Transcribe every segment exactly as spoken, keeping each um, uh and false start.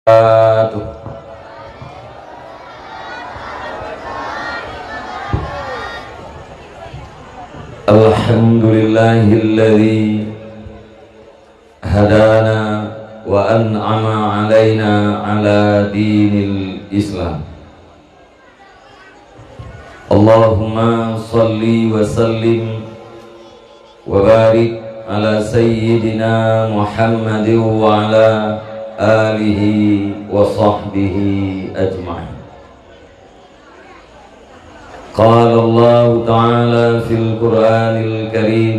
وبركاته. الحمد لله الذي هدانا وأنعم علينا على دين الإسلام. اللهم صل وسلم وبارك على سيدنا محمد وعلى آله وصحبه أجمعين. قال الله تعالى في القرآن الكريم: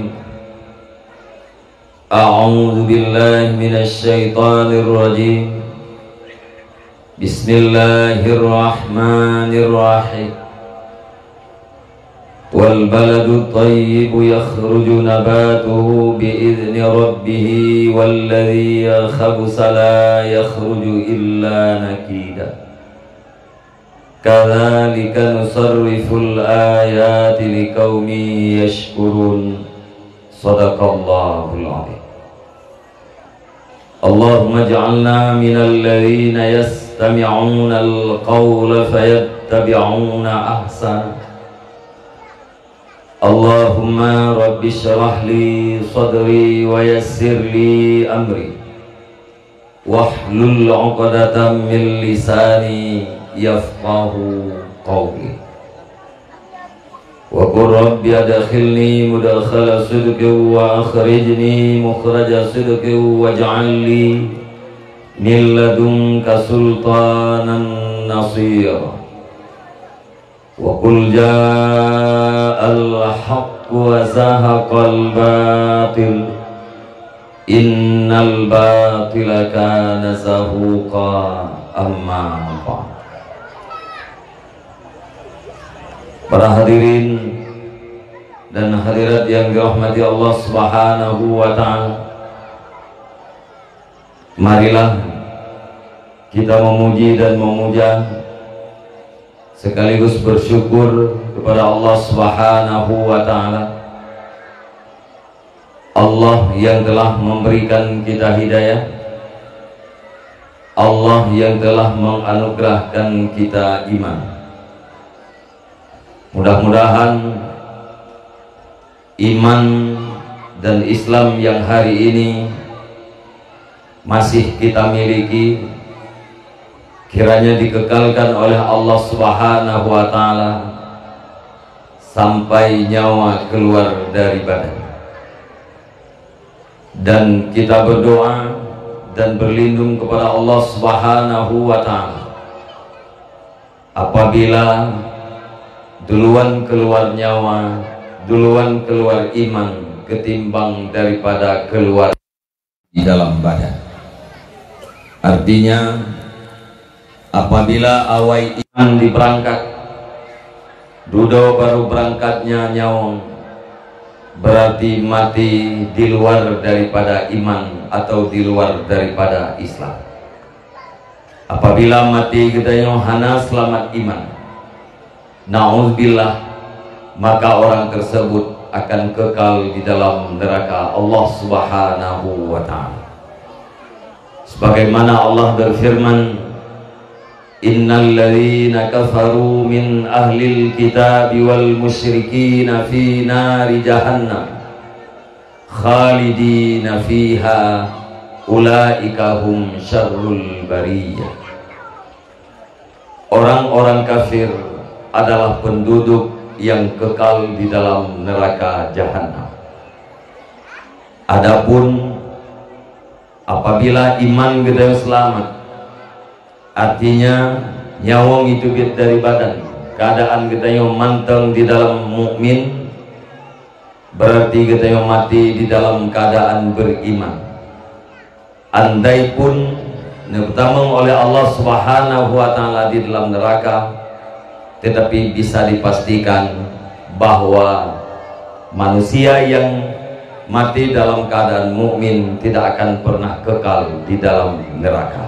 أعوذ بالله من الشيطان الرجيم. بسم الله الرحمن الرحيم. والبلد الطيب يخرج نباته بإذن ربه والذي خبث لا يخرج إلا نكدا. كذلك نصرف الآيات لقوم يشكرون. صدق الله العظيم. اللهم اجعلنا من الذين يستمعون القول فيتبعون أحسنه. اللهم رب اشرح لي صدري ويسر لي أمري واحلل عقدة من لساني يفقهوا قولي. وقل رب أدخلني مدخل صدق وأخرجني مخرج صدق واجعل لي من لدنك سلطانا نصيرا. وقل جاء الحق وزهق الباطل إن الباطل كان زهوقا. أما بعد. Para hadirin dan hadirat yang dirahmati Allah Subhanahu wa Ta'ala, marilah kita memuji dan memuja sekaligus bersyukur kepada Allah Subhanahu wa Ta'ala. Allah yang telah memberikan kita hidayah, Allah yang telah menganugerahkan kita iman. Mudah-mudahan iman dan Islam yang hari ini masih kita miliki, kiranya dikekalkan oleh Allah Subhanahu wa Ta'ala sampai nyawa keluar dari badan. Dan kita berdoa dan berlindung kepada Allah Subhanahu wa Ta'ala. Apabila duluan keluar nyawa, duluan keluar iman ketimbang daripada keluar di dalam badan. Artinya, apabila awai iman diberangkat, dudoe baru berangkatnya nyawöng, berarti mati di luar daripada iman atau di luar daripada Islam. Apabila mati geutanyoe hana seulamat iman, na'udzubillah, maka orang tersebut akan kekal di dalam neraka Allah Subhanahu wa Ta'ala. Sebagaimana Allah berfirman, "Innal ladzina kafaru min ahlil kitabi wal musyrikina fi nari jahannam khalidina fiha ulaika hum syarrul bariyah." Orang-orang kafir adalah penduduk yang kekal di dalam neraka Jahannam. Adapun apabila iman geutanyoe seulamat, artinya nyawöng jiteubiet dari badan, keuadaan geutanyoe mantong di dalam mukmin, berarti geutanyoe mati di dalam keuadaan beriman. Andaipun neupeutamong oleh Allah Subhanahu wa Ta'ala di dalam neraka, tetapi bisa dipastikan bahwa manusia yang mati dalam keadaan mukmin tidak akan pernah kekal di dalam neraka.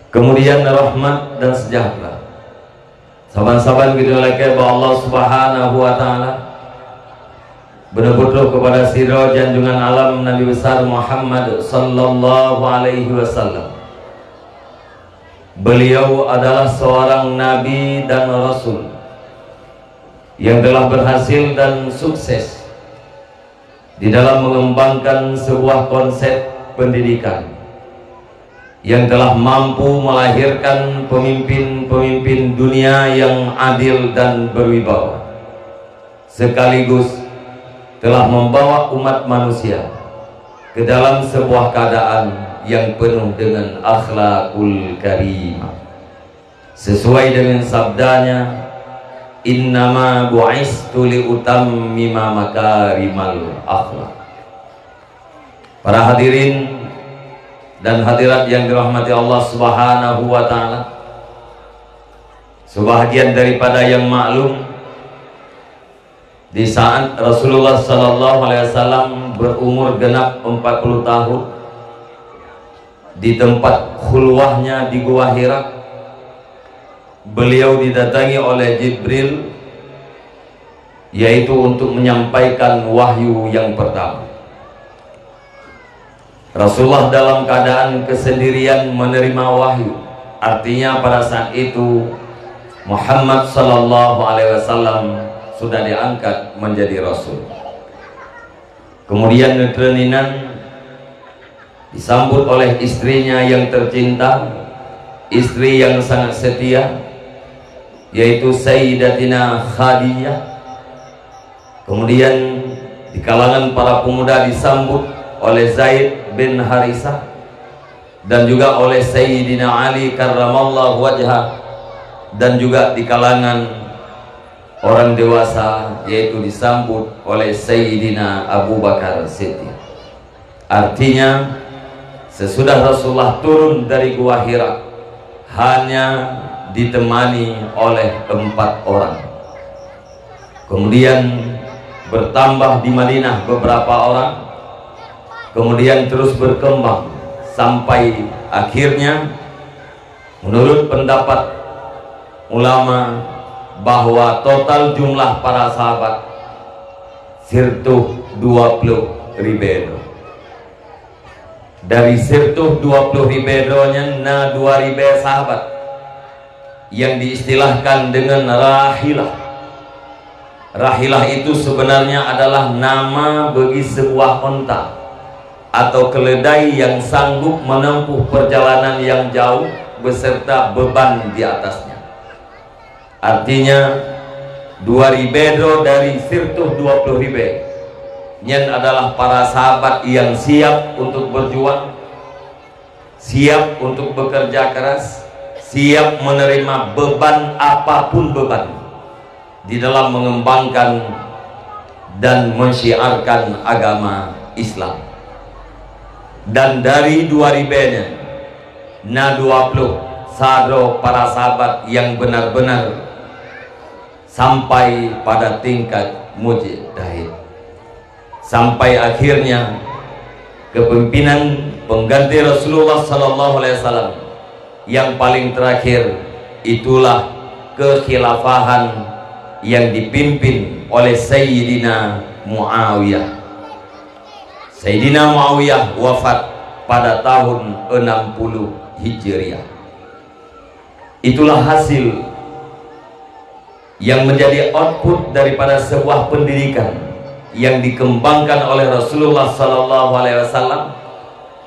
Kemudian rahmat dan sejahtera saban-saban geutanyoe lakée bak Allah Subhanahu wa Ta'ala, beuneubutroh keupada sidroe janjungan alam Nabi Besar Muhammad sallallahu alaihi wasallam. Beliau adalah seorang nabi dan rasul yang telah berhasil dan sukses di dalam mengembangkan sebuah konsep pendidikan yang telah mampu melahirkan pemimpin-pemimpin dunia yang adil dan berwibawa, sekaligus telah membawa umat manusia ke dalam sebuah keadaan yang penuh dengan akhlakul karimah. Sesuai dengan sabdanya, "Innama bu'istu li utammima makarimal akhlak." Para hadirin dan hadirat yang dirahmati Allah Subhanahu wa Ta'ala, sebahagian daripada yang maklum, di saat Rasulullah sallallahu alaihi wasallam berumur genap empat puluh tahun, di tempat khulwahnya di Gua Hira, beliau didatangi oleh Jibril, yaitu untuk menyampaikan wahyu yang pertama. Rasulullah dalam keadaan kesendirian menerima wahyu. Artinya, pada saat itu Muhammad sallallahu alaihi wasallam sudah diangkat menjadi rasul. Kemudian, neutrön inan disambut oleh istrinya yang tercinta, istri yang sangat setia, yaitu Sayyidatina Khadijah. Kemudian, di kalangan para pemuda disambut oleh Zaid bin Harisah dan juga oleh Sayyidina Ali karramallahu wajhah, dan juga di kalangan orang dewasa, yaitu disambut oleh Sayyidina Abu Bakar Siddiq. Artinya, sesudah Rasulullah turun dari Gua Hira, hanya ditemani oleh empat orang. Kemudian, bertambah di Madinah beberapa orang, kemudian terus berkembang sampai akhirnya, menurut pendapat ulama, bahwa total jumlah para sahabat sireutoh dua ploh ribée droe. Dari sireutoh dua ploh ribée droe nyan na dua ribée sahabat yang diistilahkan dengan rahilah. Rahilah itu sebenarnya adalah nama bagi sebuah onta atau keledai yang sanggup menempuh perjalanan yang jauh beserta beban di atasnya. Artinya, dua ribée droe dari sireutoh dua ploh ribée nyan adalah para sahabat yang siap untuk berjuang, siap untuk bekerja keras, siap menerima beban apapun beban di dalam mengembangkan dan mensyiarkan agama Islam. Dan dari dua ribée nyan, na dua ploh sa droe para sahabat yang benar-benar sampai pada tingkat mujtahid. Sampai akhirnya, kepemimpinan pengganti Rasulullah sallallahu alaihi wasallam yang paling terakhir, itulah kekhilafahan yang dipimpin oleh Sayyidina Muawiyah. Sayyidina Muawiyah wafat pada tahun enam puluh Hijriah. Itulah hasil yang menjadi output daripada sebuah pendidikan yang dikembangkan oleh Rasulullah sallallahu alaihi wasallam,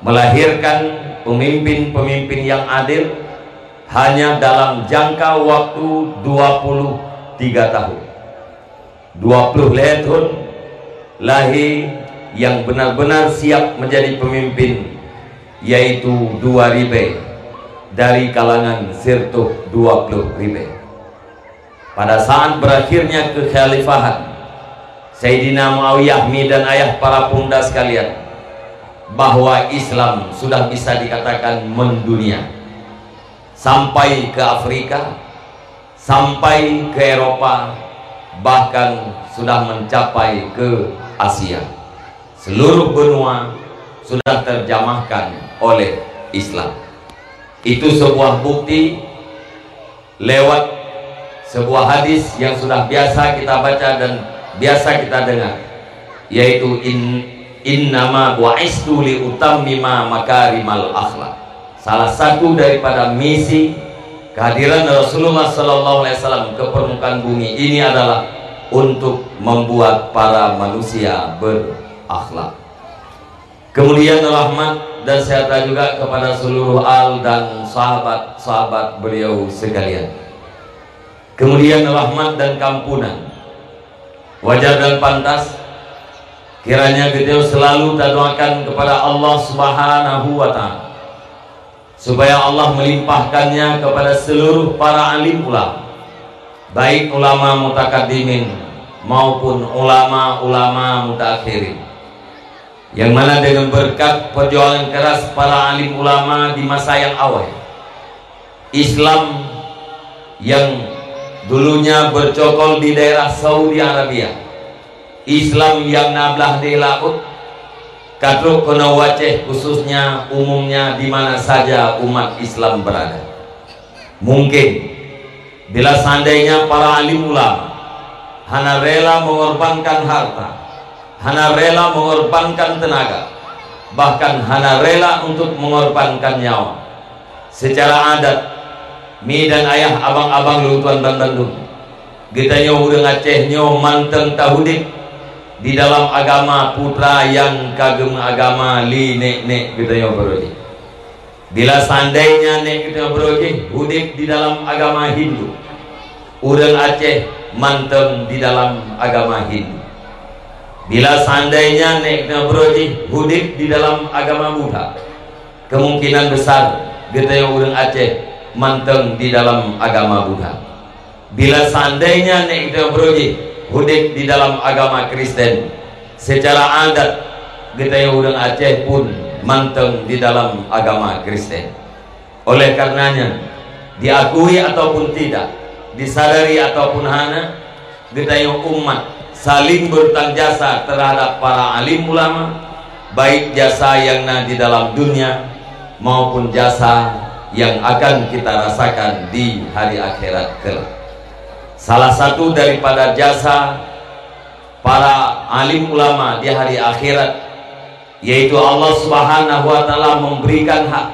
melahirkan pemimpin-pemimpin yang adil hanya dalam jangka waktu dua puluh tiga tahun. Dua puluh lhée thon lahé yang benar-benar siap menjadi pemimpin, yaitu dua ribée dari kalangan sireutoh dua puluh ribée. Pada saat berakhirnya kekhalifahan Sayyidina Muawiyah, mi dan ayah para pemuda sekalian, bahwa Islam sudah bisa dikatakan mendunia sampai ke Afrika, sampai ke Eropa, bahkan sudah mencapai ke Asia. Seluruh benua sudah terjamahkan oleh Islam. Itu sebuah bukti lewat sebuah hadis yang sudah biasa kita baca dan biasa kita dengar, yaitu in, "Innama bu'istu li utammima makarimal akhlak." Salah satu daripada misi kehadiran Rasulullah sallallahu alaihi wasallam ke permukaan bumi ini adalah untuk membuat para manusia berakhlak. Kemudian rahmat dan sejahtera juga kepada seluruh al dan sahabat-sahabat beliau sekalian. Kemudian rahmat dan kampunan. Wajar dan pantas kiranya geutanyoe selalu tadoakan kepada Allah Subhanahu wa Ta'ala, supaya Allah melimpahkannya kepada seluruh para alim ulama, baik ulama mutakaddimin maupun ulama-ulama mutaakhirin. Yang mana dengan berkat perjuangan keras para alim ulama di masa yang awal, Islam yang dulunya bercokol di daerah Saudi Arabia, Islam yang na blah di laôt, ka trok keunoe u Aceh, khususnya umumnya di mana saja umat Islam berada. Mungkin bila seandainya para alim ulama hana rela mengorbankan harta, hana rela mengorbankan tenaga, bahkan hana rela untuk mengorbankan nyawa, secara adat, mi dan ayah, abang-abang lôn tuan bandum, geutanyoe ureuëng Aceh nyoe mantong taudeb di dalam agama putra nyang ka geumeuagama lé nek-nek geutanyoe baroe jih. Bila seandainya nek geutanyoe baroe jih udeb di dalam agama Hindu, ureuëng Aceh mantong di dalam agama Hindu. Bila seandainya nek geutanyoe baroe jih udeb di dalam agama Buddha, kemungkinan besar geutanyoe ureuëng Aceh mantong di dalam agama Buddha. Bila seandainya nek geutanyoe baroe jih udeb di dalam agama Kristen, secara adat geutanyoe ureuëng Aceh pun mantong di dalam agama Kristen. Oleh karenanya, diakui ataupun tidak, disadari ataupun hana, geutanyoe umat saling berutang jasa terhadap para alim ulama, baik jasa yang na di dalam dunia maupun jasa yang akan kita rasakan di hari akhirat kelak. Salah satu daripada jasa para alim ulama di hari akhirat, yaitu Allah Subhanahu wa Ta'ala memberikan hak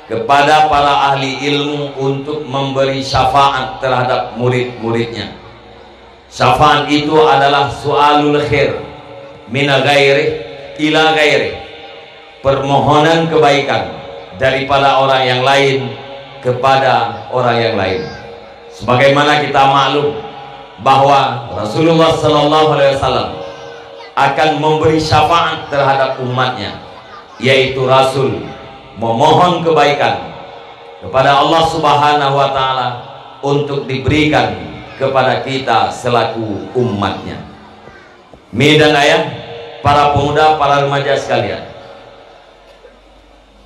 kepada para ahli ilmu untuk memberi syafaat terhadap murid-muridnya. Syafaat itu adalah su'alul khair min ghairih ila ghairih, permohonan kebaikan daripada orang yang lain kepada orang yang lain. Sebagaimana kita maklum bahwa Rasulullah sallallahu alaihi wasallam akan memberi syafaat terhadap umatnya, yaitu Rasul memohon kebaikan kepada Allah Subhanahu wa Ta'ala untuk diberikan kepada kita selaku umatnya. Mi dan ayah, para pemuda, para remaja sekalian,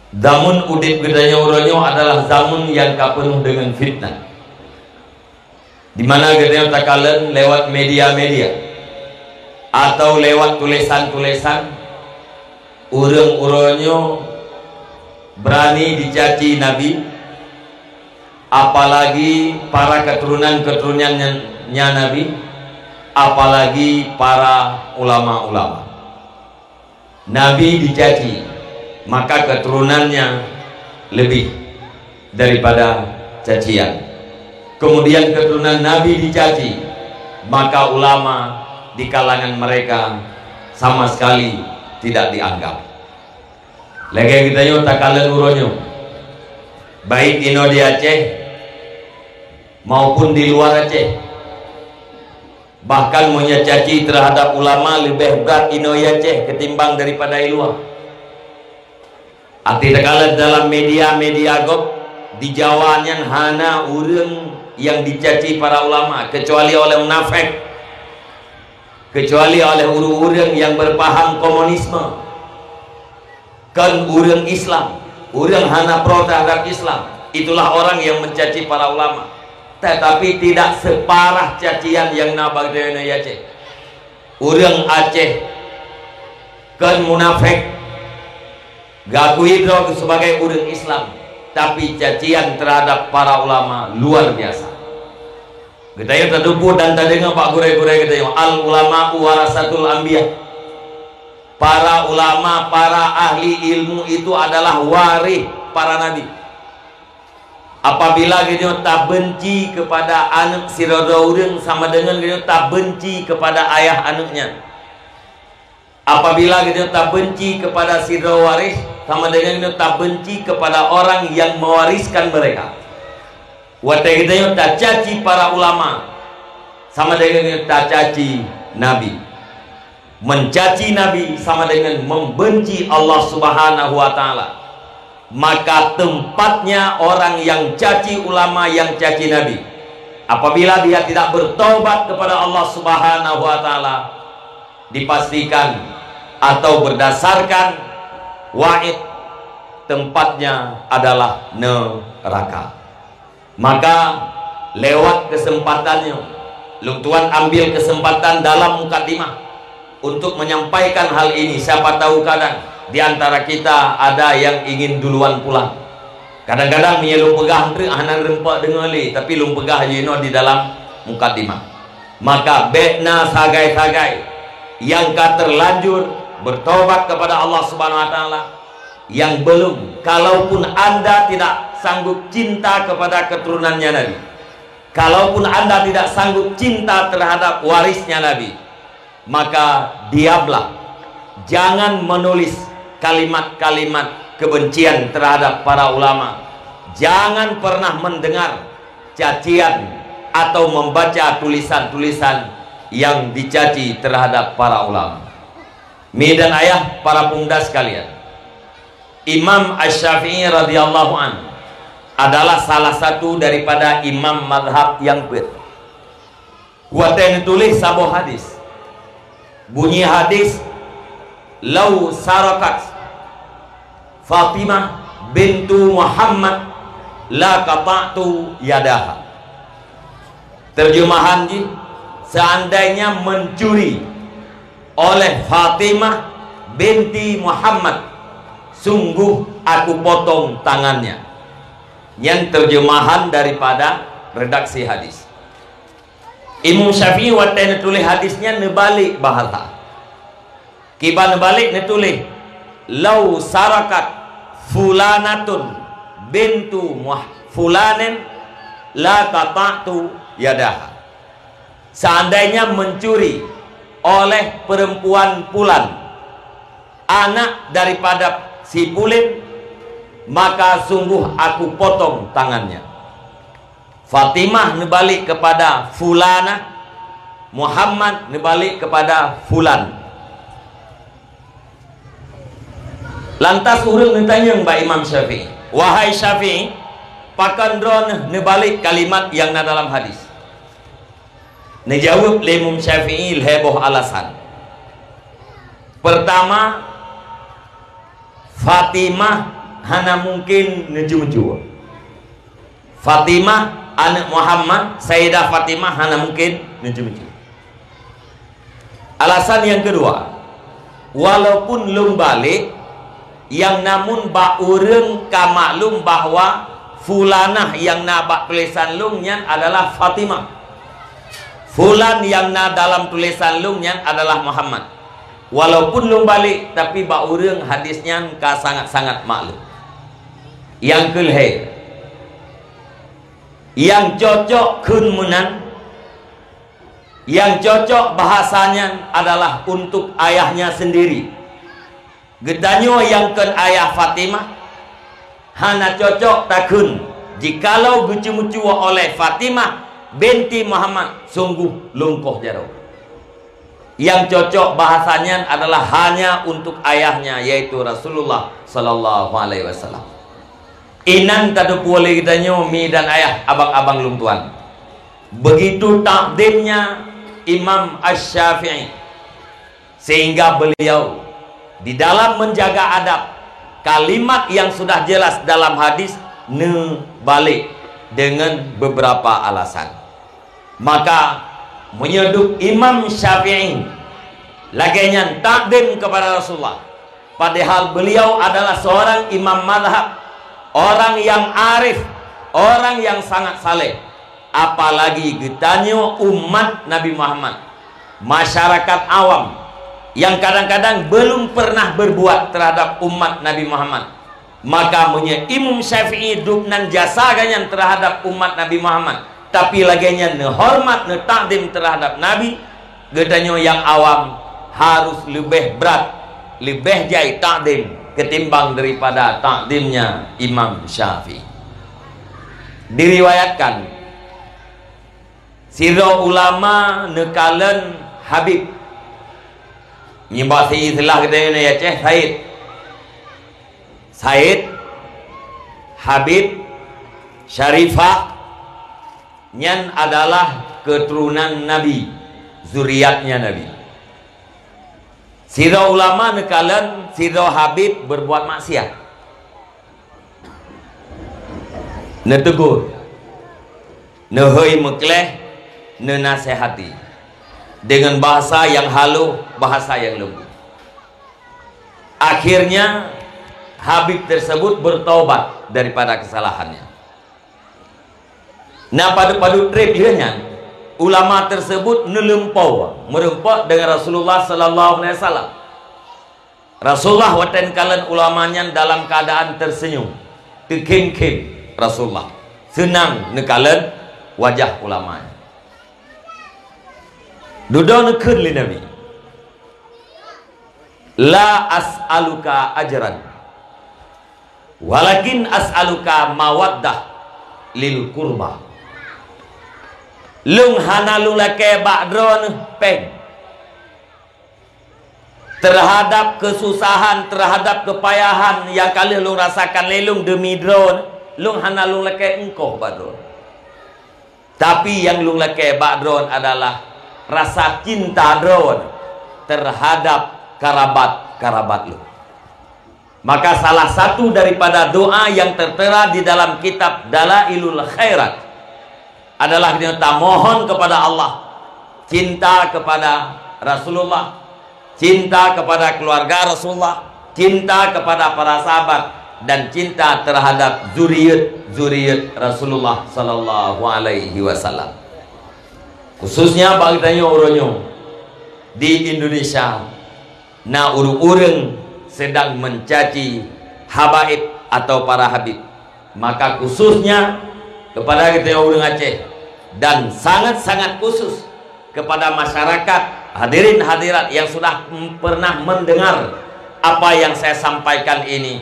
zaman udeb geutanyoe uroe nyoe adalah zaman yang ka penuh dengan fitnah, di mana geutanyoe takalon lewat media-media atau lewat tulisan-tulisan, ureuëng uroe nyoe berani dicaci Nabi, apalagi para keturunan-keturunan nya Nabi, apalagi para ulama-ulama. Nabi dicaci, maka keturunannya lebih daripada cacian. Kemudian keturunan Nabi dicaci, maka ulama di kalangan mereka sama sekali tidak dianggap. Lagée geutanyoe takalon uroe nyoe, baik inoe di Aceh maupun di luar Aceh. Bahkan meunyoe caci terhadap ulama leubeh brat inoe di Aceh ketimbang daripada i luwa. Até takalon dalam media-media gob, di Jawa nyan hana ureuëng nyang dicaci para ulama, kecuali oleh munafék, kecuali oleh ureuëng-ureuëng nyang berpaham komunisme. Kon ureuëng Islam, ureuëng hana pro terhadap Islam, itulah orang yang mencaci para ulama. Tetapi tidak separah cacian nyang na bak droeneuh di Aceh. Ureuëng Aceh kon munafék, geuakui droe sebagai ureuëng Islam, tapi cacian terhadap para ulama luar biasa. Geutanyoe tateupeue dan tadeungoe bak gurée-gurée geutanyoe, al ulama warasatul anbiya. Para ulama, para ahli ilmu itu adalah waréh para nabi. Apabila geutanyoe tabenci kepada aneuk sidroe-droe ureuëng, sama dengan geutanyoe tabenci kepada ayah aneuk nyan. Apabila geutanyoe tabenci kepada sidroe waréh, sama dengan geutanyoe tabenci kepada orang yang mewariskan mereka. Watée geutanyoe tacaci para ulama, sama dengan geutanyoe tacaci nabi. Mencaci nabi sama dengan membenci Allah Subhanahu wa Ta'ala. Maka tempatnya orang yang caci ulama, yang caci nabi, apabila dia tidak bertobat kepada Allah Subhanahu wa Ta'ala, dipastikan atau berdasarkan waid, tempatnya adalah neraka. Maka, lewat kesempatan nyoe, lôn tuan ambil kesempatan dalam mukadimah untuk menyampaikan hal ini. Siapa tahu kadang di antara kita ada yang ingin duluan pulang. Kadang-kadang meunyoe lôn peugah treuk hana reumpok deungoe lé, tapi lôn peugah jinoe di dalam mukadimah. Maka bék na sagai-sagai nyang ka terlanjur bertobat kepada Allah Subhanahu wa Ta'ala, yang belum, kalaupun anda tidak sanggup cinta kepada keturunannya Nabi, kalaupun anda tidak sanggup cinta terhadap warisnya Nabi, maka diamlah, jangan menulis kalimat-kalimat kebencian terhadap para ulama, jangan pernah mendengar cacian atau membaca tulisan-tulisan yang dicaci terhadap para ulama. Mi dan ayah, para pemuda sekalian, Imam Asy-Syafi'i radhiyallahu anhu adalah salah satu daripada imam mazhab nyang peuet. Watée neutuléh saboh hadis, bunyi hadis, "Lau sarakat Fatimah bintu Muhammad la qata'tu yadaha." Terjemahan jih, "Seandainya mencuri oleh Fatimah binti Muhammad, sungguh aku potong tangannya." Nyan terjemahan daripada redaksi hadis. Imam Syafi'i watée neutuléh hadis nyan neubalek bahasa. Kiban neubalek neutuléh, "Lau sarakat fulanatun bintu muh-, fulanin la qata'tu yadaha." Seandainya mencuri oleh perempuan pulan, anak daripada si pulan, maka sungguh aku potong tangannya. Fatimah neubalek kepada fulanah, Muhammad neubalek kepada fulan. Lantas ureuëng neutanyong bak Imam Syafi'i, "Wahai Syafi'i, pakon droeneuh neubalek kalimat nyang na dalam hadis?" Neujaweueb lé Imam Syafi'i lhée boh alasan. Pertama, Fatimah hana mungkin neucumcu. Fatimah, aneuk Muhammad, Sayyidah Fatimah hana mungkin neucumcu. Alasan nyang keudua, walaupun lôn balek, nyang namun bak ureuëng ka maklum bahwa fulanah nyang na bak tulésan lôn nyan adalah Fatimah. Fulan nyang na dalam tulésan lôn nyan adalah Muhammad. Walaupun lôn balek, tapi bak ureuëng hadis nyan ka sangat-sangat maklum. Nyang keulhée, nyang cocok kheun meunan, nyang cocok bahasa nyan adalah untuk ayahnya sendiri. Geutanyoe nyang kon ayah Fatimah, hana cocok takheun, "Jikalau geucumcu oleh Fatimah binti Muhammad, sungguh lungkoh jaroe." Nyang cocok bahasa nyan adalah hanya untuk ayahnya, yaitu Rasulullah sallallahu alaihi wasallam. Inan tateupeue lé geutanyoe, mi dan ayah, abang-abang lôn tuan. Begitu takdimnya Imam Asy-Syafi'i, sehingga beliau di dalam menjaga adab, kalimat yang sudah jelas dalam hadis neubalek dengan beberapa alasan. Maka, meunyoe duek Imam Syafi'i lagée nyan takdim kepada Rasulullah, padahal beliau adalah seorang imam mazhab, orang yang arif, orang yang sangat saleh, apalagi geutanyoe umat Nabi Muhammad, masyarakat awam yang kadang-kadang belum pernah berbuat terhadap umat Nabi Muhammad, Maka meunyoe Imam Syafi'i dub nan jasa geuhnyan terhadap umat Nabi Muhammad, tapi lagée nyan neuhoreumat, neutakdim terhadap Nabi, geutanyoe nyang awam harus leubeh brat, leubeh jai takdim ketimbang daripada takdimnya Imam Syafi'i. Diriwayatkan, sidroe ulama neukalon habib. Nibak si istilah geutanyoe di Aceh, said. Said, habib, syarifah, nyan adalah keturunan Nabi, zuriatnya Nabi. Sidroe ulama neukalon sidroe habib berbuat maksiat. Neutegur, neuhôi meukleh, neunasehati dengan bahasa yang halus, bahasa yang lembut. Akhirnya, habib tersebut bertaubat daripada kesalahannya. Na padub-padub treb lheueh nyan, ulama tersebut neulumpoe meureumpok dengan Rasulullah sallallahu alaihi wasallam. Rasulullah watée neukalon ulama nyan dalam keadaan tersenyum, teukhém-khém Rasulullah, seunang neukalon wajah ulama nyan. Dudoe neukheun lé Nabi, "La as'aluka ajran, walakin as'aluka mawaddah lil qurba." Lôn hana lôn lakée bak droeneuh péng terhadap keususahan, terhadap keupayahan nyang ka lheueh lôn rasakan lé lôn demi droeneuh. Lôn hana lôn lakée eungkoh bak droeneuh. Tapi nyang lôn lakée bak droeneuh adalah rasa cinta droeneuh terhadap karabat-karabat lôn. Maka salah satu daripada doa yang tertera di dalam kitab Dalailul Khairat adalah kita mohon kepada Allah cinta kepada Rasulullah, cinta kepada keluarga Rasulullah, cinta kepada para sahabat, dan cinta terhadap zuriat-zuriat Rasulullah sallallahu alaihi wasallam. Khususnya bagi tanyoe uroe nyoe di Indonesia, na ureuëng-ureuëng sedang mencaci habaib atau para habib. Maka khususnya kepada kita ureuëng Aceh dan sangat-sangat khusus kepada masyarakat hadirin hadirat yang sudah pernah mendengar apa yang saya sampaikan ini,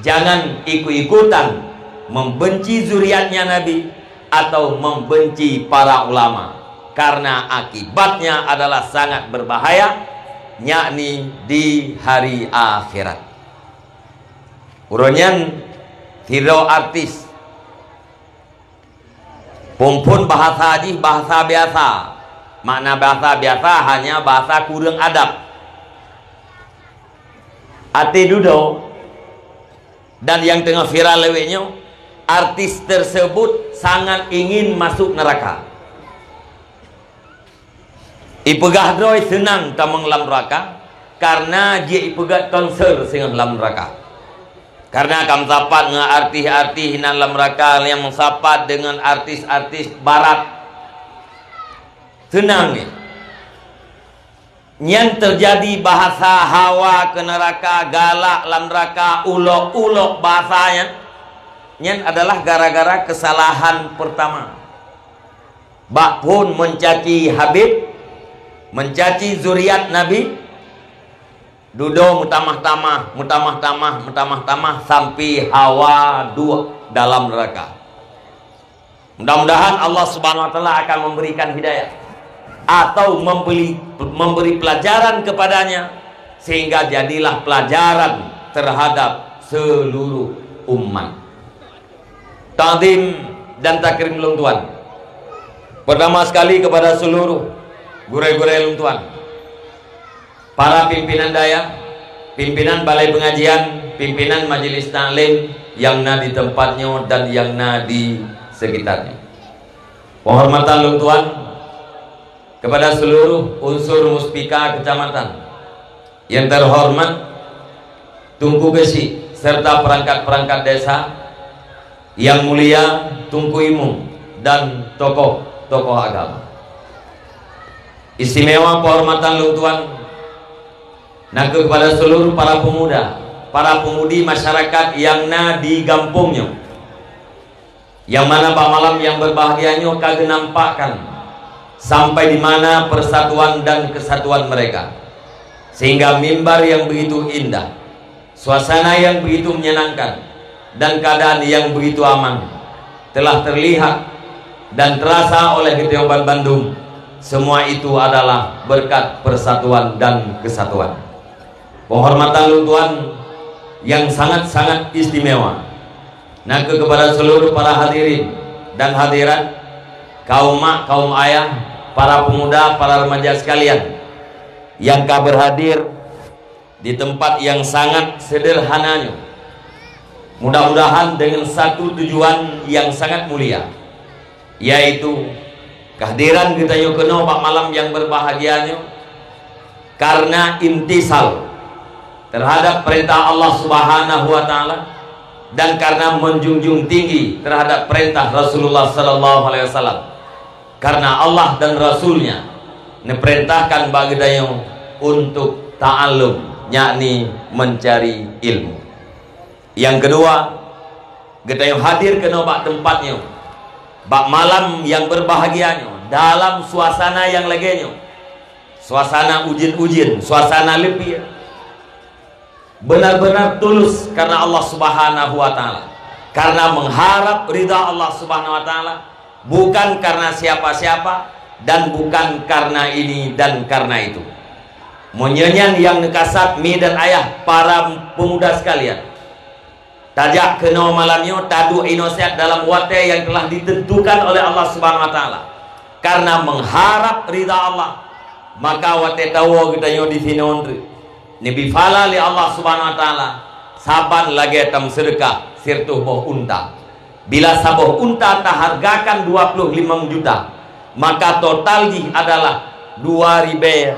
jangan ikut-ikutan membenci zuriatnya Nabi atau membenci para ulama, karena akibatnya adalah sangat berbahaya, yakni di hari akhirat. Uroe nyan sidroe artis, phon-phon bahasa jih bahasa biasa. Makna bahasa biasa hanya bahasa kureueng adab. Até dudoe dan nyang teungoh viral lawét nyoe, artis tersebut sangat ingin masuk neraka. Ipeugah droe seunang tamong lam neuraka, karena jeuet ipeugét konser singoh lam neuraka. Karena ka meusapat ngon artis-artis nan lam neuraka nyang meusapat deungon artis-artis barat. Seunang nyan. Nyan teujadi bahasa hawa keu neuraka, galak lam neuraka, ulok-ulok bahasa nyan. Nyan adalah gara-gara keusalahan peurtama. Bak phon meucaci Habib, meucaci zuriat Nabi, dudoe meutamah-tamah, meutamah-tamah, meutamah-tamah sampai hawa duek dalam neuraka. Mudah-mudahan Allah Subhanahu wa Taala akan memberikan hidayah atau memberi, memberi pelajaran kepadanya, sehingga jadilah pelajaran terhadap seluruh umat. Takdim dan takrim lôn tuan. Pertama sekali kepada seluruh gurée-gurée lôn tuan, para pimpinan dayah, pimpinan balai pengajian, pimpinan majelis taklim yang na di tempat nyoe dan yang na di sekitarnya. Penghormatan lôn tuan kepada seluruh unsur muspika kecamatan. Yang terhormat Teungku Geuchik serta perangkat-perangkat desa, yang mulia Teungku Imum dan tokoh-tokoh agama. Istimewa penghormatan lôn tuan nakeuh kepada seluruh para pemuda para pemuda masyarakat nyang na di gampông nyoe, nyang mana bak malam nyang berbahagia nyoe ka geunampakkan sampai di mana persatuan dan kesatuan mereka, sehingga mimbar yang begitu indah, suasana yang begitu menyenangkan, dan keadaan yang begitu aman telah terlihat dan terasa oleh geutanyoe bandum. Semua itu adalah berkat persatuan dan kesatuan. Penghormatan lôn tuan yang sangat-sangat istimewa na kheueh kepada seluruh para hadirin dan hadirat, kaum mak, kaum ayah, para pemuda, para remaja sekalian yang ka berhadir di tempat yang sangat sederhana nyoe. Mudah-mudahan dengan satu tujuan yang sangat mulia, yaitu kehadiran geutanyoe keunoe bak malam yang berbahagia nyoe karena imtisal terhadap perintah Allah Subhanahu wa Ta'ala dan karena menjunjung tinggi terhadap perintah Rasulullah Sallallahu Alaihi Wasallam. Karena Allah dan Rasulnya neuperintahkan bak geutanyoe untuk ta'allum, yakni mencari ilmu. Yang kedua, geutanyoe hadir keunoe bak tempat nyoe, bak malam yang berbahagia nyoe, dalam suasana yang lagée nyoe, suasana ujeuen-ujeuen, suasana leupie, benar-benar tulus karena Allah Subhanahu wa Ta'ala, karena mengharap ridha Allah Subhanahu wa Ta'ala, bukan karena siapa-siapa dan bukan karena ini dan karena itu. Meunyoe nyan nyang neukasab, mi dan ayah, para pemuda sekalian, tajak keunoe malam nyoe taduek inoe siat dalam watée nyang telah ditentukan oleh Allah Subhanahu wa Ta'ala, karena mengharap ridha Allah. Maka watée tawoe geutanyoe di sinoe treuk, neubi pahala lé Allah Subhanahu wa Ta'ala saban lagée tameuseudeukah sireutôh boh unta. Bila saboh unta tahargakan dua ploh limong juta, maka total jih adalah dua ribée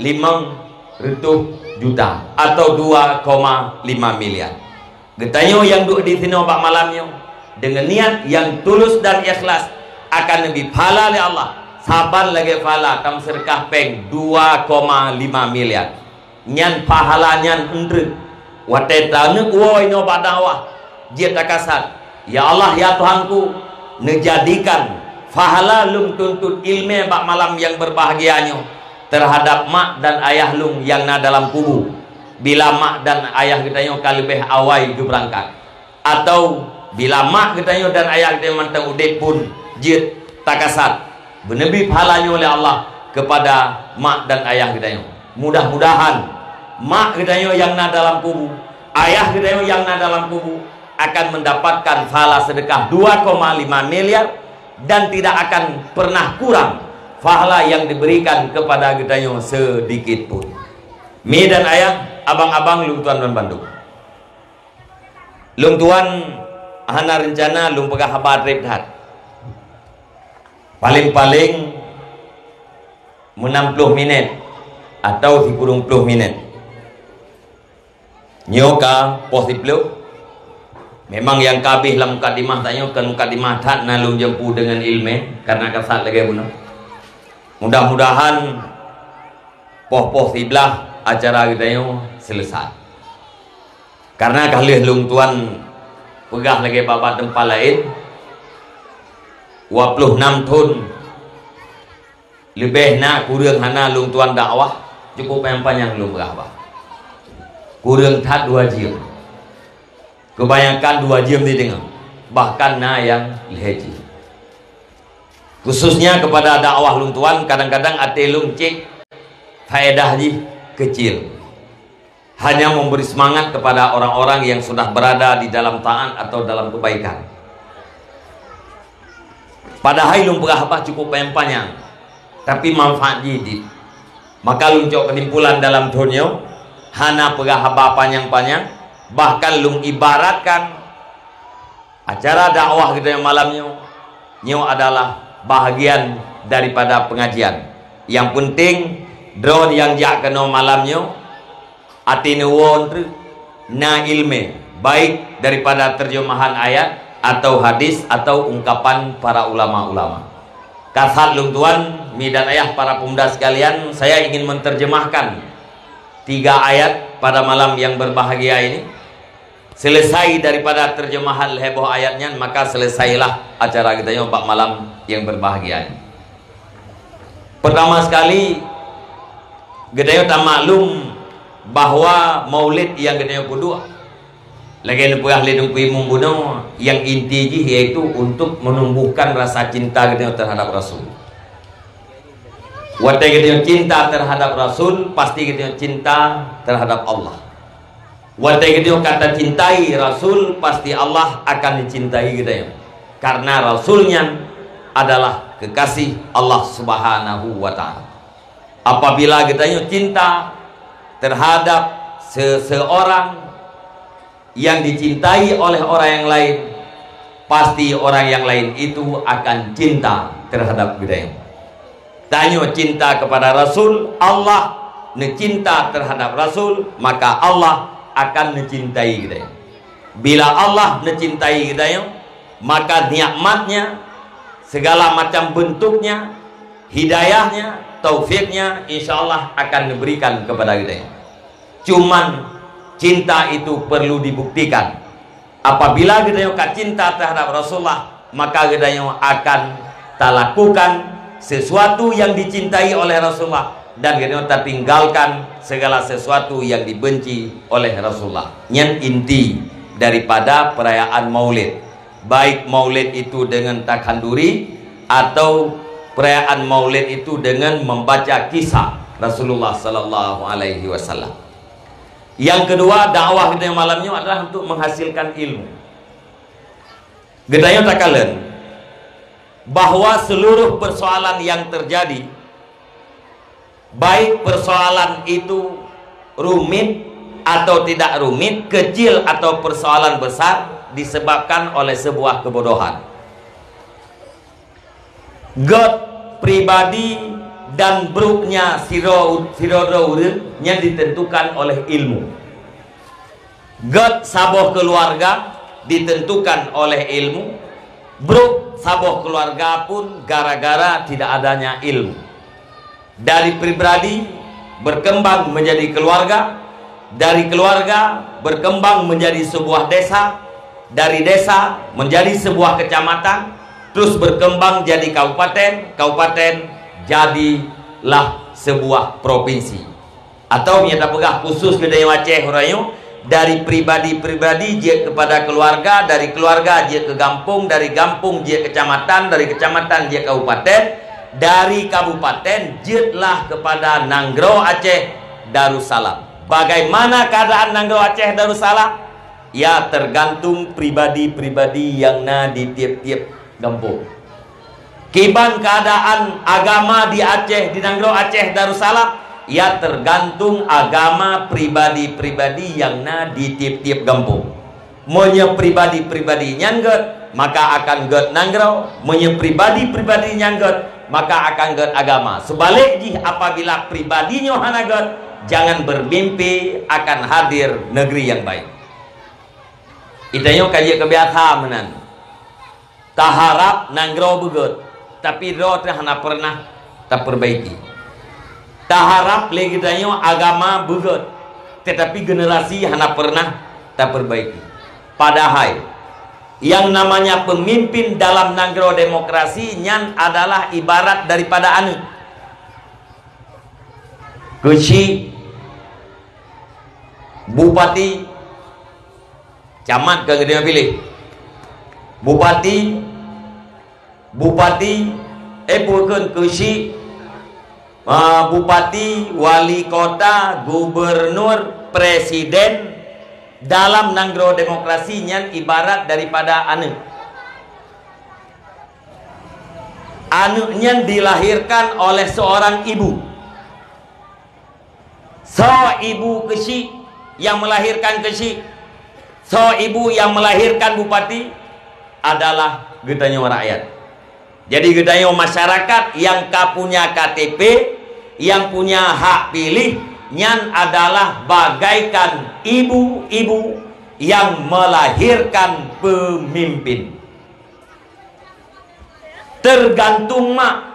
limong reutôh juta atau dua koma lima miliar. Geutanyoe nyang duek di sinoe bak malam nyoe, deungon niat nyang tulus dan ikhlas, akan neubi pahala lé Allah saban lagée pahala tameuseudeukah péng dua koma lima miliar. Nyan pahala nyan eunteuk. Watée taneuk woe inoe bak dakwah, jeuet takasat, "Ya Allah, ya Tuhanku, neujadikan pahala lôn tuntut ileumé bak malam nyang berbahagia nyoe terhadap mak dan ayah lôn nyang na dalam kubu." Bila mak dan ayah geutanyoe ka leubeh awai geubeurangkat, atau bila mak geutanyoe dan ayah geutanyoe mantong udeb pun jeuet takasat, beuneubi pahala nyoe lé Allah keupada mak dan ayah geutanyoe. Mudah-mudahan mak geutanyoe nyang na dalam kubu, ayah geutanyoe nyang na dalam kubu akan mendapatkan pahala seudeukah dua koma lima miliar dan tidak akan pernah kurang pahala yang diberikan kepada geutanyoe sedikit pun. Mi dan ayah, abang-abang lôn tuan dan bandum. Lôn tuan hana reuncana lôn peugah haba treb that. Paleng-paleng meunam ploh minét atau sikureueng ploh minét. Nyoe ka poh siplôh. Memang nyang ka abéh lam mukadimah tanyoe kon mukadimah that na lôn jampu deungon ileumé, karena kasat lagée bunoe. Mudah-mudahan poh-poh siblaih acara geutanyoe seuleusai. Karena ka lheueh lôn tuan peugah lagée bak-bak teumpat laén, dua ploh nam thon leubeh na kureueng hana lôn tuan dakwah, cukup panyang-panyang lôn peugah bah. Kureueng that dua jeuem. Kebanyakan dua jeuem sideungoe, bahkan na nyang lhée jeuem. Khususnya kepada dakwah lôn tuan, kadang-kadang até lôn cit faedah jih kecil. Hanya memberi semangat kepada orang-orang yang sudah berada di dalam taat atau dalam kebaikan. Padahai lôn peugah haba cukup panyang-panyang, tapi manfaat jih dit. Maka lôn cok keusimpulan dalam thon nyoe, hana peugah haba panyang-panyang, bahkan lôn ibaratkan acara dakwah geutanyoe malam nyoe, nyoe adalah bahagian daripada pengajian. Nyang peunteng, droeneuh nyang jak keunoe malam nyoe, até neuwoe treuk na ileumé, baik daripada terjemahan ayat atau hadis atau ungkapan para ulama-ulama. Kasat lôn tuan, mi dan ayah, para pemuda sekalian, saya ingin menerjemahkan tiga ayat Pada malam yang berbahagia ini, selesai daripada terjemahan lhèe boh ayat nyan, maka selesailah acara geutanyoe bak malam yang berbahagia ini. Pertama sekali, geutanyoe tamaklum bahwa maulid nyang geutanyoe peuduek, lagèe neupeugah lé Teungku Imum bunoe, nyang inti jih yaitu untuk menumbuhkan rasa cinta geutanyoe terhadap Rasul. Watèe geutanyoe cinta terhadap Rasul, pasti geutanyoe cinta terhadap Allah. Watèe geutanyoe ka tacintai Rasul, pasti Allah akan mencintai geutanyoe. Karena Rasul nyan adalah kekasih Allah Subhanahu wa Ta'ala. Apabila geutanyoe cinta terhadap seseorang yang dicintai oleh orang yang lain, pasti orang yang lain itu akan cinta terhadap geutanyoe. Tanyoe cinta kepada Rasul, Allah neucinta terhadap Rasul, maka Allah akan neucintai geutanyoe. Bila Allah neucintai geutanyoe, maka nikmatnya, segala macam bentuknya, hidayahnya, taufiknya, insya Allah akan diberikan kepada geutanyoe. Cuman, cinta itu perlu dibuktikan. Apabila geutanyoe ka cinta terhadap Rasulullah, maka geutanyoe akan talakukan sesuatu yang dicintai oleh Rasulullah dan geutanyoe tatinggalkan segala sesuatu yang dibenci oleh Rasulullah. Nyan inti daripada perayaan Maulid. Baik Maulid itu dengan takhanduri atau perayaan Maulid itu dengan membaca kisah Rasulullah sallallahu alaihi wasallam. Yang kedua, dakwah kita malam nyoe adalah untuk menghasilkan ilmu. Geutanyoe takalon bahwa seluruh persoalan yang terjadi, baik persoalan itu rumit atau tidak rumit, kecil atau persoalan besar, disebabkan oleh sebuah kebodohan. Gèt pribadi dan brôknya sidroe, sidroe ureuëng nyan ditentukan oleh ilmu. Gèt saboh keuluwarga ditentukan oleh ilmu, brôk saboh keuluwarga pun gara-gara tidak adanya ilmu. Dari pribadi berkembang menjadi keluarga, dari keluarga berkembang menjadi sebuah desa, dari desa menjadi sebuah kecamatan, terus berkembang jadi kabupaten, kabupaten jadilah sebuah provinsi. Atau meunyoe tapeugah khusus geutanyoe Aceh uroe nyoe, dari pribadi-pribadi jeuet kepada keluarga, dari keluarga jeuet ke gampông, dari gampông jeuet kecamatan, dari kecamatan jeuet kabupaten, dari kabupaten jeuetlah kepada nanggroe Aceh Darussalam. Bagaimana keadaan nanggroe Aceh Darussalam? Ya, tergantung pribadi-pribadi nyang na di tiep-tiep gampông. Kiban keadaan agama di Aceh, di nanggroe Aceh Darussalam, ya tergantung agama pribadi-pribadi nyang na di tiep-tiep gampông. Meunyoe pribadi-pribadi nyan gèt, maka akan gèt nanggroe. Meunyoe pribadi-pribadi nyan gèt, maka akan gèt agama. Seubalek jih, apabila pribadi nyoe hana gèt, jangan bermimpi akan hadir negeri yang baik. Geutanyoe ka jeuet keu biasa meunan. Taharab nanggroe beugèt, tapi droe teuh hana peureunah tapeurbaiki. Taharab lé geutanyoe agama beugèt, teutapi generasi hana peureunah tapeurbaiki. Padahai, nyang namanya peumimpin dalam nanggroe demokrasi nyan adalah ibarat daripada aneuk. Keuchik, bupati, camat ka geutanyoe piléh. Bupati, bupati, eh, peue kheun, keuchik, ah, bupati, wali kota, gubernur, presiden, dalam nanggroe demokrasi nyan ibarat daripada aneuk. Aneuk nyan dilahirkan oleh seorang ibu. Soe ibu keuchik nyang meulahirkan keuchik? Soe ibu nyang meulahirkan bupati? Adalah geutanyoe rakyat. Jadi geutanyoe masyarakat nyang ka punya K T P, nyang punya hak piléh, nyan adalah bagaikan ibu-ibu nyang meulahirkan peumimpin. Tergantung mak.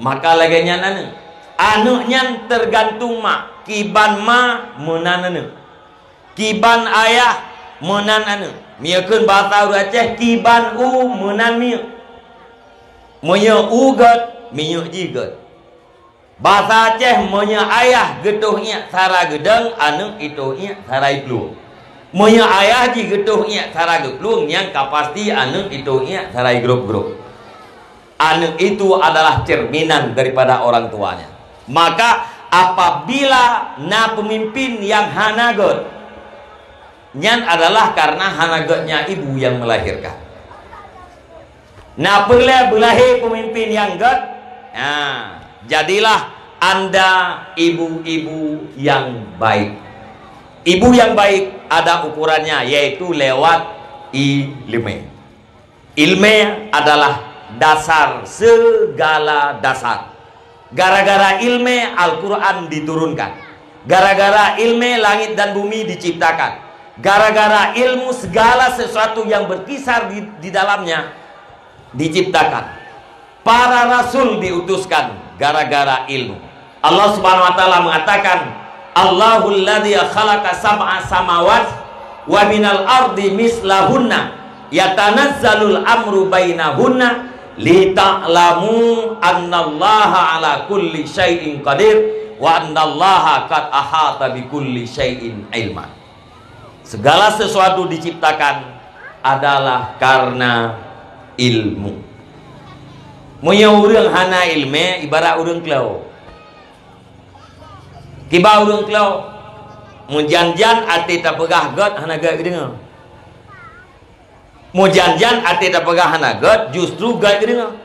Maka lagèe nyan aneuk. Aneuk nyan tergantung mak. Kiban ma meunan aneuëk. Kiban ayah meunan aneuëk. Meunyoe kheun basa ureuëng Aceh, kiban u meunan minyeuk. Meunyoe u gét, minyeuk jih gét. Basa Aceh, meunyoe ayah geutoh iék sara geudong, aneuëk itoh iék sara iplueng. Meunyoe ayah jih geutoh iék sara geuplueng, nyan ka pasti aneuëk itoh iék sara igrôp-grôp. Aneuk itu adalah cerminan daripada orang tuanya. Maka, apabila na pemimpin yang hana gét, nyan adalah karena hana gétnya ibu yang melahirkan. Na peureulée beulahé pemimpin yang gét, nah, jadilah anda ibu-ibu yang baik. Ibu yang baik ada ukurannya, yaitu lewat ileumé. Ilmé adalah dasar segala dasar. Gara-gara ilmé Al-Quran diturunkan. Gara-gara ilmé langit dan bumi diciptakan. Gara-gara ilmu segala sesuatu yang berkisar di, di dalamnya diciptakan. Para rasul diutuskan gara-gara ilmu. Allah Subhanahu wa Ta'ala mengatakan, "Allahul ladzi khalaqa sab'a samawat wa minal ardi mislahunna yatanazzalul amru bainahunna lita'lamu annallaha ala kulli syai'in qadir wa annallaha qad ahata bi kulli syai'in ilma." Segala sesuatu diciptakan adalah karena ilmu. Meunyoe ureuëng hana ilmé, ibarat ureuëng klo. Kiban ureuëng klo, meujan-jan até tapeugah gét hana gét geudeungoe. Meujan-jan até tapeugah hana gét, justru gét geudeungoe.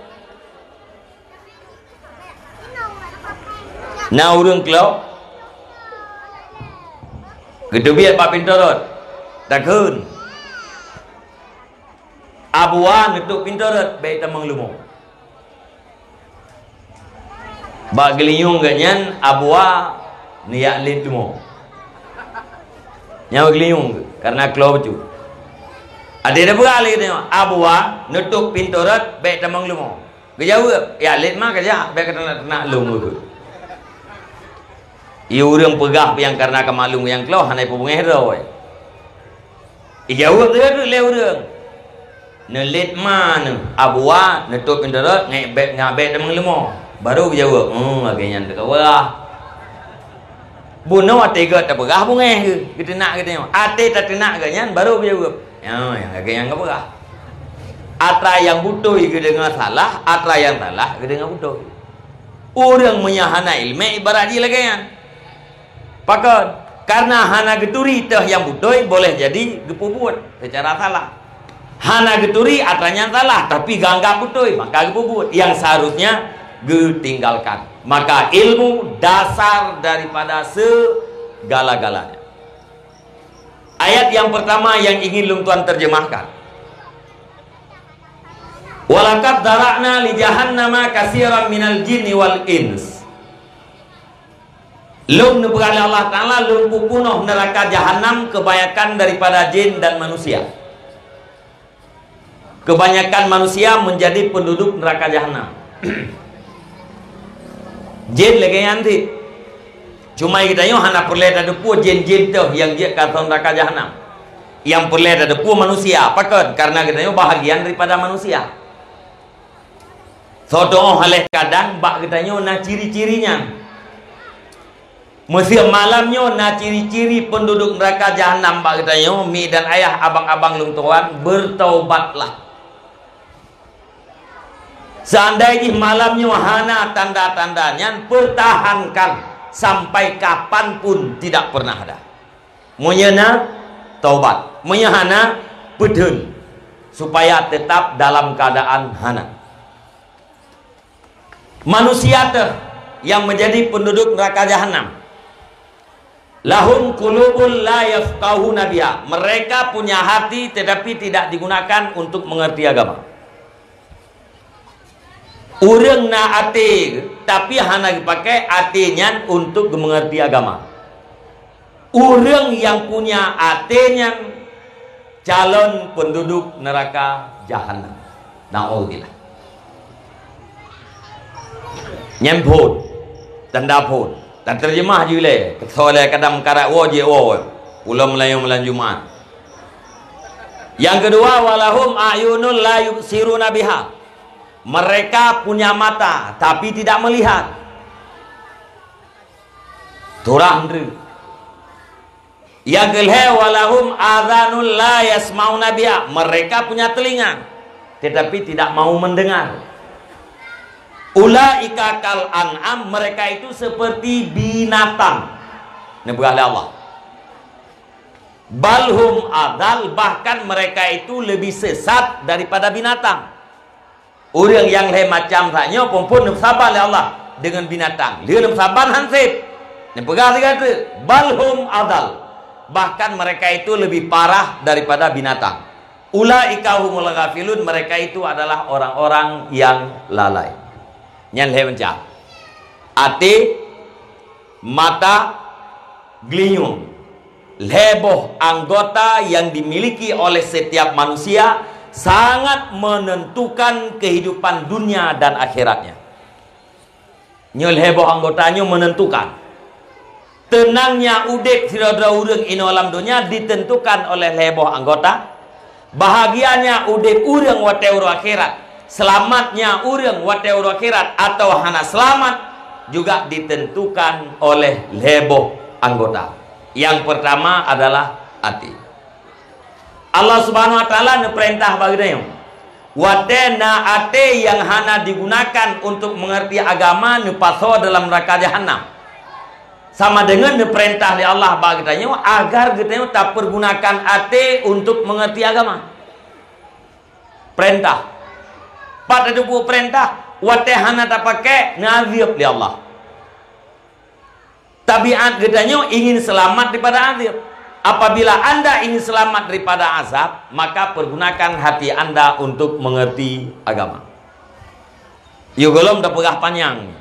Na ureuëng klo geuteubiet bak pintoe rot, takheun, "Abuwa, neutôp pintoe rot, bék tamong leumo." Bak geulinyueng geuh nyan, Abuwa neujak lét leumo. Nyan bak geulinyueng geuh, karena klo bacut. Até tapeugah lé geutanyoe, "Abuwa, neutôp pintoe rot, bék tamong leumo." Geujaweueb, "Ya lét ma kajak, bék kateunak-teunak lôn." Iya ureuëng peugah nyang karena kamaklum nyang klo hana ipeubungéh droe. Ijaweueb lé ureuëng, "Neulét ma neuh, Abuwa, neutôp pintoe rot, ngék bék, ngék bék tamong leumo." Baru geujaweueb, "Oh, lagée nyan teuka peugah." Bunoe até gét tapeugah bungéh geuh, geuteunak geutanyoe. Até tateunak geuh nyan baru geujaweueb, "Nyoe nyang lagée nyang kapeugah." Atra nyang beutôi geudeungoe salah, atra nyang salah geudeungoe beutôi. Ureuëng meunyoe hana ileumé ibarat jih lagée nyan. Pakon? Karena hana geuturi teuh nyang beutôi boleh jadi geupeubuet secara salah. Hana geuturi atra nyan salah, tapi geuanggab beutôi, maka geupeubuet. Yang seharusnya geutinggalkan. Maka ilmu dasar daripada segala-galanya. Ayat yang pertama yang ingin lôn tuan terjemahkan. "Walaqad dzara'na li jahannama katsiran minal jinni wal ins." Lôn neupeugah lé Allah Ta'ala, lôn peupunoh neuraka jahanam keubanyakan daripada jin dan manusia. Keubanyakan manusia menjadi penduduk neuraka jahanam. Jin lagée nyan cit. Cuma geutanyoe hana peureulée tateupeue jin-jin teuh nyang jeuet keu neuraka jahanam. Nyang peureulée tateupeue manusia. Pakon? Karena geutanyoe bahagian daripada manusia. Soe teuh óh lheueh kadang bak geutanyoe na ciri-ciri nyan. Meuseu malam nyoe na ciri-ciri penduduk neuraka jahanam bak geutanyoe, mi dan ayah, abang-abang lôn tuan, bertaubatlah. Seandai jih malam nyoe hana tanda-tanda nyan, pertahankan sampai kapan pun tidak pernah ada. Meunyoe na, taubat. Meunyoe hana, peutheun, supaya tetap dalam keadaan hana. Manusia teuh yang menjadi penduduk neraka jahanam. "Lahum qulubun la yafqahuna biha." Mereka punya hati tetapi tidak digunakan untuk mengerti agama. Ureuëng na até, tapi hana geupakai até nyan untuk geumeungerti agama. Ureuëng nyang punya até nyan calon penduduk neraka jahanam. Naudzubillah. Nyan phon, tanda phon. Tateurjeumah ju ilée, soe lé kadang karat woe jeuet woe, pulo meulayeue malam Jumat. Nyang keudua, "Walahum a'yunun la yubsiruna biha." Mereka punya mata, tapi tidak melihat. Turah meunteue. Nyang keulhée, "Walahum adhanun la yasmauna biha." Mereka punya telinga, tetapi tidak mau mendengar. "Ulaika kal an'am," mereka itu seperti binatang. Neupeugah lé Allah. "Balhum adal," bahkan mereka itu lebih sesat daripada binatang. Ureuëng nyang lhée macam tanyoe phon-phon neupeusaban lé Allah deungon binatang. Lheueh neupeusaban han sép. Neupeugah sigoe teuk, "Balhum adal." Bahkan mereka itu lebih parah daripada binatang. "Ulaika humul ghafilun," mereka itu adalah orang-orang yang lalai. Nyan lhée macam. Até, mata, geulinyueng. Lhée boh anggota yang dimiliki oleh setiap manusia sangat menentukan kehidupan dunia dan akhiratnya. Nyoe lhée boh anggota nyoe menentukan. Teunangnya udeb sidroe-droe ureuëng inoe lam donya ditentukan oleh lhée boh anggota. Bahagianya udeb ureuëng watée uroe akhirat, seulamatnya ureuëng watée uroe akhirat atawa hana seulamat juga ditentukan oleh lhée boh anggota. Nyang peurtama adalah até. Allah Subhanahu wa Taala neupeurintah bak geutanyoe, watée na até nyang hana digunakan untuk meungeurti agama, neupasoe dalam neuraka jahanam. Sama deungon neupeurintah lé Allah bak geutanyoe agar geutanyoe tapeurgunakan até untuk meungeurti agama. Peurintah. Pat teupeue peurintah, watée hana tapakai, neuazeub lé Allah. Tabiat geutanyoe ingin seulamat daripada azeub. Apabila anda ingin seulamat daripada azab, maka pergunakan hati anda untuk mengerti agama. Yôh gohlom tapeugah panyang.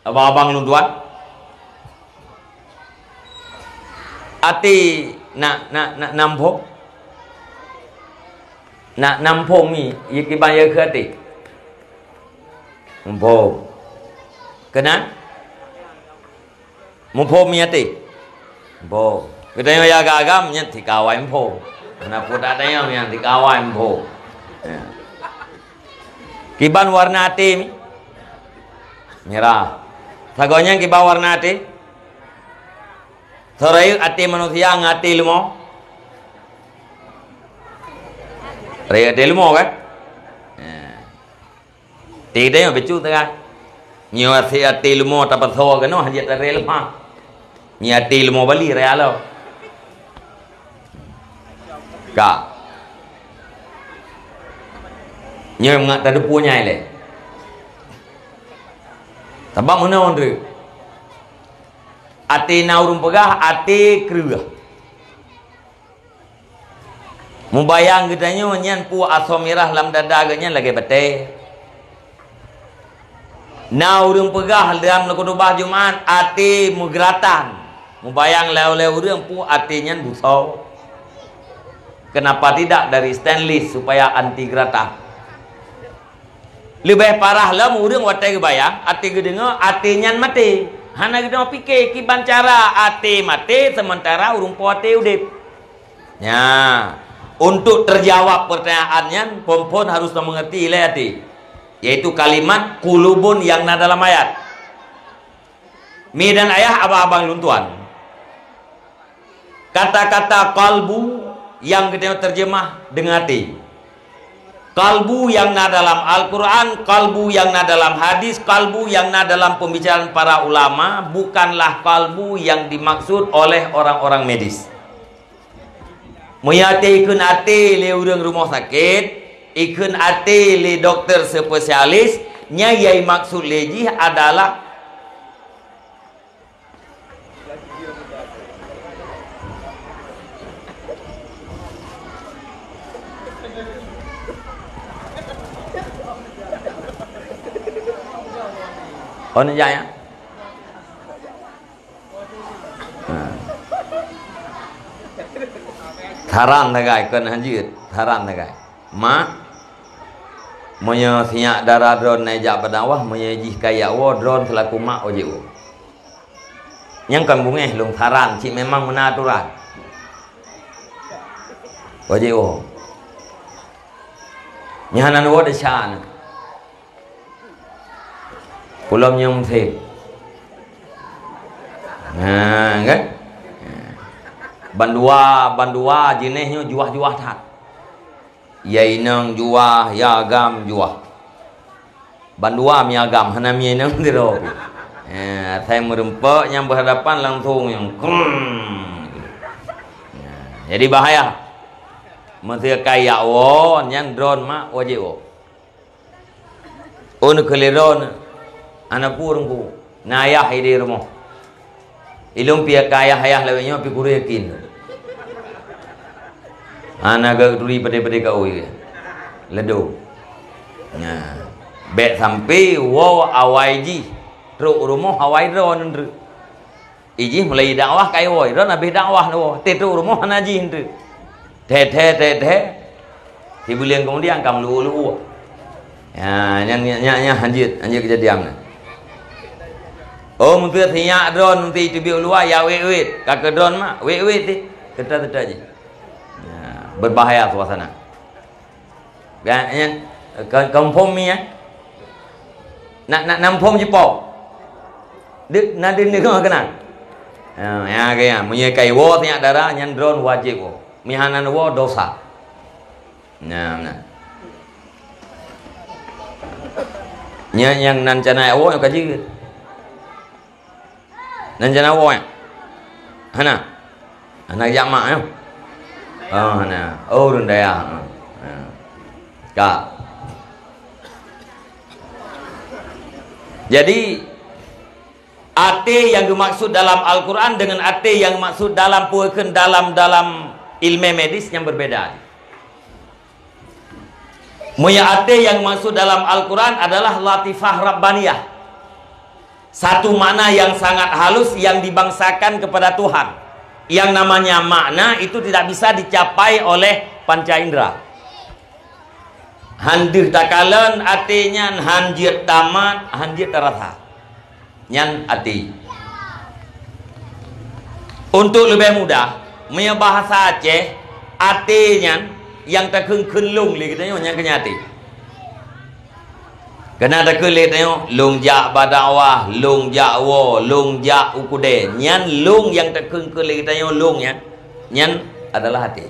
Abang-abang lôn tuan, até na, na, na, na muphom? Na, na muphom mi, ye kiban ye keu até? Muphom. Keunan? Muphom mi até? Muphom. Geutanyoe ya agam-agam nyan tika awai muphom. Hana peue tatanyong nyan tika awai muphom. Ya. Kiban warna até mi? Mirah. Sagoe nyan kiban warna até? Soe rayeuk até manusia ngon até leumo? Rayeuk até leumo kan? Ya. Até tanyoe bacut teuka. Nyoe até, até leumo tapasoe keunoe hana jeuet taré leupah. Nyoe até leumo bali raya lom. Ka. Nyoe mangat tadeupue nyai lé. Sabab meunoe, Andre. Até na ureuëng peugah, até kreueh. Mubayang geutanyoe nyan peue asoe mirah lam dada geuh nyan lagée batée. Na ureuëng peugah dalam khutubah Jumat, até meugeuratan. Mubayang lé, lé ureuëng peue até nyan beusoe. Kenapa tidak dari stainless supaya anti geuratan? Leubeh parah lom ureuëng watée geubayang, até geudeungoe, até nyan maté. Hana geudeungoe pike kiban cara até maté seumeuntara ureuëng po até udeb. Nya, untuk terjawab pertanyaan nyan, phon-phon harus tameungerti ilée até, yaitu kalimat qulubun nyang na dalam ayat. Mi dan ayah, abang-abang lôn tuan. Kata-kata qalbu nyang geutanyoe terjemah deungon até. Qalbu nyang na dalam Al-Quran, qalbu nyang na dalam hadis, qalbu nyang na dalam pembicaraan para ulama bukanlah qalbu yang dimaksud oleh orang-orang medis. Meunyoe até ikheun até lé ureuëng rumoh sakét, ikheun até lé dokto spesialis, nyan nyang jimaksud lé jih adalah Oh, ni jaya. Ha. Tharan sagai, kon hanjeuet, tharan sagai. Mak, meunyoe sinyak dara droeneuh jak peudakwah, meunyoe jih kajak woe, droeneuh seulaku mak wajéb woe. Nyang kon beungéh lôn saran cit memang meunan aturan. Wajéb woe. Nyan hana woe desya na. Ulôn nyang seb. Nah, kan? Bandua, bandua jeunèh nyoe juah-juah that. Ya inong juah, ya agam juah. Bandua mi agam, hana mi inong sidroe pih. Eh, asai meurumpok nyang berhadapan langsung nyang krum. Nah, jadi bahaya. Meuseuka jak woe, nyan droen mak wajéb woe. Oh, neukeulirô na. Hana peue ureueng ku. Na ayah di rumoh. Ilôn pih ka ayah-ayah lawét nyoe pih kureueng yakin. Hana geuturi padé-padé kaôi. Ledo. Nah. Bèk sampai woe awai jih. Trok rumoh awai droe neutreuk. Ijih mulai dakwah kai woe, droen habéh dakwah woe, teuh trok rumoh hana jih teuh. Thé, thé, thé, thé. Sibuleuen keumudian ka meuluwo-luwo. Ya, nyan, nyan, nyan, nyan hanjeuet, hanjeuet keujadian nyan. Oh, meunteuk sinyak droen, meunteuk iteubiet u luwa, ya wét-wét. Ka keu droen mak, wét-wét teuh. Teuta-teuta jih. Ya, berbahaya suasana. Kan, nyan, kon, konfom mi, eh? Nak, nak, na phom jipo. Dek, na deuh deungoe keunan. Ha, ya, ka, ya. Meunyoe ka iwoe sinyak dara, nyan droen wajéb woe. Meuhana neuwoe, dosa. Nah, nah. Nyan nyang nan cana woe ka jeuet. Nan cana woe, eh? Hana? Hana jak mak, eh? Oh, hana. Oh, ureueng dayah. Ha. Ka. Jadi, até nyang geumaksud dalam Al-Quran dengan até nyang geumaksud dalam peue kheun dalam, dalam ilmu medis nyang berbeda. Meunyoe até nyang geumaksud dalam Al-Quran adalah latifah rabbaniyah. Satu makna yang sangat halus yang dibangsakan kepada Tuhan. Yang namanya makna itu tidak bisa dicapai oleh panca indera. Han deuh takalon até nyan, han jeuet tamat, han jeuet tarasa. Nyan até. Untuk leubeh mudah, meunyoe bahasa Aceh, até nyan nyang takheun-kheun lôn lé geutanyoe, nyan keuh nyan até. Keunan takheun lé geutanyoe, lôn jak bak dakwah, lôn jak woe, lôn jak u keudè. Nyan lôn nyang takheun-kheun lé geutanyoe lôn nyan, nyan adalah até.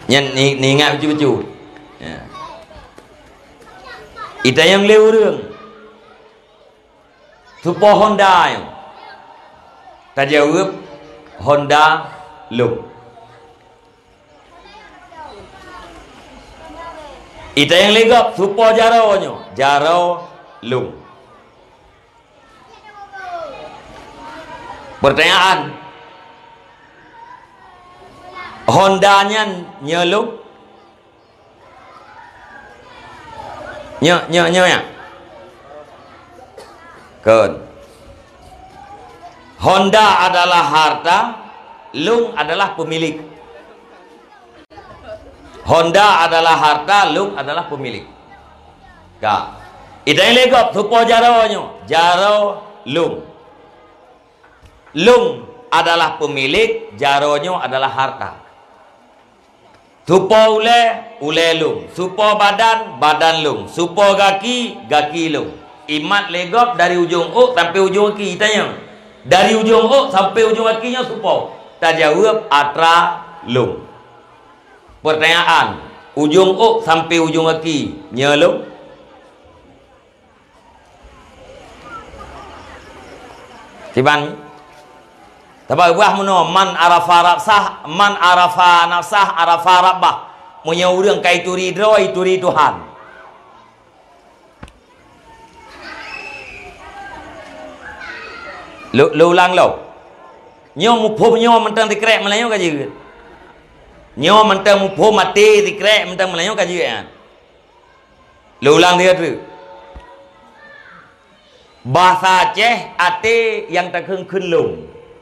Nyan ni, ni ingat bacut-bacut. Ya. Itanyong lé ureueng, "Soe po Honda nyoe?" Tajaweueb, "Honda lôn." Itanyong lé gob, "Soe po jaroe nyoe?" "Jaroe lôn." Pertanyaan, Honda nyan nyoe lôn? Nyoe, nyoe, nyoe, ya? Kon. Honda adalah harta, lôn adalah pemilik. Honda adalah harta, lôn adalah pemilik. Ka. Itanyong lé gob, "Soe po jaroe nyoe?" "Jaroe lôn." Lôn adalah pemilik, jaroe nyoe adalah harta. Soe po ulèe, ulèe lôn. Soe po badan, badan lôn. Soe po gaki, gaki lôn. Imat lé gob dari ujong ôk sampoe ujong gaki. Itanyong, "Dari ujong ôk sampoe ujong gaki nyoe soe po?" Tajaweueb, "Atra lôn." Pertanyaan, ujong ôk sampoe ujong gaki nyoe lôn? Kiban? Sabab ubah meunoe, "Man arafa nafsah, man arafa nafsah, arafa rabbah." Meunyoe ureueng ka ituri droe, ituri Tuhan. Lôn, lôn ulang lom. Nyoe muphom nyoe mantong sikrek Meulayu ka jeuet. Nyoe mantong muphom maté sikrek mantong Meulayu ka jeuet nyan. Lôn ulang sigoe treuk. Bahasa Aceh até nyang takheun-kheun lôn.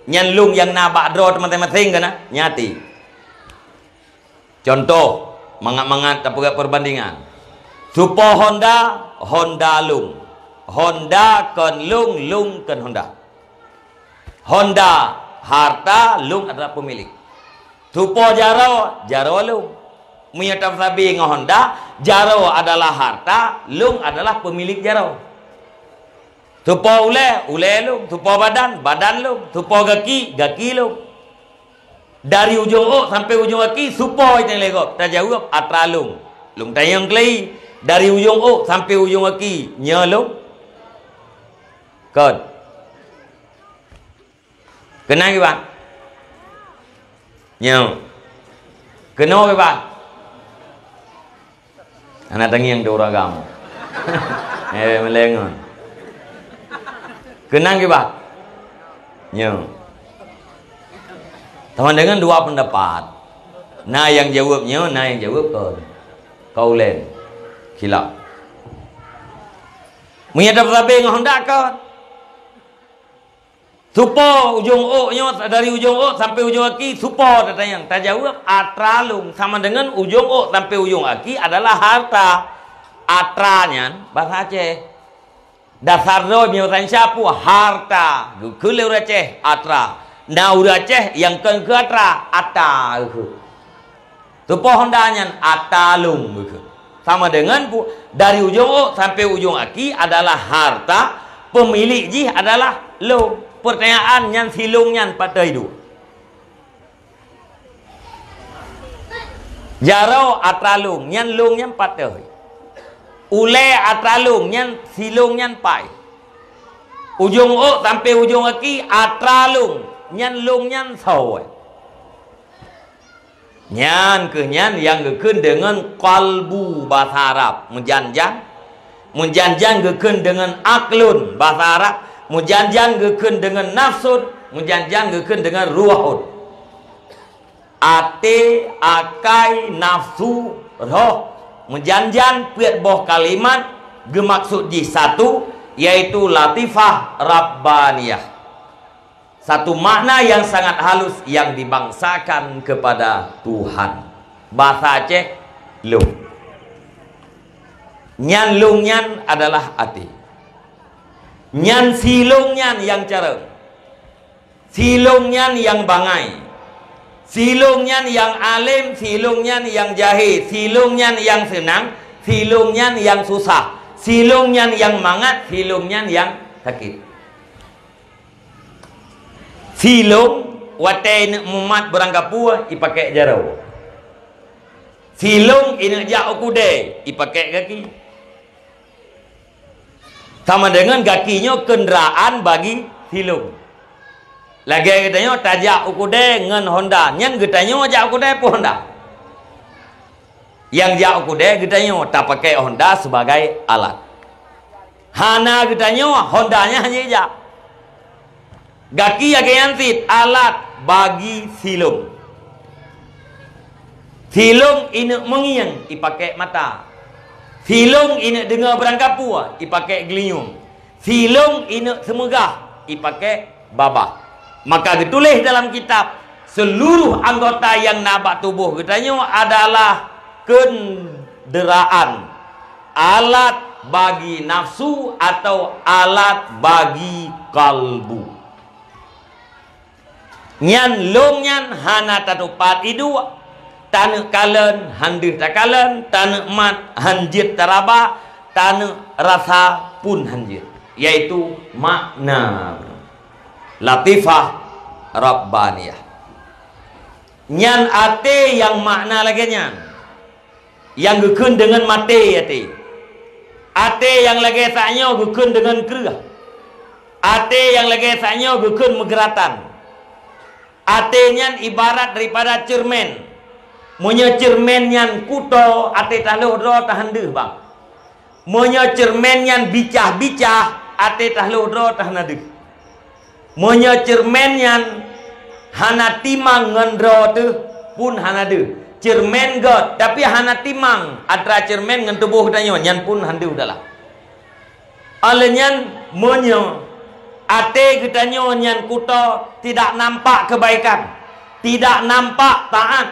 Nyan lôn nyang na bak droe teumaséng-maséng ka na, nyan até. Contoh, mangat-mangat tapeugah perbandingan. Soe po Honda, Honda lôn. Honda kon lông, lông kon Honda. Honda harta, lông adalah pemilik. Tupo jaroe, jaroe lông. Meunyoe tapeusabe ngon Honda, jaroe adalah harta, lông adalah pemilik jaroe. Tupo ulée, ulée lông. Tupo badan, badan lông. Tupo gaki, gaki lông. Dari ujong ôk sampoe ujong gaki, supo itang lé gob. Tajaweueb atra lông. Lông tanyong keulai, dari ujong ôk sampoe ujong gaki, nyoe lông? Kon. Keunan kiban? Nyoe. Keunoe kiban? Hana tangieng di ureueng agam. Eh, melengon. Keunan kiban? Nyoe. Teuma deungon dua pendapat. Na nyang jaweueb nyoe, na nyang jaweueb kon. Kaulain khilaf. Meunyoe tapeusabe ngon Honda kon. Supo ujong ôk nyoe, dari ujong ôk sampoe ujong gaki, supo tatanyong. Tajaweueb atra lông, sama deungon ujong ôk sampoe ujong gaki adalah harta. Atra nyan basa Aceh. Dasar droe meunyoe tanyoe sapeue harta, geukheun lé ureueng Aceh atra. Na ureueng Aceh nyang kon keu atra, ata geukheun. Tupo Honda nyan ata lông geukheun. Sama deungon pu-, dari ujong ôk sampoe ujong gaki adalah harta, pemilik jih adalah lông. Pertanyaan nyan, si lông nyan pat teuh iduek? Jaroe atra lông, nyan lông nyan pat teuh? Ulée atra lông, nyan si lông nyan pat? Ujong ôk sampoe ujong gaki atra lông, nyan lông nyan soe? Nyan kheueh nyan nyang geukheun deungon qalbu basa Arab, meujan-jan. Meujan-jan geukheun deungon aqlun basa Arab, meujan-jan geukheun deungon nafsun, meujan-jan geukheun deungon ruhun. Até, akai, nafsu, roh, meujan-jan peuet boh kalimat geumaksud jih satu, yaitu latifah rabbaniyah. Satu makna yang sangat halus yang dibangsakan kepada Tuhan. Basa Aceh, lông. Nyan lông nyan adalah até. Nyan si lông nyan nyang carông. Si lông nyan nyang bangai. Si lông nyan nyang além, si lông nyan nyang jahé, si lông nyan nyang seunang, si lông nyan nyang susah, si lông nyan nyang mangat, si lông nyan nyang sakét. Si lông watée ineuk mumat beurangkapeue, ipakék jaroe. Si lông ineuk jak u keudè, ipakék gaki. Sama deungon gaki nyoe keundraan bagi si lông. Lagée geutanyoe tajak u keudè ngon Honda, nyan geutanyoe jak u keudè peue Honda? Nyang jak u keudè geutanyoe tapakék Honda sibagai alat. Hana geutanyoe, Honda nyan hana jak. Gaki lagée nyan cit alat bagi si lông. Si lông ineuk meungieng ipakék mata. Si lông ineuk deungoe beurangkapeue ipakék geulinyueng. Si lông ineuk seumeugah ipakék babah. Maka geutuléh dalam kitab, seuluruh anggota nyang na bak tuboh geutanyoe adalah keundraan, alat bagi nafsu atau alat bagi kalbu. Nyan lông nyan hana tatupat iduek, taneuk kalon han deuh takalon, taneuk mat han jeuet taraba, taneuk rasa pun han jeuet, yaitu makna latifah rabbaniyah. Nyan até nyang makna lagée nyan. Nyang geukheun deungon maté até. Até nyang lagée sak nyoe geukheun deungon kreueh. Até nyang lagée sak nyoe geukheun meugeuratan. Até nyan ibarat daripada ceureumen. Meunyoe ceureumen nyan kuto, até taloh droe tahan deuh bang. Meunyoe ceureumen nyan bicah-bicah, até taloh droe tahan deuh. Meunyoe ceureumen nyan hana timang ngon droe teuh pun hana deuh. Ceureumen göt, tapi hana timang antara ceureumen ngon tuboh geutanyoe, nyan pun han deuh dalam. Óh lheueh nyan, meunyoe até geutanyoe nyan kuto tidak nampak kebaikan, tidak nampak taat,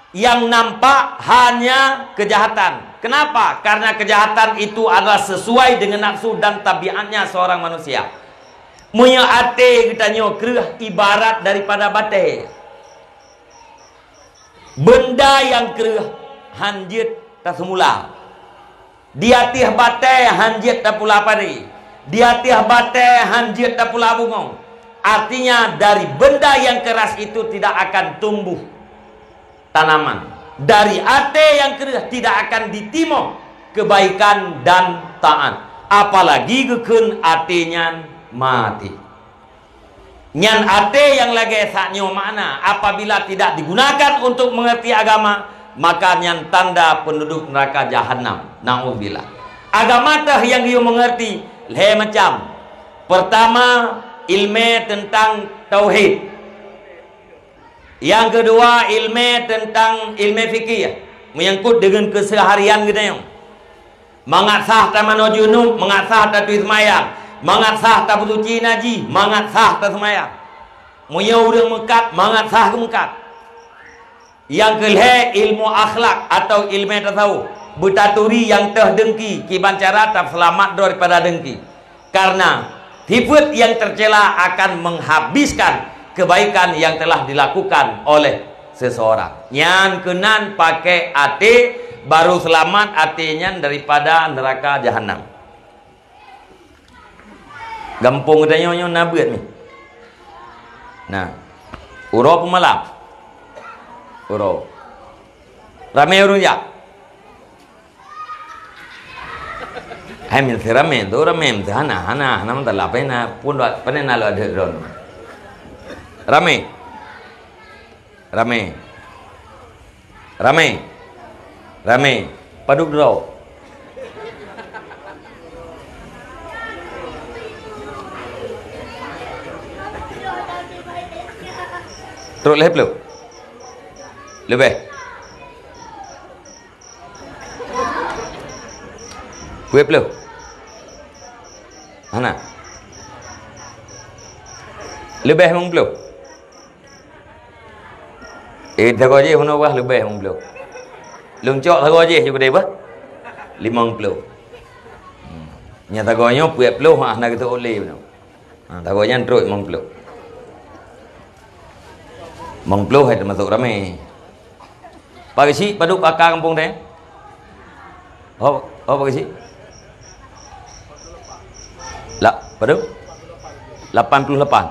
Yang nampak hanya kejahatan. Kenapa? Karena kejahatan itu adalah sesuai dengan nafsu dan tabiatnya seorang manusia. Meunyoe até geutanyoe kreueh ibarat daripada batée. Benda nyang kreueh han jeuet taseumula. Di ateueh batée han jeuet tapula padi, di ateueh batée han jeuet tapula bungong. Artinya, dari benda yang keras itu tidak akan tumbuh tanaman. Dari até nyang kreueh tidak akan ditimoh kebaikan dan taat, apalagi geukheun até nyan maté. Nyan até nyang lagée sak nyoe makna, apabila tidak digunakan untuk mengerti agama, maka nyan tanda penduduk neraka jahanam. Naudzubillah. Agama teuh nyang geuyue mengerti lhée macam. Pertama, ilmu tentang tauhid. Nyang keudua, ilmu tentang ilmu fikih, menyangkut dengan keseharian geutanyoe. Mangat sah tamanoe junub, mangat sah tatui seumayang, mangat sah tapeusuci najih, mangat sah taseumayang. Meunyoe ureuëng meukat, mangat sah geumeukat. Nyang keulhée, ilmu akhlak atau ilmu tasawuf, beutaturi nyang teuh deungki, kiban cara taseulamat droe daripada deungki. Karena sifat yang tercela akan menghabiskan kebaikan yang telah dilakukan oleh seseorang. Nyan keunan pakai até, baru selamat até nyan daripada neraka jahanam. Gampông geutanyoe nyoe na beuet ni. Nah, uroe peumalam. Uroe. Ramé ureuëng jak. Hai, min si ramé tu, ramé meusi hana, hana, hana meutalab, hana pun, pane na lôn adeuek droe. Ramé. Ramé. Ramé. Ramé. Padub droe. Trok lhée ploh. Leubeh. Peuet ploh. Hana. Leubeh limong ploh. Eh, sagoe jih bunoe bah leubeh limong ploh. Lôn cok sagoe jih ju keudeh bah. Limong ploh. Hmm. Nyang sagoe nyoe peuet ploh, ah, hana geuteuôt lé bunoe. Ha, sagoe nyan trok limong ploh. Limong ploh hai teumasok ramé. Pak Geuchik, padub KK gampông teuh? Ho, ho Pak Geuchik? La, padub? Lapan ploh lapan.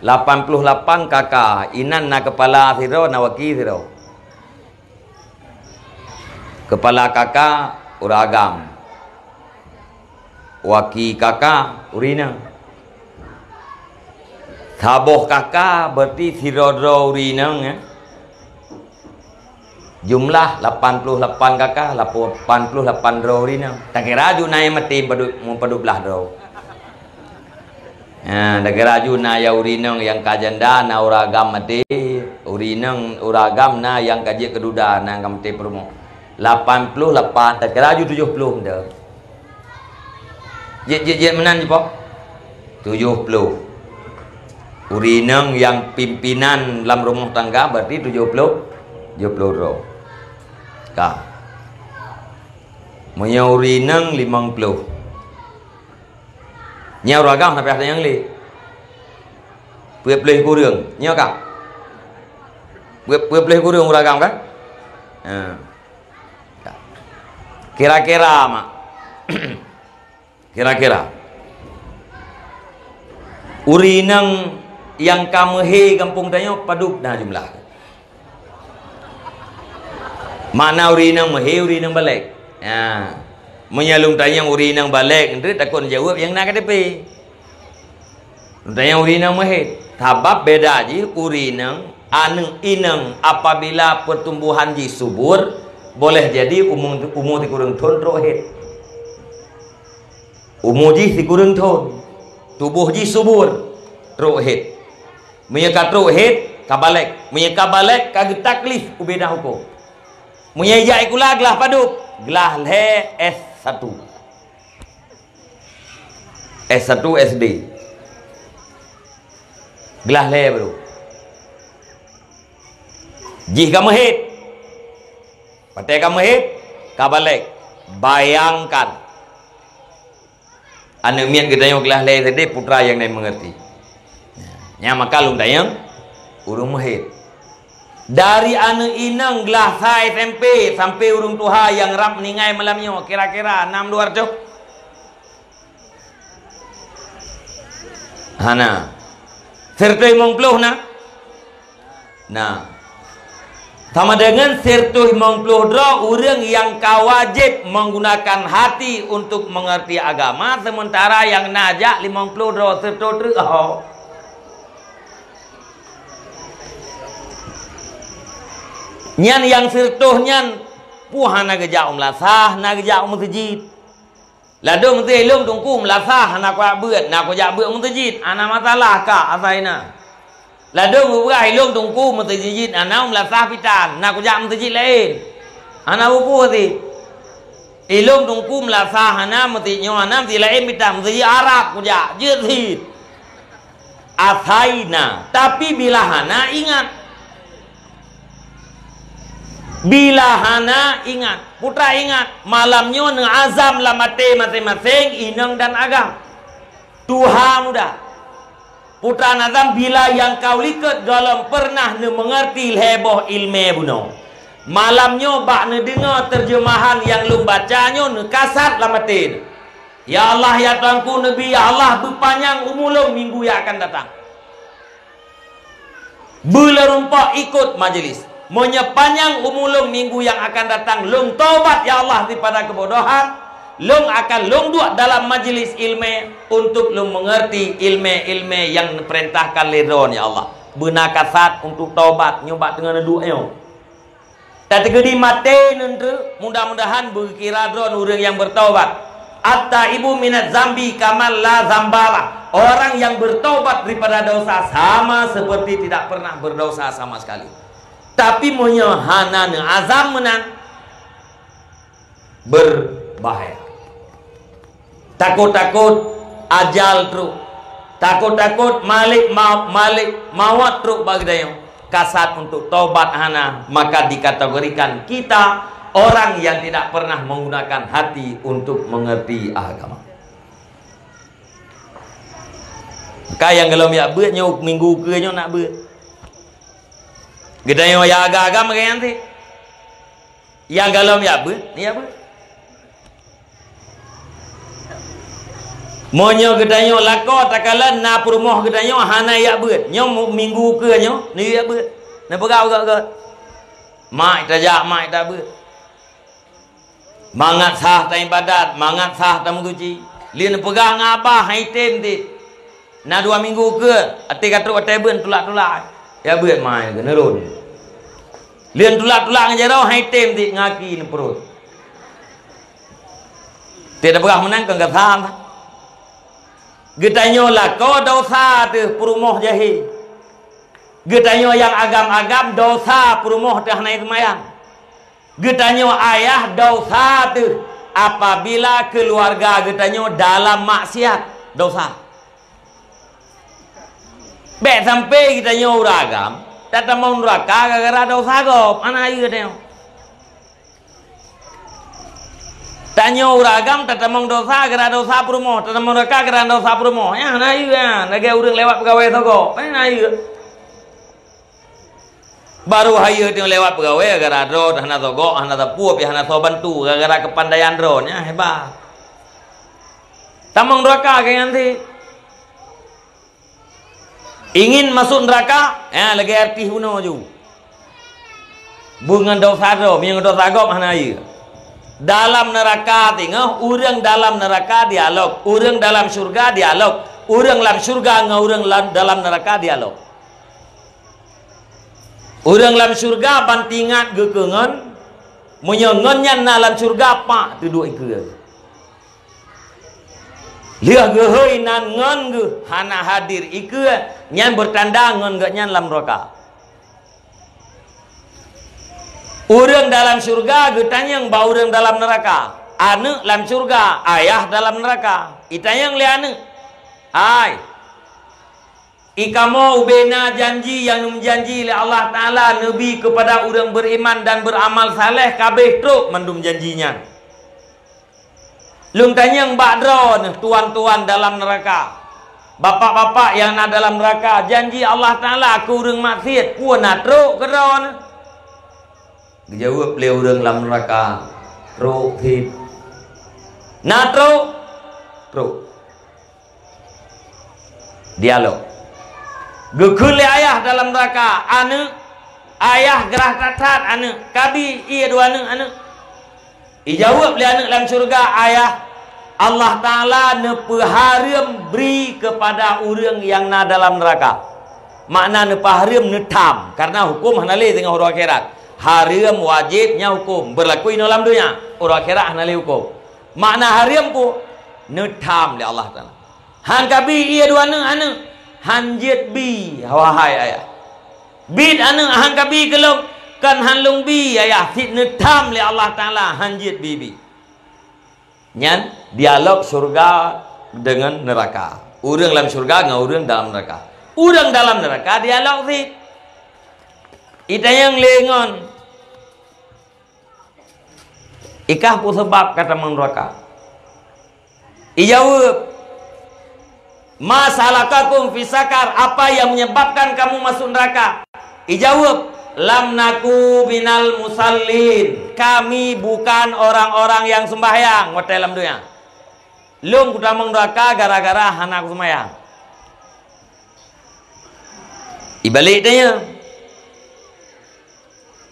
Lapan ploh lapan KK, inan na keupala sidroe, na waki sidroe. Keupala KK ureuëng agam. Waki KK ureuëng inong. Saboh KK berarti sidroe-droe ureuëng inong, ya. Jumlah lapan ploh lapan KK, lapan ploh lapan droe ureuëng inong. Takira aju na nyang maté padub-, padub blaih droe. Ha, takira aju na nyang ureuëng inong nyang ka janda, na ureuëng agam maté, ureuëng inong, ureuëng agam na nyang ka jeuet keu duda, na nyang ka maté peurumoh. Lapan ploh lapan, takira aju tujoh ploh meunan. Jeuet, jeuet, jeuet meunan jipoh? Tujoh ploh. Ureuëng inong nyang pimpinan lam rumoh tangga berarti tujoh ploh, tujoh ploh droe. Ka. Meunyoe ureuëng inong limong ploh. Nyan ureuëng agam sampai ata nyang lé. Peuet ploh kureueng. Nyoe ka? Peuet, peuet ploh kureueng ureuëng agam kan? Ha. Kira-kira mak. Kira-kira. Ureuëng inong nyang ka meuhé gampông tanyoe padub na jumlah. Makna ureuëng inong meuhé, ureuëng inong balek. Ya. Meunyoe lôn tanyong ureuëng inong balek, nteuk takot jaweueb nyang na K T P. Lôn tanyong ureuëng inong meuhé. Sabab beda jih ureuëng inong, aneuëk inong apabila pertumbuhan jih subur, boleh jadi umu, umu sikureueng thon trok hét. Umu jih sikureueng thon, tuboh jih subur, trok hét. Meunyoe ka trok hét, ka balek. Meunyoe ka balek, ka geutaklif ubena hukôm. Meunyoe jak sikula glah padub, glah lhée S satu. S satu S D. Glah lhée baru. Jih ka meuhét. Watée ka meuhét, ka balek. Bayangkan. Aneuëk miet geutanyoe glah lhée sideh putra nyang na mengerti. Nyan maka lôn tanyong ureuëng meuhét. Dari aneuëk inong glah sa S M P sampai ureuëng tuha nyang rab meuninggai malam nyoe kira-kira nam dua ratus. Hana. Sireutoh limong ploh na? Nah, sama dengan sireutoh limong ploh droe ureuëng nyang ka wajéb menggunakan hati untuk mengerti agama, sementara nyang na jak limong ploh droe sireutoh treuk ho. Nyan nyang sireutoh nyan peue hana geujak u meulasah, hana geujak u meuseujid. Ladôm teuh ilôn teungku meulasah hana kujak beuet, na kujak beuet meuseujid, hana masalah ka asai na. Ladôm geupeugah ilôn teungku meuseujid hana meulasah pitan, na kujak meuseujid laén. Hana peue-peue sit. Ilôn teungku meulasah hana meuseujid nyoe hana meuseujid laén pitan, meuseujid Arab kujak, jeuet sit. Asai na, tapi bila hana ingat. Bila hana ingat, putra ingat, malam nyoe neuazam lam até maséng-maséng inong dan agam. Tuha muda. Putra neuazam bila nyang ka u likot gohlom peureunah neumeungeurti lhée boh iéleumé bunoe. Malam nyoe bak neudeungoe teurjeumahan nyang lôn baca nyoe neukasat lam até. Ya Allah, ya Tuhanku, neubi, ya Allah, beupanyang umu lôn minggu nyang akan datang. Beuleurumpok ikot majelis. Meunyoe panyang umu lôn minggu nyang akan datang, lôn tobat, ya Allah, daripada keubodohan, lôn akan lôn duek dalam majelis iéleumé untuk lôn meungeurti iéleumé-iéleumé nyang neupeurintahkan lé Droe, ya Allah. Beuna kasat untuk tobat nyoe bak teungoh neuduek nyoe. Tateukeudi maté neuteuh, mudah-mudahan beukira droe ureuëng nyang beurtaubat. At-taibu minaz zambi kaman la zambalah. Orang yang bertaubat daripada dosa sama seperti tidak pernah berdosa sama sekali. Tapi meunyoe hana neuazam meunan, berbahaya. Takot-takot ajal trok. Takot-takot malik ma-, malik mawat trok bak geutanyoe. Kasat untuk tobat hana, maka dikategorikan kita orang yang tidak pernah menggunakan hati untuk mengerti agama. Ka nyang golom jak beuet nyoe minggu keue nyoe nak beuet. Geutanyoe nyang agam-agam lagée nyan sit. Nyang golom jak beuet, jak beuet. Meunyoe geutanyoe lakoe takalon na peurumoh geutanyoe hana jak beuet, nyoe mu-, minggu keue nyoe neujak beuet. Neupeugah bak geuh, "Mak, tajak, mak, tabeuet." Mangat sah taibadat, mangat sah tameusuci. Lé neupeugah ngon abah, hai tem sit. Na dua minggu keue, até ka trok até beuen tulak-tulak. Jak beuet mai keuneurôn. Lé neutulak-tulak ngon jaroe, hai tem sit ngon aki neupeurot. Tiep tapeugah meunan kon gasam. Geutanyoe lakoe dosa teuh peurumoh jahé. Geutanyoe nyang agam-agam dosa peurumoh teuh hana seumayang. Geutanyoe ayah dosa teuh apabila keuluwarga geutanyoe dalam maksiat, dosa. Bék sampai geutanyoe ureuëng agam tatamong nuraka gara-gara dosa gob, hana jeuet nyoe. Tanyoe ureuëng agam tatamong dosa gara dosa peurumoh, tatamong nuraka gara dosa peurumoh. Nyan hana jeuet nyan, lagée ureuëng lewat peugawée sogok, hana jeuet. Barô hayeue teungoh lewat peugawée gara droe hana sogok, hana sapeue, pih hana soe bantu gara-gara keupandaian droe, nyan hebat. Tamong nuraka lagée nyan sit. Ingin masuk neraka, ya, lagée artis bunoe ju. Beungon dosa droe, meungon dosa gob hana jeuet. Dalam neraka teungoh, ureuëng dalam neraka dialog, ureuëng dalam syurga dialog, ureuëng lam syurga ngon ureuëng lam, dalam neraka dialog. Ureuëng lam syurga ban tingat geukeue ngon, meunyoe ngon nyan na lam syurga, pak teuduek ikeue. Lheueh geuhôi nan ngon geuh hana hadir ikeue, nyan beutanda ngon geuhnyan lam nuraka. Ureuëng dalam syurga geutanyong bak ureuëng dalam neuraka, aneuëk lam syurga, ayah dalam neuraka. Itanyong lé aneuëk, "Hai, I kamoe ubena janji nyang neumeujanji lé Allah Taala neubi keupada ureuëng beuriman dan beuramal saleh, ka abéh trok mandum janji nyan. Lôn tanyong bak droeneuh tuan-tuan dalam neuraka, bapak-bapak nyang na dalam neuraka, janji Allah Taala keu ureuëng maksiet peue na trok keu droeneuh? Geujaweueb lé ureuëng lam neuraka, "Trok cit." Na trok? Trok. Dialog. Geukheun lé ayah dalam neuraka, "Aneuëk, ayah grah that-that aneuëk, kabi ié dua aneuëk, aneuëk." Ijaweueb lé aneuëk lam syeuruga, "Ayah, Allah Taala neupeuhareuem bri keupada ureuëng nyang na dalam neuraka." Makna neupeuhareuem, neutham, kareuna huköm hana lé teungoh uroe akhirat. Hareuem wajéb nyan huköm, beurlaku inoe lam donya, uroe akhirat hana lé huköm. Makna hareuem peue? Neutham lé Allah Taala. "Han kabi ié dua aneuëk, aneuëk, han jeuet bi, wahai ayah. Biet aneuëk, han kabi keu lôn, kon han lôn bi ayah, cit neutham lé Allah Taala, han jeuet bi-bi." Nyan dialog syeuruga deungon neuraka. Ureuëng lam syeuruga ngon ureuëng dalam neuraka. Ureuëng dalam neuraka dialog cit. Itanyong lé ngon, "I kah peue sabab ka tamong neuraka?" Ijaweueb, "Ma salakakum fi sakar? Apa yang menyebabkan kamu masuk neraka?" Ijaweueb, "Lam naku minal musallin." Kami bukan orang-orang yang sembahyang watée lam donya. Lôn kutamong neuraka gara-gara hana kuseumayang. Ibalek tanya,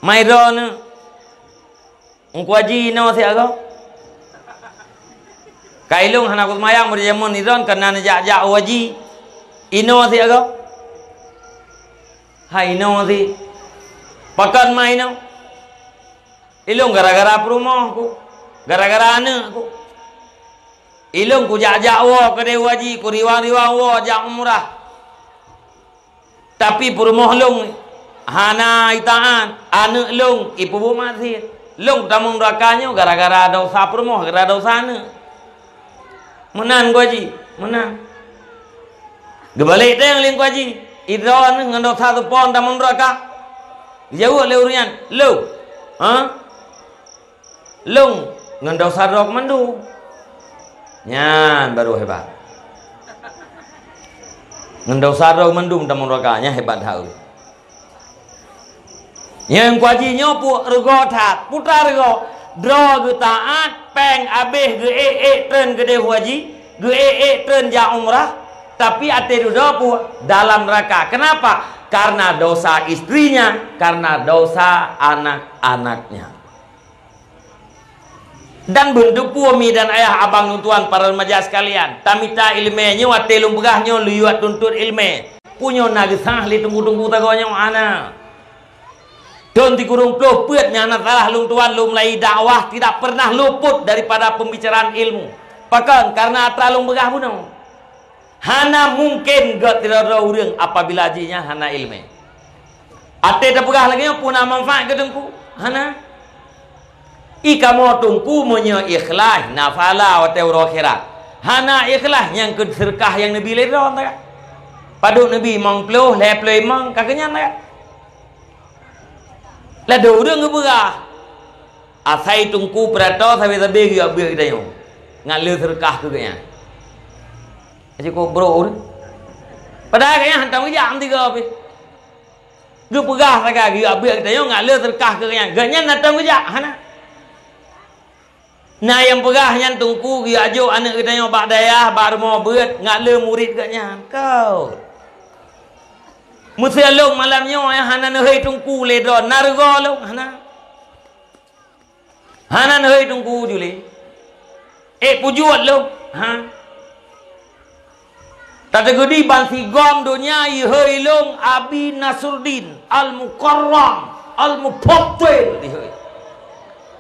"Mai droeneuh, Teungku Haji inoe siat goe?" "Ka ilôn hana kuseumayang meureujameun idon keunan jak-jak u haji. Inoe siat goe?" "Hai inoe si." "Pakon ma inoe?" "Ilôn gara-gara peurumoh ku, gara-gara aneuëk ku. Ilôn kujak-jak woe keudeh u haji, kuriwang-riwang woe jak umrah. Tapi peurumoh lôn hana itaát, aneuëk lôn ipeubuet maksiet. Lôn kutamong neuraka nyoe gara-gara desya peurumoh, gara-gara desya aneuëk." "Meunan Teungku Haji, meunan." Geubalek teuh lé Teungku Haji, "Idon ngon desya teupon tamong neuraka?" Geujaweueb lé ureuëng nyan, "Lôn." "Ha?" "Lôn ngon desya droe mandum." Nyan baru hebat. Ngon desya droe mandum tamong neuraka, nyan hebat that. Nyang kuaji nyoe pue reugoe that, putra reugoe. Droe geutaát, péng abéh geuék-ék treun keudeh u haji, geuék-ék treun jak umrah, tapi até dudoe pue dalam neuraka. Kenapa? Karena dosa istrinya, karena dosa anak-anaknya. Dan beuneuteupeu mi dan ayah, abang lôn tuan, para remaja sekalian, tamita iéleumé nyoe watée lôn peugah nyoe lôn yue tuntot iéleumé. Pue nyoe na geusah lé teungku-teungku sagoe nyoe hana. Thon sikureueng ploh peuet nyang na salah lôn tuan lôn mulai dakwah tidak pernah luput daripada pembicaraan ilmu. Pakon? Karena atra lôn peugah bunoe. Hana mungken gét sidroe-droe ureuëng apabila jih nyan hana iéleumé. Até tapeugah lagée nyoe pue na manfaat keu teungku? Hana. I kamoe teungku meunyoe ikhlaih na pahala watée uroe akhirat. Hana ikhlaih nyang keu seureukah nyang neubi lé droe nyan. Padub neubi limong ploh, lhée ploh limong ka keunyan nyan. Ladôm ureuëng geupeugah, asai teungku peurato sabe-sabe geuyue beuet geutanyoe. Ngat le seureukah keu geuhnyan. Aci kok brok ureuëng. Padahai geuhnyan hantom geujak meusigoe pih. Geupeugah sagai geuyue beuet geutanyoe ngat le seureukah keu geuhnyan. Geuhnyan hantom geujak hana. Na nyang peugah nyan teungku geuyue ajok aneuëk geutanyoe bak dayah, bak rumoh beuet, ngat le murit geuhnyan. Kau. Meuseu lôn malam nyoe nyang hana neuhôi teungku lé droe, na reugoe lôn hana. Hana neuhôi teungku juli. Ék pujuet lôn, ha. Tateugudi ban sigom donya ihôi lôn Abi Nasruddin Al-Mukarram, Al-Mufaddil ihôi.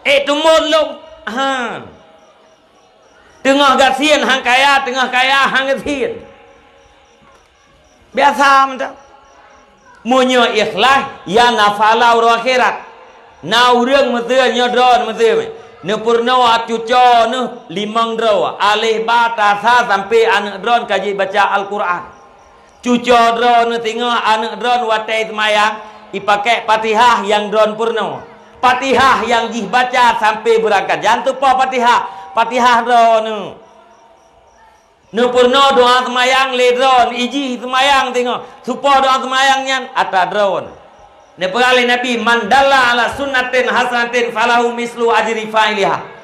Ék teumon lôn, ha. Teungoh gasien han kaya, teungoh kaya han gasien. Biasa mantong. Meunyoe ikhlaih, ya na pahala uroe akhirat. Na ureuëng meuseu nyoe droe meuseu, neupeurunoe cucoe neuh limong droe, alif ba ta sa sampoe aneuëk droe ka jibaca Al-Quran. Cuco droeneuh singoh, aneuëk droeneuh watée seumayang, ipakék Fatihah nyang droeneuh peurunoe. Fatihah nyang jih baca sampoe beurangkat. Jan tupo Fatihah. Fatihah droeneuh. Neupeurunoe doa seumayang lé droeneuh, ijih seumayang singoh. Tupo doa seumayang nyan atra droeneuh. Neupeugah lé Nabi, "Man dalla ala sunnatin hasanatin falahu mislu ajri fa'iliha."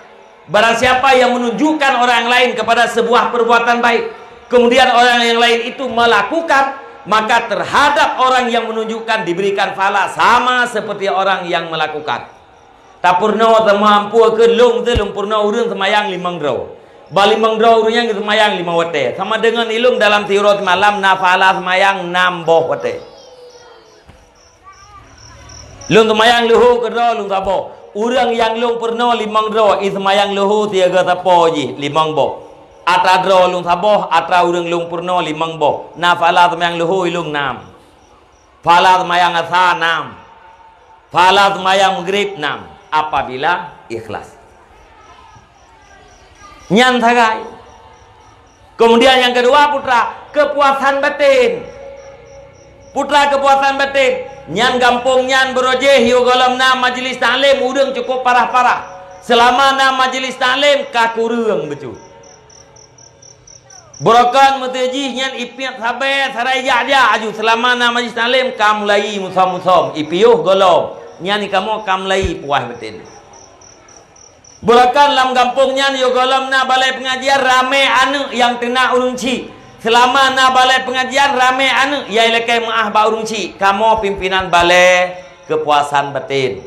Barang siapa yang menunjukkan orang lain kepada sebuah perbuatan baik, kemudian orang yang lain itu melakukan, maka terhadap orang yang menunjukkan diberikan pahala sama seperti orang yang melakukan. Tapeurunoe teuma, ampôn keu lôn, lôn peurunoe ureuëng seumayang limong droe. Bak limong droe ureuëng nyan geuseumayang limong watée. Sama deungon ilôn dalam siuroe simalam na pahala seumayang nam boh watée. Lôn seumayang leuhô keudroe lôn saboh. Ureuëng nyang lôn peurunoe limong droe, i seumayang leuhô siaga sapo jih limong boh. Atra droe lôn saboh, atra ureuëng lôn peurunoe limong boh. Na pahala seumayang leuhô ilôn nam. Pahala seumayang asa nam. Pahala seumayang maghrib nam. Apabila ikhlas. Nyan sagai. Kemudian nyang keudua, putra, kepuasan batin. Putra, kepuasan batin. Nyan gampông nyan beurojéh yoh gohlom na majelis taklim, ureuëng cukup parah-parah. Seulama na majelis taklim, ka kureueng bacut. Beurokon meuteujih nyan ipiep sabe sarai jak-jak aju, seulama na majelis taklim ka mulai musom-musom, ipiôh gohlom. Nyan ikamoe ka mulai puas batin. Beurokon lam gampông nyan yoh gohlom na balai peungajian ramé aneuëk nyang teunak ureuëng chik. Seulama na balai peungajian ramé aneuëk nyang ilakée meuáh bak ureuëng chik, kamoe pimpinan balai kepuasan batin.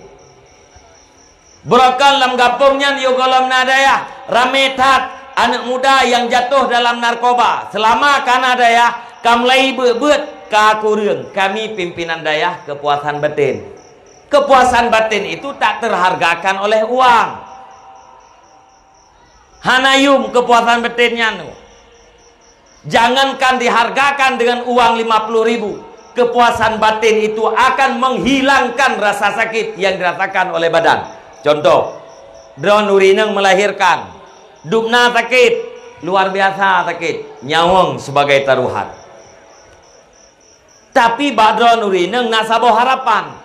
Beurokon lam gampông nyan yoh gohlom na dayah, ramé that aneuëk muda nyang jatoh dalam narkoba. Seulama ka na dayah, ka mulai beuet-beuet, ka kureueng. Kami pimpinan dayah kepuasan batin. Kepuasan batin itu tak terhargakan oleh uang. Hana yum kepuasan batin nyan. Jangankan dihargakan dengan uang lima puluh ribu, kepuasan batin itu akan menghilangkan rasa sakit yang dirasakan oleh badan. Contoh, droeneuh ureuëng inong melahirkan, dubna sakit, luar biasa sakit, nyawöng sebagai taruhan. Tapi bak droeneuh ureuëng inong na saboh harapan.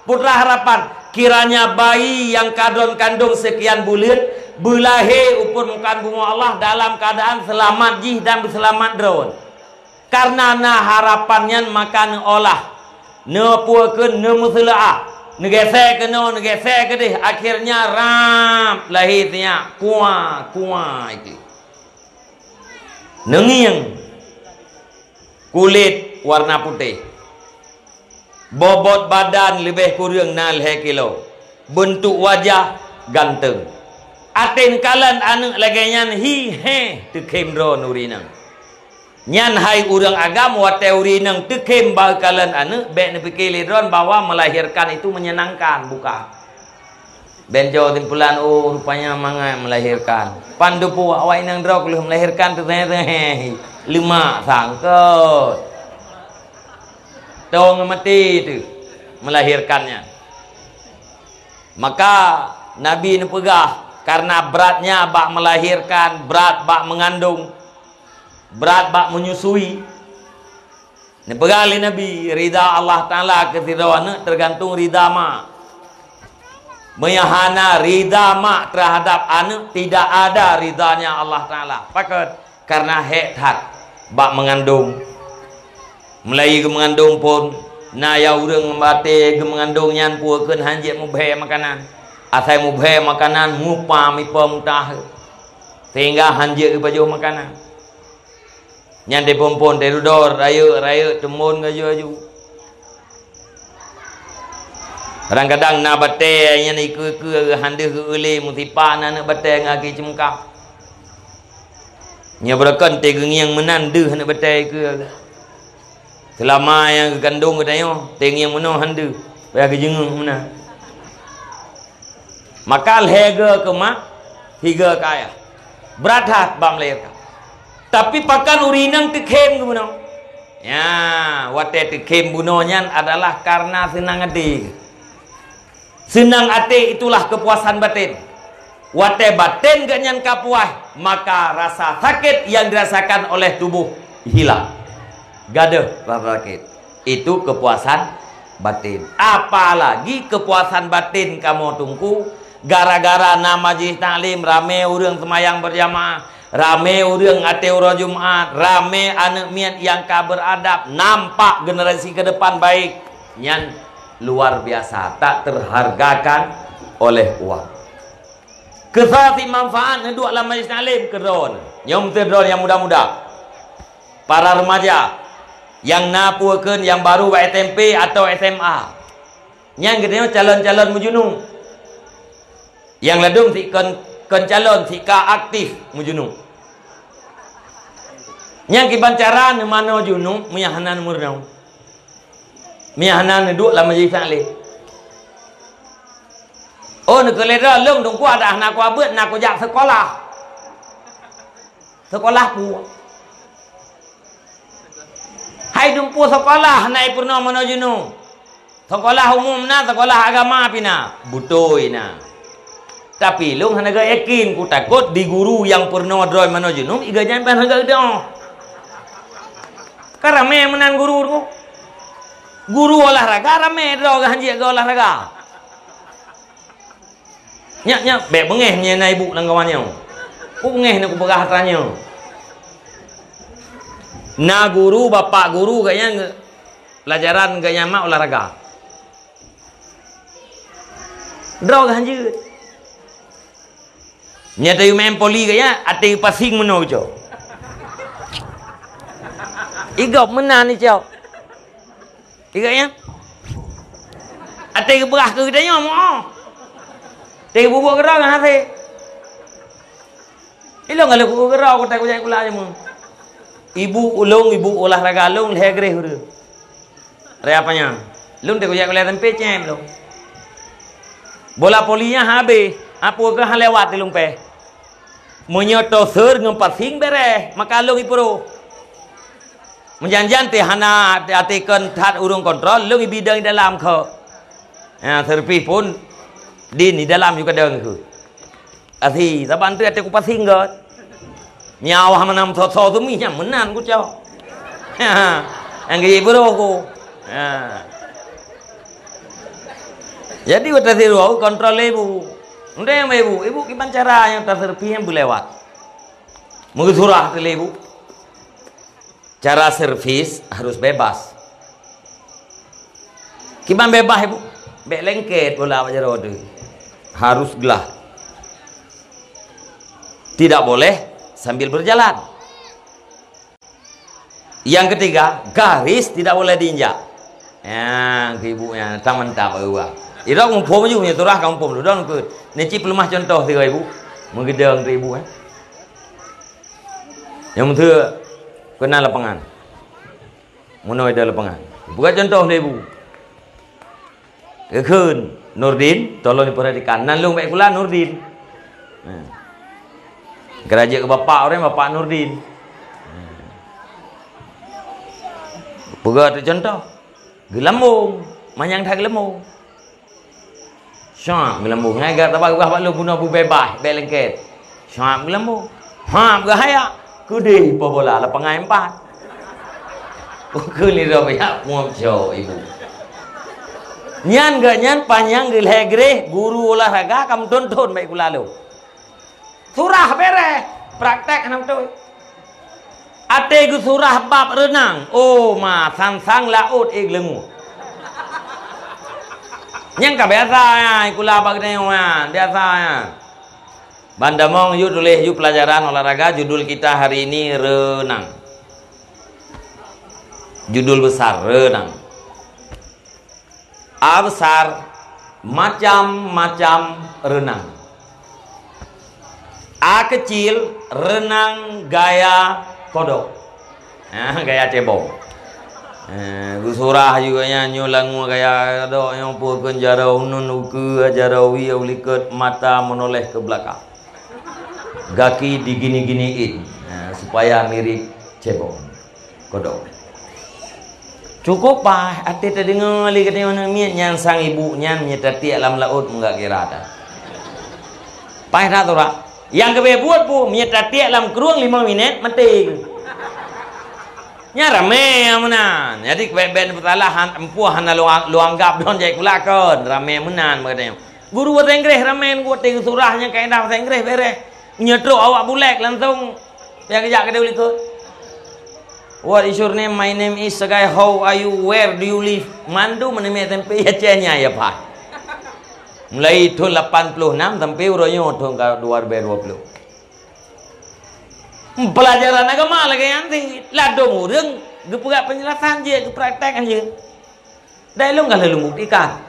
Putra harapan, kiranya bayi nyang ka droeneuh kandong seukian buleuen, beulahé u peureumukaan bumoe Allah dalam keuadaan seulamat jih dan beuseulamat droeneuh. Kareuna na harapan nyan maka neuolah, neupeue kheun, neumeuseuleuah, neugeusée keunoe, neugeusée keudeh, akhirnya rab lahé sinyak, kuah, kuah itu. Neungieng. Kulét warna putéh. Bobot badan leubeh kureueng na lhée kilo. Beuntuk wajah ganteng. Até neukalon aneuëk lagée nyan, hi héh, teukhém droeneuh ureuëng inong. Nyan hai ureuëng agam, watée ureuëng inong teukhém bak kalon aneuëk, bék neupike lé droeneuh bahwa melahirkan itu menyenangkan, bukan. Bék jo simpulan, "Oh, rupanya mangat melahirkan." Pan dupu awak inong droe keuh melahirkan teuh, teuh, teuh, leumak sangkot. Tong mati teuh melahirkannya. Maka Nabi neupeugah, karena beratnya bak melahirkan, berat bak mengandung, berat bak menyusui. Neupeugah lé Nabi, rida Allah Taala keu sidroe aneuëk teugantung rida mak. Meunyo hana rida mak terhadap aneuëk, tidak ada ridanya Allah Taala. Pakon? Karena hék that bak meungandong. Mulai geumeungandong phon, na ya ureuëng batée geumeungandong nyan peue kheun hanjeuet mubhée makanan. Asai mubhée makanan, mupa mipo mutah. Sehingga hanjeuet geupajoh makanan. Nyan diphon-phon, didudoe, rayeuk-rayeuk, teumon gaju-gaju. Kadang-kadang na batée nyan ikeue-keue, han deuh geu-eu lé, meusipa na aneuëk batée ngon gaki ceumeuka. Nyoe beureukan teugeungieng meunan deuh aneuëk batée ikeue. Seulama nyang geukandong geutanyoe, teugeungieng meunoe han deuh, payah geujeungeuk meunan. Maka lhée goe keu mak, sigoe keu ayah. Brat that bak melahirkan. Tapi pakon ureuëng inong teukhém geubunoe? Nya, watée teukhém bunoe nyan adalah karena seunang até. Seunang até itulah kepuasan batin. Watée batin geuhnyan ka puas, maka rasa sakét nyang dirasakan oleh tuboh hilang. Gadôh rasa sakét. Itu kepuasan batin. Apalagi kepuasan batin kamoe Teungku, gara-gara na majlis taklim, ramé ureuëng seumayang berjamaah, ramé ureuëng até uroe Jumat, ramé aneuëk miet nyang ka beradab, nampak generasi ke depan baik. Nyan luar biasa, tak terhargakan oleh uang. Keu soe sit manfaat neuduek lam majlis taklim? Keu droeneuh. Nyoe meuteudroe nyang muda-muda. Para remaja nyang na peue kheun nyang baru bak S M P atau S M A. Nyan geutanyoe calon-calon meujunub. Nyang ladôm sit kon, kon calon, sit ka aktif meujunub. Nyan kiban cara neumanoe junub meunyo hana neumeurunoe. Meunyo hana neuduek lam majlis taklim. Oh, neukeulheueh droe lôn Teungku adak hana kuabeuet, na kujak seukolah. Seukolah peue? Hai dumpeue seukolah na ipeurunoe manoe junub. Seukolah umum na, seukolah agama pih na. Beutôi na. Tapi lôn hana geuyakin, kutakot di guru nyang peurunoe droe manoe junub, iga nyan ban hana geudoh. Ka ramé meunan guru tu. Guru olahraga ramé droe geuhanjeuet geu olahraga. Nyak, nyak, bék beungéh meunyoe na ibu lam kawan nyoe. Ku beungéh na kupeugah atra nyoe. Na guru, bapak guru geuh nyan, pelajaran geuh nyan mak olahraga. Droe geuhanjeuet. Nyan tayue main poli geuh nyan, até pasing meunoe geucok. Igop meunan icok. Igop nyan. Até geupeugah keu geutanyoe moh. Até geububuet keudroe ngon hasé. Ilong galak kukeurau kutai kujak kula cuma. Ibu ulong, ibu olahraga long lhée greh ureuëng. Raya apa nyan? Lôn teuka jak gulai tempe cem lôn. Bola voli nyan habéh, apo keuh han lewat di lôn péh. Meunyoe toser ngon pasing bereh, maka lôn ipeuro. Meujan-jan teuh hana até kon that ureuëng kontrol, lôn ibidang di dalam kho. Ya, servis pun di, di dalam juga dong kho. Asi, saban teuh até kupasing gét. Nyawa meunam soe-soe teumi nyang meunan kucok. Nyang geuji beuroh ku. Ha. Jadi, watée sidroe kontrol lé ibu. Undang bak ibu, ibu kiban cara nyang taseureupi nyang beulewat. Meugeusurah teuh lé ibu. Cara servis harus bebas. Kiban bebas ibu, bék lengket bola bak jaroe teuh. Harus glah. Tidak boleh sambil berjalan. Yang ketiga, garis tidak boleh diinjak. Ya, ke ibu nya taman tak bak geuba. Irok muphom ju nyoe turah ka muphom dudon ke. Ni cit peuleumah contoh tiga ibu. Meugeudong tu ibu eh. Nyang meuteuk keunan lapangan. Meunoe ida lapangan. Buka contoh lé ibu. Geukheun Nurdin, tolong diperhatikan. Nan lôn bék kula Nurdin. Nah. Geurajek keu bapak orang bapak Nurdin. Nah. Peugah tu contoh. Geulambong, manyang that geulambong. Syap geulambong. Ngai gak tabah ubah bak lôn bunoe beubeubaih, bék lengket. Syap geulambong. Hap geuhayak. Keudeh po bola lapangan empat. Ukeue lirop yak muam cok ibu. Nyan gak nyan panyang geulhée greh guru olahraga kam tonton baik kula lôn. Surah bereh, praktek hana beutôi. Até geusurah bab reunang, oh ma sang-sang laôt ék leunguh. Nyang ka biasa nyan, kula bak geutanyoe nyan, biasa nyan. Ban damong yue tuléh yue pelajaran olahraga, judul kita hari ini reunang. Judul besar, reunang. A besar, macam-macam reunang. A kecil, reunang gaya kodok. Ah, gaya cebong. Eh, geusurah juga nyan nyoe langue gaya kodok, nyang peue kheun jaroe unun ukeue, jaroe wie u likot, mata meunoléh keu beulakang. Gaki digini-giniin, eh, supaya mirip cebong. Kodok. Cukup paih até tadeungoe lé geutanyoe aneuk miet nyan sang ibu nyan meunyo tatiek lam laôt meugak kira that. Paih that urak. Nyang geubeh buet pu meunyo tatiek lam krueng limong minét maté. Nyan ramé meunan. Jadi, bèk-bèk neupeusalah, han, empuh hana lôn, lôn anggap lôn jai kulakon. Ramé meunan, bak geutanyoe. Guru bahasa Inggréh ramé, geutanyoe surah nyang kaedah bahasa Inggréh bèrèh. Nyoe trok awak bulèk langsông. Nyang geujak keudéh likot. "What is your name?" "My name is Segai." "How are you? Where do you live?" Mandum aneuk miet S M P Aceh nyan ya, Pak. Mulai thôn lapan ploh nam sampai uroe nyoe thôn ka dua ribèe dua ploh. Peulajaran agama lagèe nyan cit. Ladôm ureueng geupeugah peunjelasan jeuet, geupraktek jeuet. Dai lôn ka lheueh lôn buktikan.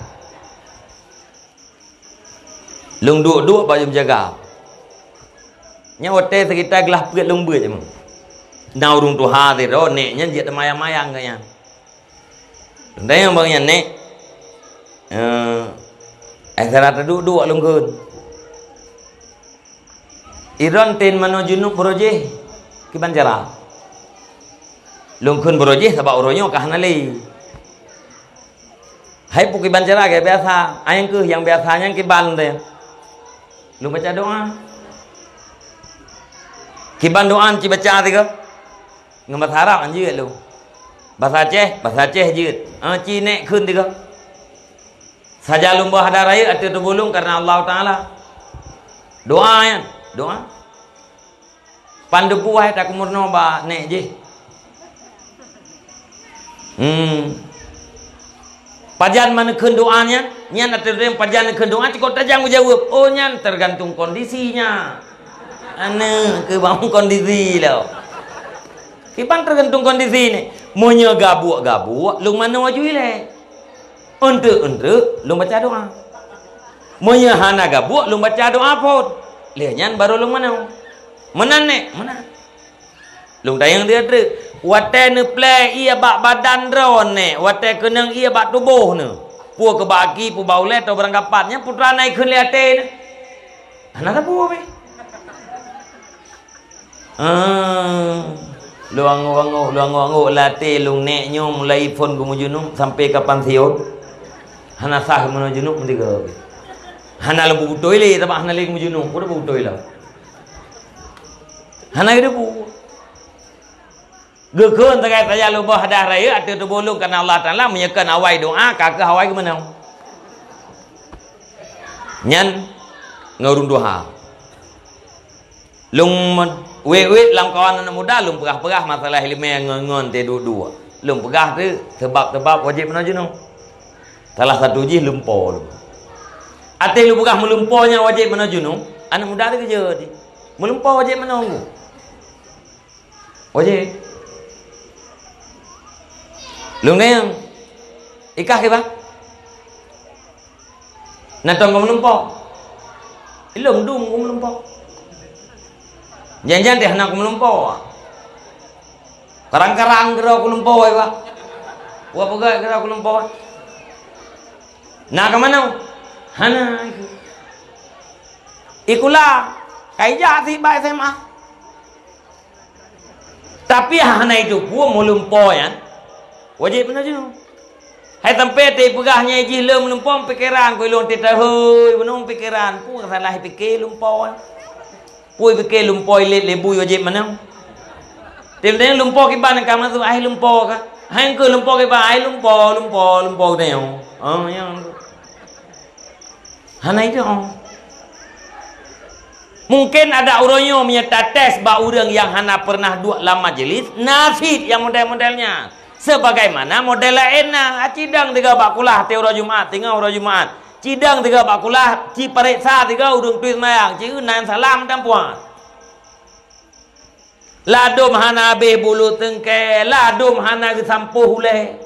Lôn duek-duek bak jeuem jaga. Nyan watèe seukita glah peuet lôn beuet cit. Na ureueng tuha sidroe, nèk nyan jeuet teumayang-mayang keu nyan. Lôn tanyong bak nyan, "Nèk, eh, ai sira taduek-duek lôn kheun. Iron ten manoe junub beurojéh kiban cara?" Lôn kheun beurojéh sabab uroe nyoe ka hana lé. Hai peue kiban cara gét biasa, ai nyang keuh nyang biasa nyan kiban teuh. Lôn baca doa. Kiban doa ci baca tiga. Ngon basa Arab jeuet lôn. Basa Aceh, basa Aceh jeuet. Ah, ci nèk kheun tiga. Sajan lôn boh hada rayeuk ateueh tuboh lôn kareuna Allah Taala. Doa nyan, doa. Pan teupeue hai takeumeurunoe bak nèk jih. Hmm. Pajan man neukheun doa nyan, nyan ateueh ureueng pajan neukheun doa, cukôp tajang geujaweueb. Oh, nyan teugantung kondisi nyan. Aneuk keu bangun kondisi lo. Kiban teugantung kondisi nèk. Meunyoe gabuek-gabuek, lôn manoe aju ilèe. Eunteuk-eunteuk lôn baca doa. Meunyoe hana gabuek, lôn baca doa phôn. Lheueh nyan barô lôn manoe. Meunan nèk, meunan. Lôn tanyong dia treuk. Watèe neuplè ié bak badan droeneuh, watèe keunong ié bak tuboh neuh. Peue keu bak aki, peue bak ulèe, atau barang kapat, nyan peue teuma na ikheun lé até neuh. Hana sapeue pih. Ah, lôn anggôk-anggôk, lôn anggôk-anggôk lam até lôn nèk nyoe mulai phôn geumeujunub sampai kapan siôn. Hana sah meunoe junub meusigoe. Hana lôn peubeutôi lé, sabab hana lé geumeujunub, peue peubeutôi lom. Hana geuteupeue. Geukheun sagai saja lôn boh hadah rayeuk ateueh tuboh lôn kareuna Allah Taala, meunyoe kon awai doa, ka keuh awai geumeunoe. Nyan ngon ureueng tuha. Lôn wét-wét lam kawan aneuk muda, lôn peugah-peugah masalah ileumèe ngon-ngon teuh duek-duek. Lôn peugah teuh seubab-seubab wajéb meunoe junub. Salah satu jih lumpo lôn. Até lôn peugah meulumpo nyan wajéb meunoe junub, aneuk muda teuh geujeuet. Meulumpo wajéb meunoe. Wajéb. Lôn ngieng. Ikah kiban? Na tom keumeulumpo? Ilôn dum keumeulumpo. Jan-jan teuh hana keumeulumpo. Karang-karang keudroe keumeulumpo, ai bah. Wah peugah keudroe keumeulumpo. Na keumeunang? Hana. Ikula, kai jak sit bak S M A. Tapi hana iteupeue meulumpo nyan wajéb meunoe junub. Hai sampai teupeugah nyan jih lé meulumpo pikeran, keu lôn teuh tahôi meunoe pikeran, peue salah pike lumpo nyan. Peue pike lumpo ilét lé bui wajéb meunoe. Tem-tem lumpo kiban ka masuk ai lumpo ka. Hai keu lumpo kiban ai lumpo, lumpo, lumpo teuh. Oh, nyan. Hana itu. Mungkin ada uroe nyoe meunyoe tates bak ureueng nyang hana pernah duek lam majlis, na cit nyang model-model nyan. Sebagaimana model laén na, cidong tiga bak kulah teuh uroe Jumat, singoh uroe Jumat. Cidong tiga bak kulah, ci pareksa tiga ureueng tui seumayang, ci nan salam dan puas. Ladôm hana habéh bulu teungke, ladôm hana geusampôh ulèe.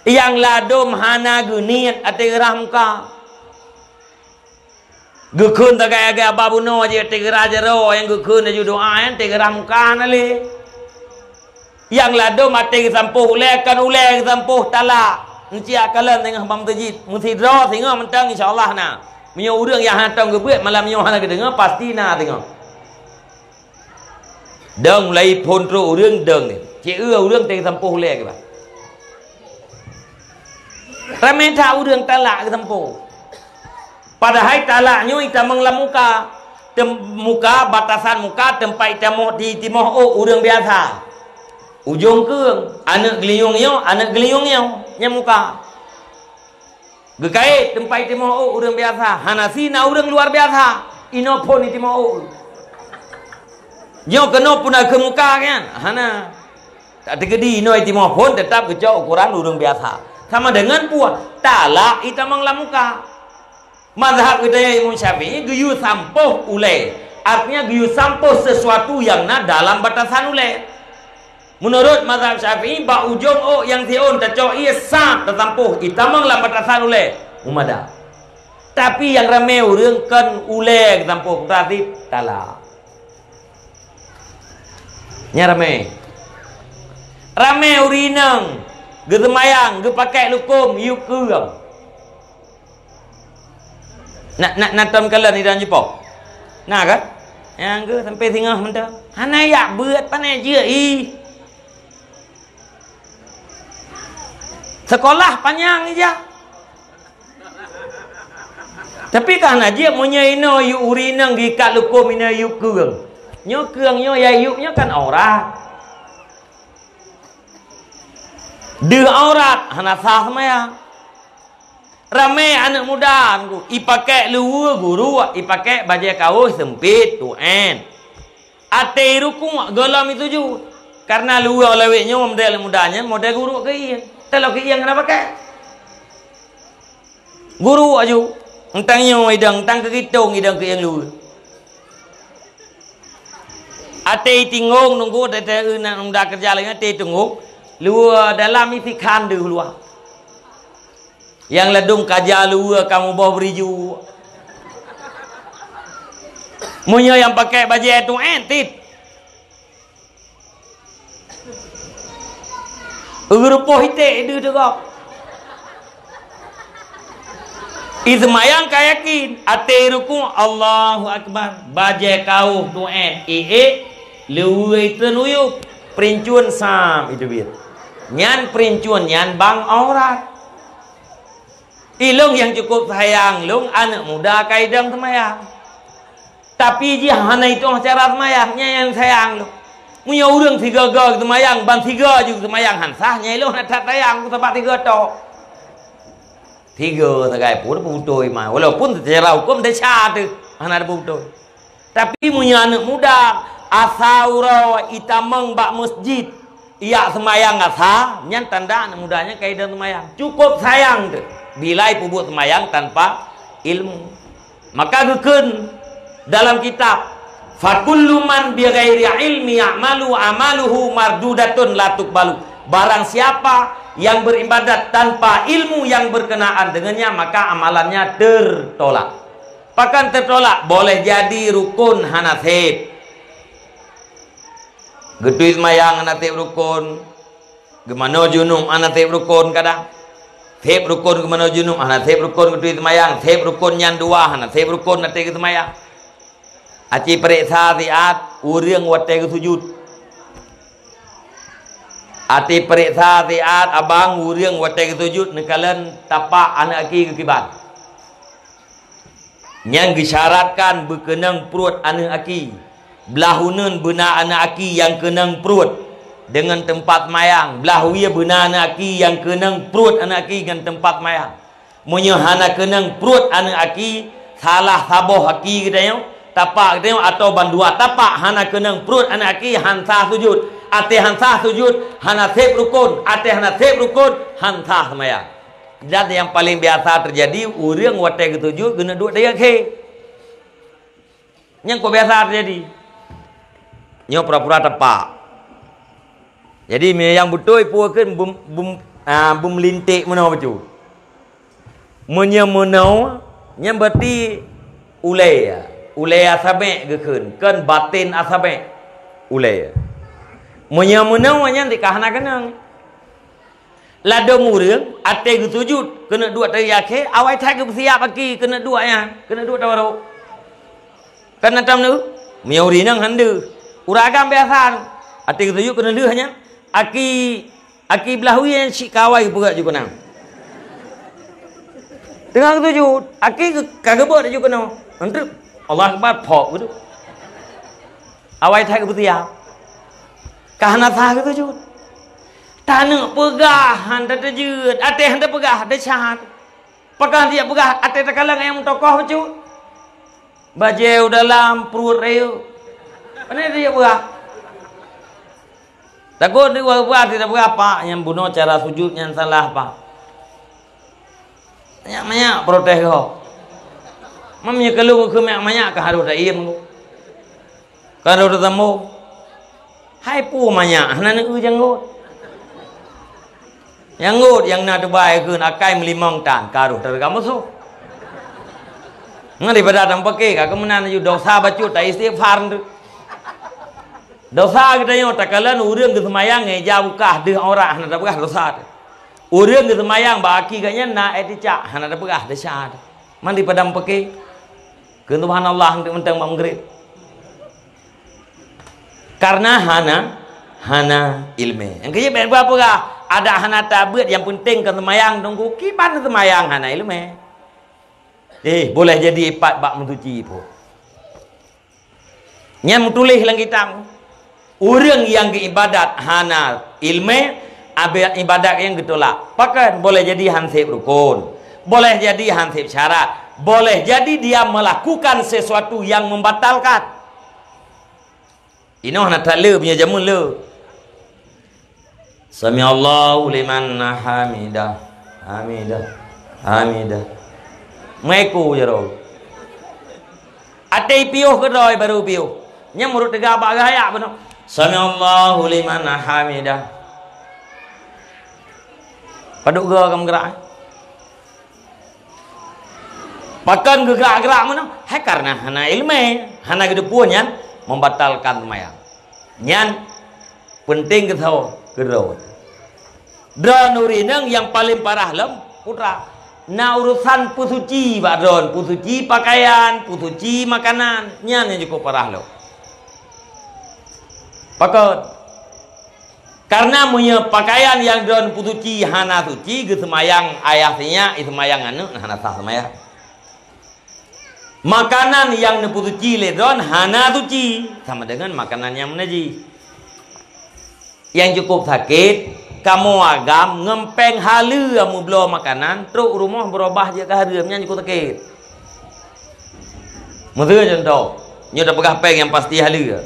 Nyang ladôm hana geuniet ateueh geurah muka. Geukheun sagai-sagai haba bunoe jih ateueh geurah jaroe, nyang geukheun laju doa nyan ateueh geurah muka hana lé. Nyang ladôm ateueh geusampôh ulèe, kon ulèe geusampôh talak. Neuciak kalon teungoh bak meuseujid. Meusidroe singoh mantong insya Allah na. Meunyoe ureueng nyang hana tom geubeuet malam nyoe hana geudeungoe, pasti na teungoh. Dong mulai phôn trok ureueng dong ni. Cit eu ureueng teuh geusampôh ulèe kiban. Ramé that ureueng talak geusampôh. Padahai talak nyoe itamong lam muka. Tem-, muka, batasan muka teumpat timoh, di timoh ôk ureuëng biasa. Ujong keueng, aneuk geulinyueng nyoe, aneuk geulinyueng nyoe, nyang muka. Geukait teumpat timoh ôk ureuëng biasa, hana si na ureuëng luar biasa. Inoe phon di timoh ôk. Nyoe keunoe pun na keu muka kan? Hana. Tak teukeudi inoe timoh phon tetap geucok ukuran ureuëng biasa. Sama dengan puah, talak itamong lam muka. Mazhab geutanyoe Imam Syafi'i geuyue sampôh ulée, artinya geuyue sampôh sesuatu nyang na dalam batasan ulée. Meunurot mazhab Syafi'i, bak ujong ôk nyang siôn tacok ié sab tasampôh, itamong lam batasan ulée, meumada. Tapi nyang ramé ureuëng kon ulée geusampôh, putra sit talak. Nyan ramé. Ramé ureuëng inong geuseumayang, geupakék lukôm, yub keueng. Na, na, na tom kalon idang jipoh? Na kan? Nyang geuh sampai singoh mantong. Hana yak beuet pané jeuet ih. Sekolah panyang ija. Tapi ka hana jeuet meunyoe inoe yub ureuëng inong geuikat lukôm inoe yub keueng. Nyoe keueng nyoe ya yub nyoe kan aurat. Deuh aurat hana sah seumayang. Ramé aneuk muda nunggu, ipakék luweue guruk, ipakék bajée kaoh seumpit, tuén. Até rukuk golom isujud. Karena luweue lawét nyoe model muda nyan model guruk keuieng. Teulo keuieng hana pakék. Guruk aju, entang nyoe idang, entang keu gitong idang keuieng luweue. Até tinggong nunggu tete na muda keureuja lagée até tinggong. Luweue dalam isi khan deuh luwa. Nyang ladôm kaja luweue ka muboh beuriju. Meunyoe nyang pakék bajée tuén tit. Geurupoh iték deuh teugok. Iseumayang ka yakin, até rukuk, Allahu Akbar. Bajée kaoh tuén iék, luweue iteun uyueb, peurincuan sam iteubiet. Nyan peurincuan nyan bang aurat. Ilong nyang cukup sayang lôn aneuk muda ka idong seumayang. Tapi jih hana itueng cara seumayang, nyan nyang sayang lôn. Meunyoe ureuëng sigoe-goe seumayang, ban sigoe ju seumayang han sah, nyan ilong hana that sayang, sabab sigoe tok. Sigoe sagai pun beutôi mah, walaupun secara hukum desya teuh hana beutôi. Tapi meunyoe aneuk muda asa uroe itamong bak masjid, ijak seumayang asa, nyan tanda aneuk muda nyan ka idong seumayang. Cukup sayang teuh bila ipeubuet seumayang tanpa ilmu. Maka geukheun dalam kitab, "Fakullu man bighairi ilmi ya'malu amaluhu mardudatun la tuqbalu." Barang siapa yang beribadat tanpa ilmu yang berkenaan dengannya, maka amalannya tertolak. Pakon teutolak? Boleh jadi rukun hana sép. Geutui seumayang hana sép rukun. Geumanoe junub hana sép rukun kadang. Sép rukun geumanoe junub, hana sép rukun geutui seumayang. Sép rukun nyan dua, hana sép rukun até geuseumayang. Aci peuriksa siat ureuëng watée geusujut. Até peuriksa siat abang ureuëng watée geusujut neukalon tapak aneuk aki geukiban. Nyang geusyaratkan beukeunong pruet aneuk aki. Blah uneuen beuna aneuk aki nyang keunong pruet deungon teumpat seumayang. Blah wie beuna aneuk aki nyang keunong pruet aneuk aki ngon teumpat seumayang. Meunyoe hana keunong pruet aneuk aki, salah saboh aki geutanyoe, tapak geutanyoe atawa bandua tapak hana keunong pruet aneuk aki, han sah sujut. Até han sah sujut, hana sép rukun. Até hana sép rukun, han sah seumayang. Dan nyang paleng biasa teujadi, ureuëng watée geusujut geuneuk duek teuyak khe. Nyang kok biasa teujadi. Nyoe pura-pura tapak. Jadi meunyoe nyang beutôi peue kheun bum, bum, ah, bum linték meunoe bacut. Meunyoe meunoe, nyan berarti ulée, ulée asabek geukheun, kon baten asabek ulée. Meunyoe meunoe nyan tika hana keunong. Ladôm ureuëng até geusujut keuneuk duek teuyak khe, awai that geupeusiap aki keuneuk duek nyan, keuneuk duek tawarok. Kan na tam neu? Meunyoe ureuëng inong han deuh. Ureuëng agam biasa, até geusujut keuneuk deuh nyan. Aki, aki blah wie nyan cit ka awai geupeugöt ju keunong. Teungoh geusujut, aki geu-, ka geubeuet ju keunoe. Enteuk. Allahu Akbar, phok beutôi. Awai that geupeusiap. Ka hana sah geusujut. Taneuk peugah han tateujeuet, até han tapeugah, desya. Pakon tajak peugah, até takalon nyang meutokoh bacut. Bajée u dalam pruet rayeuk. Pane tajak peugah. Takot di wa-, wa-, tidak berapa yang bunoe cara sujud nyang salah, Pak. Manyak-manyak protes kau. Mam nyeuk keu lôn keu manyak-manyak ka harôh taiem. Ka harôh tatambo. Hai pu manyak, hana neueu janggot. Janggot nyang na teubai kheun akai meulimong tan, ka harôh tareugam musoh. Ngon daripada tampake ka keumeunang ju dosa bacut ta istighfar tu. Dosa geutanyoe takalon ureuëng geuseumayang ngon ija bukah deuh aurat hana tapeugah dosa teuh. Ureuëng geuseumayang bak aki geuh nyan na éh ticak hana tapeugah desya teuh. Man dipadam peuke. Keu subhanallah, untuk mentang bak meugreb. Karena hana, hana ilmu. Nyang keujeuet bèk peugah, adak hana tabeuet, nyang penting keu seumayang tunggu kiban seumayang hana ilmu. Eh, boleh jadi ipat bak meusuci pun. Nyan meutuléh lam kitab, ureuëng nyang geuibadat hana ilmu, abe-, ibadat nyang geutulak. Pakon? Boleh jadi han seb rukun, boleh jadi han seb syarat, boleh jadi dia melakukan sesuatu yang membatalkan. Inoe hana that le, meunyoe jameun le. Sami'allahu liman hamidah. Hamidah. Hamidah. Meuiku jaroe. Até piôh keudroe baru piôh. Nyang meurot teuga bak gaya beunong. Sami'allahu liman hamidah. Padub goe kamoe gerak, eh? Pakon geugrak-grak meunoe? Hai karena hana ilmu, hana geuteupeue nyan membatalkan seumayang. Nyan penting keu saboh, keu droe. Droeneuh ureuëng nyang paleng parah lom, putra. Na urusan peusuci bak droeneuh, peusuci pakaian, peusuci makanan, nyan nyang cukup parah lom. Pakon? Karena meunyoe pakaian nyang droeneuh peusuci hana suci, geuseumayang ayah sinyak, iseumayang aneuëk, hana sah seumayang. Makanan nyang neupeusuci lé droeneuh hana suci, sama dengan makanan nyang meunajih. Nyang cukup sakét, kamoe agam ngon péng haleue meubloe makanan, trok u rumoh beurubah jeuet keu hareuem, nyan cukup sakét. Miseu contoh, nyoe tapeugah péng nyang pasti haleue.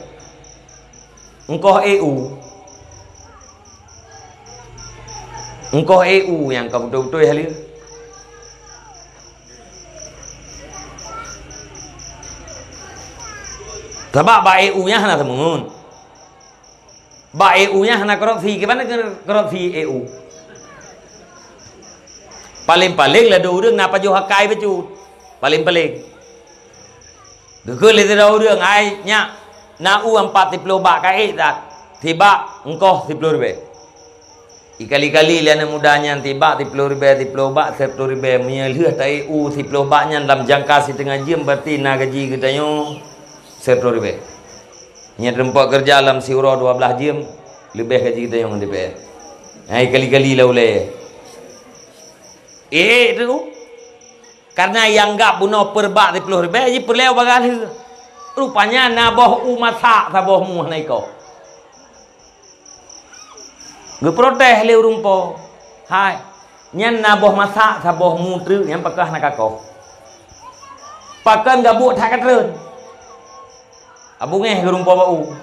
Engkoh E U. Engkoh E U nyang ka beutôi-beutôi haleue. Sabab bak E U nyan hana seumeungeut. Bak E U nyan hana korupsi. Kiban korupsi E U? Paleng-paleng ladôm ureuëng na pajoh akai bacut. Paleng-paleng. Geukheun lé sidroe ureuëng, "Hai nyak, na u ampat siploh bak ka ék that, sibak engkoh siploh ribèe." Ikali-kali lé aneuëk muda nyan sibak siploh ribèe, siploh bak siploh ribèe, meunyoe lheueh ta-ék u siploh bak nyan lam jangka siteungoh jeuem, berarti na gaji geutanyoe siploh ribèe. Nyan teumpat keureuja lam siuroe dua blaih jeuem, leubeh gaji geutanyoe ngon D P R. Hai kali-kali lam ulèe. Eh, tu. Karena nyang gab bunoe peureubak siploh ribèe, jipeureulèe bagaih lheueh. Rupanya na boh u masak saboh mu hana ikoh. Geuprotes lé ureuëng po, "Hai, nyan na boh masak saboh mu treuk nyan pakon hana kakoh? Pakon gabuek that katreun?" Abungéh geurumpo bak u.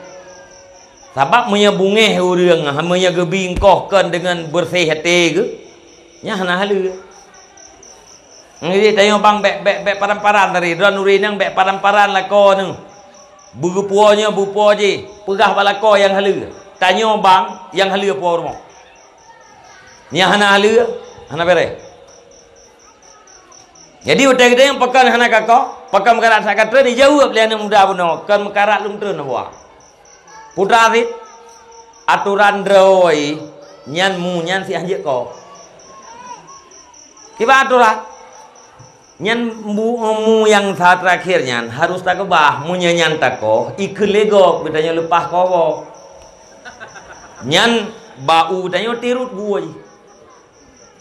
Sabab meunyoe bungéh ureuëng, meunyoe geubingkoh kon deungon beureuséh até geuh, nyan hana haleue. Jadi tanyoe bang bèk, bèk, bèk paran-paran tadi. Droeneuh ureuëng inong bèk paran-paran lakoe neuh. Beugeupuwoe nyoe, beupuwoe jih. Peugah bak lakoe nyang haleue. Tanyoe bang nyang haleue puwoe rumoh. Nyang hana haleue, hana bèrèh. Jadi, watèe geutanyoe pakon hana kakoh, pakon meukarat that katreun, jijaweueb lé aneuëk muda bunoe, "Kon meukarat lôn treun buah." Putra cit, atoran droe nyan mu nyan siah jeuet koh. Kiban atoran? Nyan bu-, mu nyang sa terakhir nyan harus takeubah. Meunyoe nyan takoh, ikheun lé gob geutanyoe leupah koh. Nyan bak u tanyoe tirot gua jih.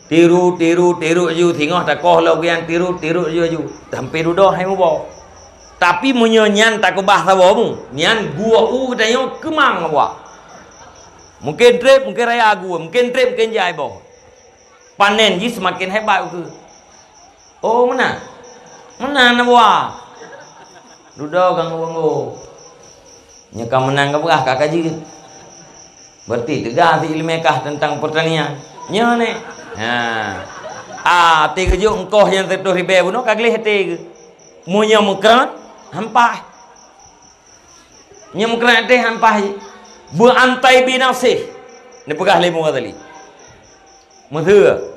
Tirot, tirot, tirot aju, singoh takoh lom geuyan, tirot, tirot aju, aju. Sampai dudoe hai muboh. Tapi meunyoe nyan takeubah saboh mu, nyan gua u geutanyoe keumang awak. Mungken treb, mungken raya gua, mungken treb, mungken jai boh. Panen jih seumaken hebat ukeue. Oh, meunan. Meunan na buah. Dudoe ganggu-ganggu. Nyoe ka meunan ka beurah ka, ka jeuet. Berarti teuga si ileumèe kah teuntang peurtanian. Nyoe nè. Ha. Ah, até geujok eungkoh nyang siratoh ribèe bunoe ka gleh até geuh. Meunyoe meukrot, hampah. Nyoe meukrot até hampah jih. Beuantai binafsih. Neupeugah lé Imam Ghazali. Meuseu.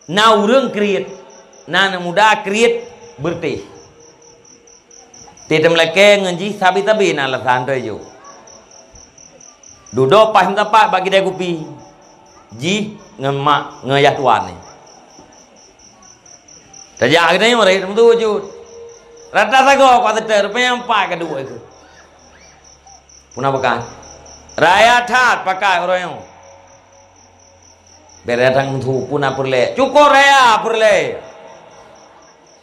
Na ureuëng kriet, na aneuk muda kriet beureutéh. Teuh teumeulakèe ngon jih sabe-sabe na alasan teuh jok. Dudoe paih meusapat bak kidai kupi. Jih ngon mak ngon yah tuan nyan. Tajak geutanyoe raya meutuju. Rata sagoe kuat teutek rupanya empat ka duek ikeu. Puna pakai. Raya that pakai uroe nyoe. Bèk raya tangtu puna peureulèe. Cukôp raya peureulèe.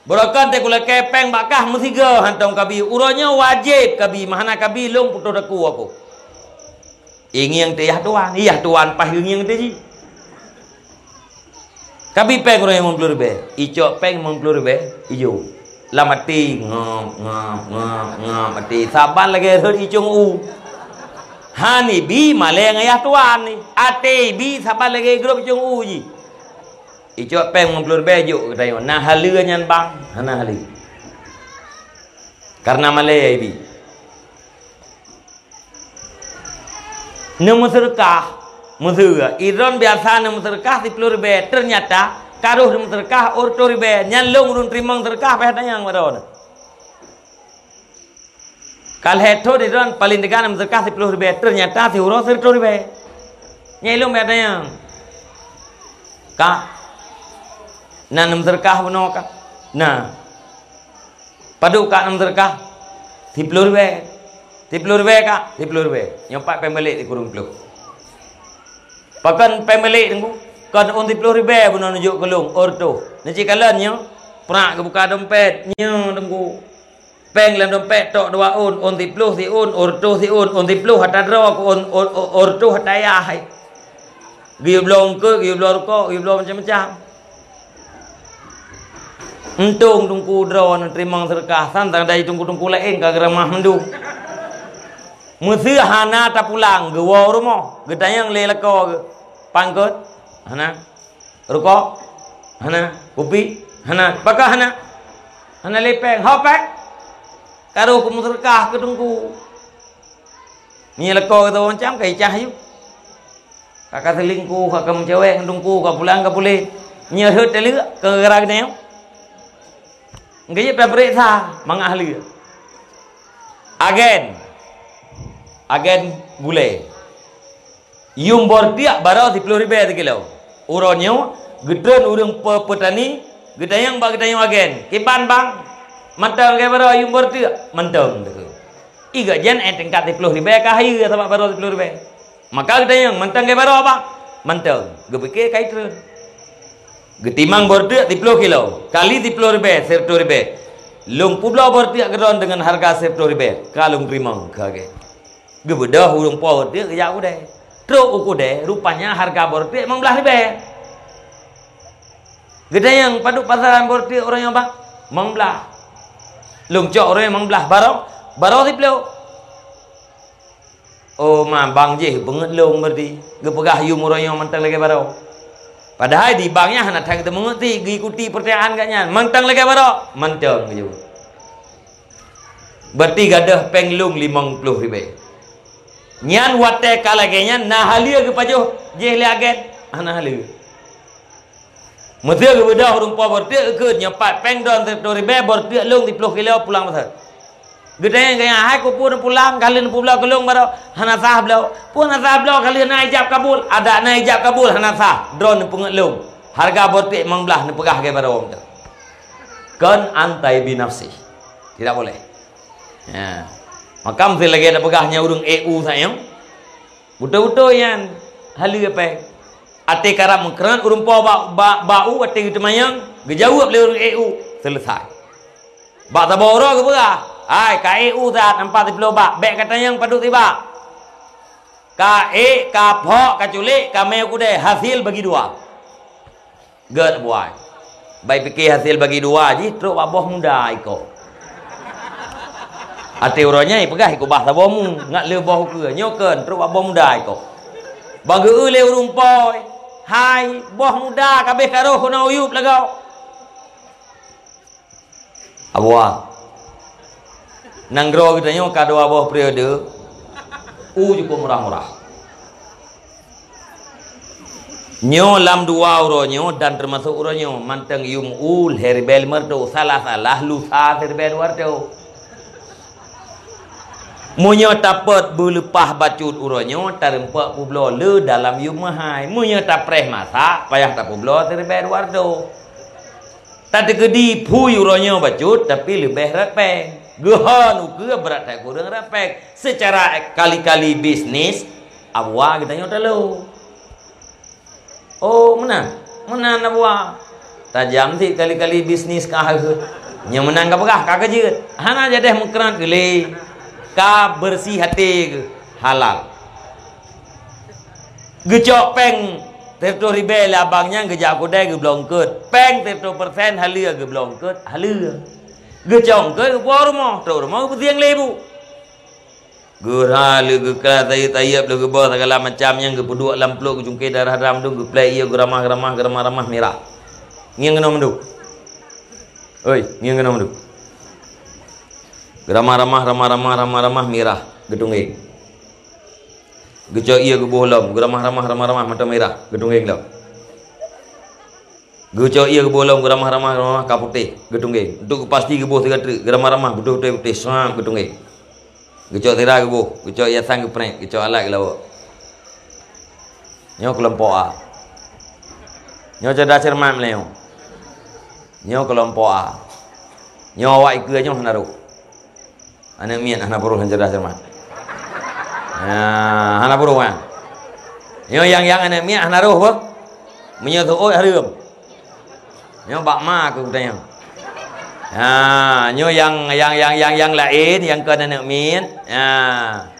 Beurokon teukulakèe péng bak kah meusigoe hantong kabi. Uroe nyoe wajéb kabi, meuhana kabi lôn putôh daku aku. Ingieng teuh yah tuan, yah tuan paih ingieng teuh jih. Kabi péng uroe limong ploh ribèe, icok péng limong ploh ribèe, ijok. Lam até ngop, ngop, ngop, ngop até. Saban lagèe rhot icong u. Han ibi malèe ngon yah tuan ni. Até ibi saban lagèe grob icong u jih. Icok péng limong ploh ribèe jok geutanyoe. Na haleue nyan bang? Hana haleue. Karena malèe ibi. Neumeuseudeukah, meuseudeukah. Idroen biasa neumeuseudeukah siploh ribèe, teunyata ka roh neumeuseudeukah ôh reutôh ribèe. Nyan lôn ureuëng teurimong seudeukah payah tanyong baroe. Ka lhèe thon idroen paléng teuga neumeuseudeukah siploh ribèe, teunyata siuroe sireutôh ribèe. Nyan lôn payah tanyong. Ka na neumeuseudeukah bunoe ka? Na. Padub ka neumeuseudeukah? Siploh ribèe. Siploh ribèe ka? Siploh ribèe. Nyoe pat péng balek sikureueng ploh. Pakon péng balek, Teungku? Kon ôn siploh ribèe bunoe neujok keu lôn, ôn reutôh. Neucit kalon nyoe, prak geubuka dompet, nyoe, Teungku. Péng lam dompet tok dua ôn, ôn siploh siôn, ôn reutôh siôn, ôn siploh ata droe keu ôn, ôn, ôn, ôn reutôh ata yah hai. Geuyue bloe eungkôt, geuyue bloe rukok, geuyue bloe macam-macam. Untông teungku droe neuteurimong seudeukah, sang tadai teungku-teungku laén ka geuramah mandum. Meuseu hana tapulang, geuwoe u rumoh, geutanyong lé lakoe geuh, "Pangkot?" "Hana." "Rukok?" "Hana." "Kupi?" "Hana." "Pakon hana?" "Hana lé péng." "Ho péng?" "Ka rôh keu meuseudeukah keu teungku." Meunyoe lakoe geutanyoe macam ka icah yôh. Ka, ka seulingkuh, ka, ka meucewek ngon teungku, ka pulang, ka puléh. Meunyoe rhot taleuek, ka gara-gara geutanyoe. Engkeuh jeuet tapeuriksa mangat haleue. Agen. Agen gulèe. Yuem bor tiek baroe siploh ribèe sikilo. Uroe nyoe, geutreun ureuëng pe-, peutani, geutanyong bak geutanyoe agen, "Kiban bang, mantong lagèe baroe yuem bor tiek?" "Mantong," takheun. Iga jan eh tingkat siploh ribèe ka hayeue sabab baroe siploh ribèe. Maka geutanyong, "Mantong lagèe baroe bang?" "Mantong." Geupike ka itreun. Geutimang bor tiek siploh kilo, kali siploh ribèe, sireutôh ribèe. "Lôn peubloe bor tiek keudroe deungon hareuga sireutôh ribèe, ka lôn teurimong," kheun agen. Geubeudôh ureuëng po bor tiek geujak u keudè. Trok u keudè, rupanya hareuga bor tiek limong blaih ribèe. Geutanyong, "Padub pasaran bor tiek uroe nyoe bang?" "Limong blaih." "Lôn cok uroe nyoe limong blaih, baroe?" "Baroe siploh." "Oh, ma bang jih beungeut lôn berarti, geupeugah yuem uroe nyoe mantong lagèe baroe." Padahai di bang nyan hana that geuteumeu'euet, geuikuti peurtanyaan geuh nyan, "Mantong lagèe baroe?" "Mantong," geujaweueb. "Berarti gadôh péng lôn limong ploh ribèe." Nyan watèe ka lagèe nyan, na haleue geupajoh jih lé agen? Hana haleue. Meuseu geubeudôh ureuëng po bor tiek geukheun, "Nyoe pat péng droen sireutôh ribèe, bor tiek lôn siploh kilo pulang pasai." Geutanyong geuh nyan, "Hai keupeue neupulang, ka lheueh neupeubloe keu lôn baroe?" "Hana sah bloe." "Peue hana sah bloe, ka lheueh na ijab kabul?" "Adak na ijab kabul, hana sah. Droen neupeungeut lôn. Hareuga bor tiek limong blaih neupeugah lagèe baroe mantong." Kon antai binafsih. Tidak boleh. Ya. Maka meuseu lagèe tapeugah nyan ureuëng E U sayoe. Beutôi-beutôi nyan haleue péng. Até karab meukrot ureuëng po ba, ba, ba u até geuteumanyong, geujaweueb lé ureuëng E U, selesai. Bak saboh uroe geupeugah, "Hai, ka ék u that, nampak siplôh bak, bèk ka tanyong padub sibak. Ka ék, ka phok, ka culek, ka mè u keudè, hasil bagi dua." Gèt buai. Bai pike hasil bagi dua jih, trôk bak boh muda iko. Até uroe nyan ipeugah iko bah saboh mu, ngat le boh ukeue, nyoe kheun trôk bak boh muda iko. Bak geu-eu lé ureueng po, "Hai, boh muda ka abéh ka rôh keunoe u yup lagoe." Abuwa, nanggroe geutanyoe ka dua boh periode, u jukuk murah-murah. Nyoe lam dua uroe nyoe dan teumasok uroe nyoe, mantong yum u lhèe ribèe limong reutôh, salah-salah lusa siribèe dua reutôh. Meunyoe tapot beuleupah bacut uroe nyoe, tareumpok peubloe le dalam yum meuhai. Meunyoe tapreh masak, payah tapeubloe siribèe dua reutôh. Tateukeudi phui uroe nyoe bacut, tapi leubeh rot péng. Geuhon ukeue brat that kureueng rot péng. Seucara kali-kali bisnis, abuwa geutanyoe talo. Oh, meunan. Meunan abuwa. Tajam sit kali-kali bisnis ka hareuh. Nyang meunan ka peugah, ka keujeuet. Hana jadeh meukrat geulé. Ka beureusi até geuh. Halal. Geucok péng sireutoh ribèe lé abang nyan geujak u keudè geubloe eungkot. Péng sireutoh persen haleue geubloe eungkot, haleue. Geucok eungkot geupuwoe rumoh, trôk rumoh geupeusieng lé ibu. Geura lé geukra tayeup-tayeup lé geuboh sagala macam nyang geupeuduek lam plôk geucungké darah dam dum geuplèk ié geuramah-ramah, geuramah-ramah mirah. Ngieng keunoe mandum. Oi, ngieng keunoe mandum. Geuramah-ramah, ramah-ramah, ramah-ramah mirah geutunggeng. Geucok ié geuboh lom, geuramah-ramah, ramah-ramah mata mirah geutunggeng lom. Geucok ié geuboh lom, geuramah-ramah, ramah-ramah ka putéh geutunggeng. Untuk geupasti geuboh sigoe treuk, geuramah-ramah beutôi-beutôi putéh, seuap geutunggeng. Geucok sira geuboh, geucok ié asang geupreh, geucok alat geulawok. Nyoe keulompok A. Nyoe ceudah ceureumat meunyoe. Nyoe keulompok A. Nyoe awak ikeue nyoe hana rôh. Aneuk miet hana peuroh nyang ceudah ceureumat. Nah, hana peuroh kan? Nyoe nyang, nyang aneuk miet hana rôh beuh. Meunyoe seuôt hareuem. Nyoe bak ma keuh geutanyoe. Nah, nyoe nyang, nyang, nyang, nyang, nyang laén, nyang kon aneuk miet. Nah.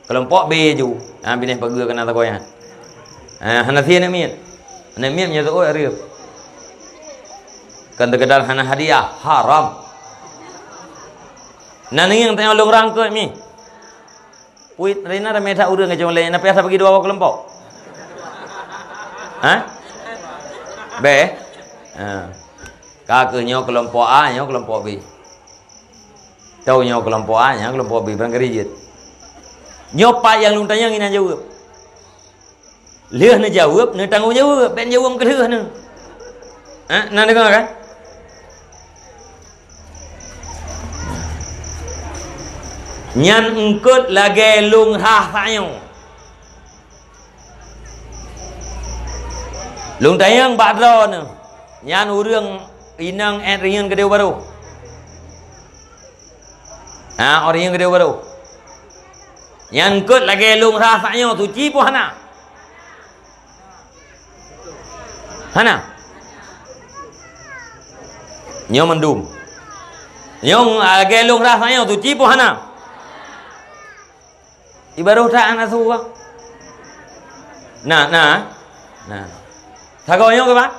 Keulompok B ju. Ha, binéh pageue keunan sagoe nyan. Ha, hana sie aneuk miet. Aneuk miet meunyoe seuôt hareuem. Kon teukeudar hana hadiah, haram. Na neungieng tanyoe lôn rangkot mi. Puit rina ramé that ureueng keu lé, na piasa bagi dua keulompok. Ha? Bèk. Ha. Ka keuh nyoe keulompok A, nyoe keulompok B. Tau nyoe keulompok A, nyan keulompok B, barangkali jeuet. Nyoe pat nyang lôn tanyong inan jaweueb. Lheueh neujaweueb, neutanggong jaweueb, bèk neujaweueb keu lheueh neu. Ha, na deungoe kan? Nyan eungkôt lagèe lôn rhah sak nyoe. Lôn tanyong bak droeneuh, nyan ureueng inong èt rinyeun keudéh barôh. Ha, ureueng inong keudéh barôh. Nyan eungkôt lagèe lôn rhah sak nyoe, suci peue hana? Hana. Nyoe mandum. Nyoe lagèe lôn rhah sak nyoe, suci peue hana? Ibaroh that hana su bah. Na, na. Na. Sagoe nyoe keuban?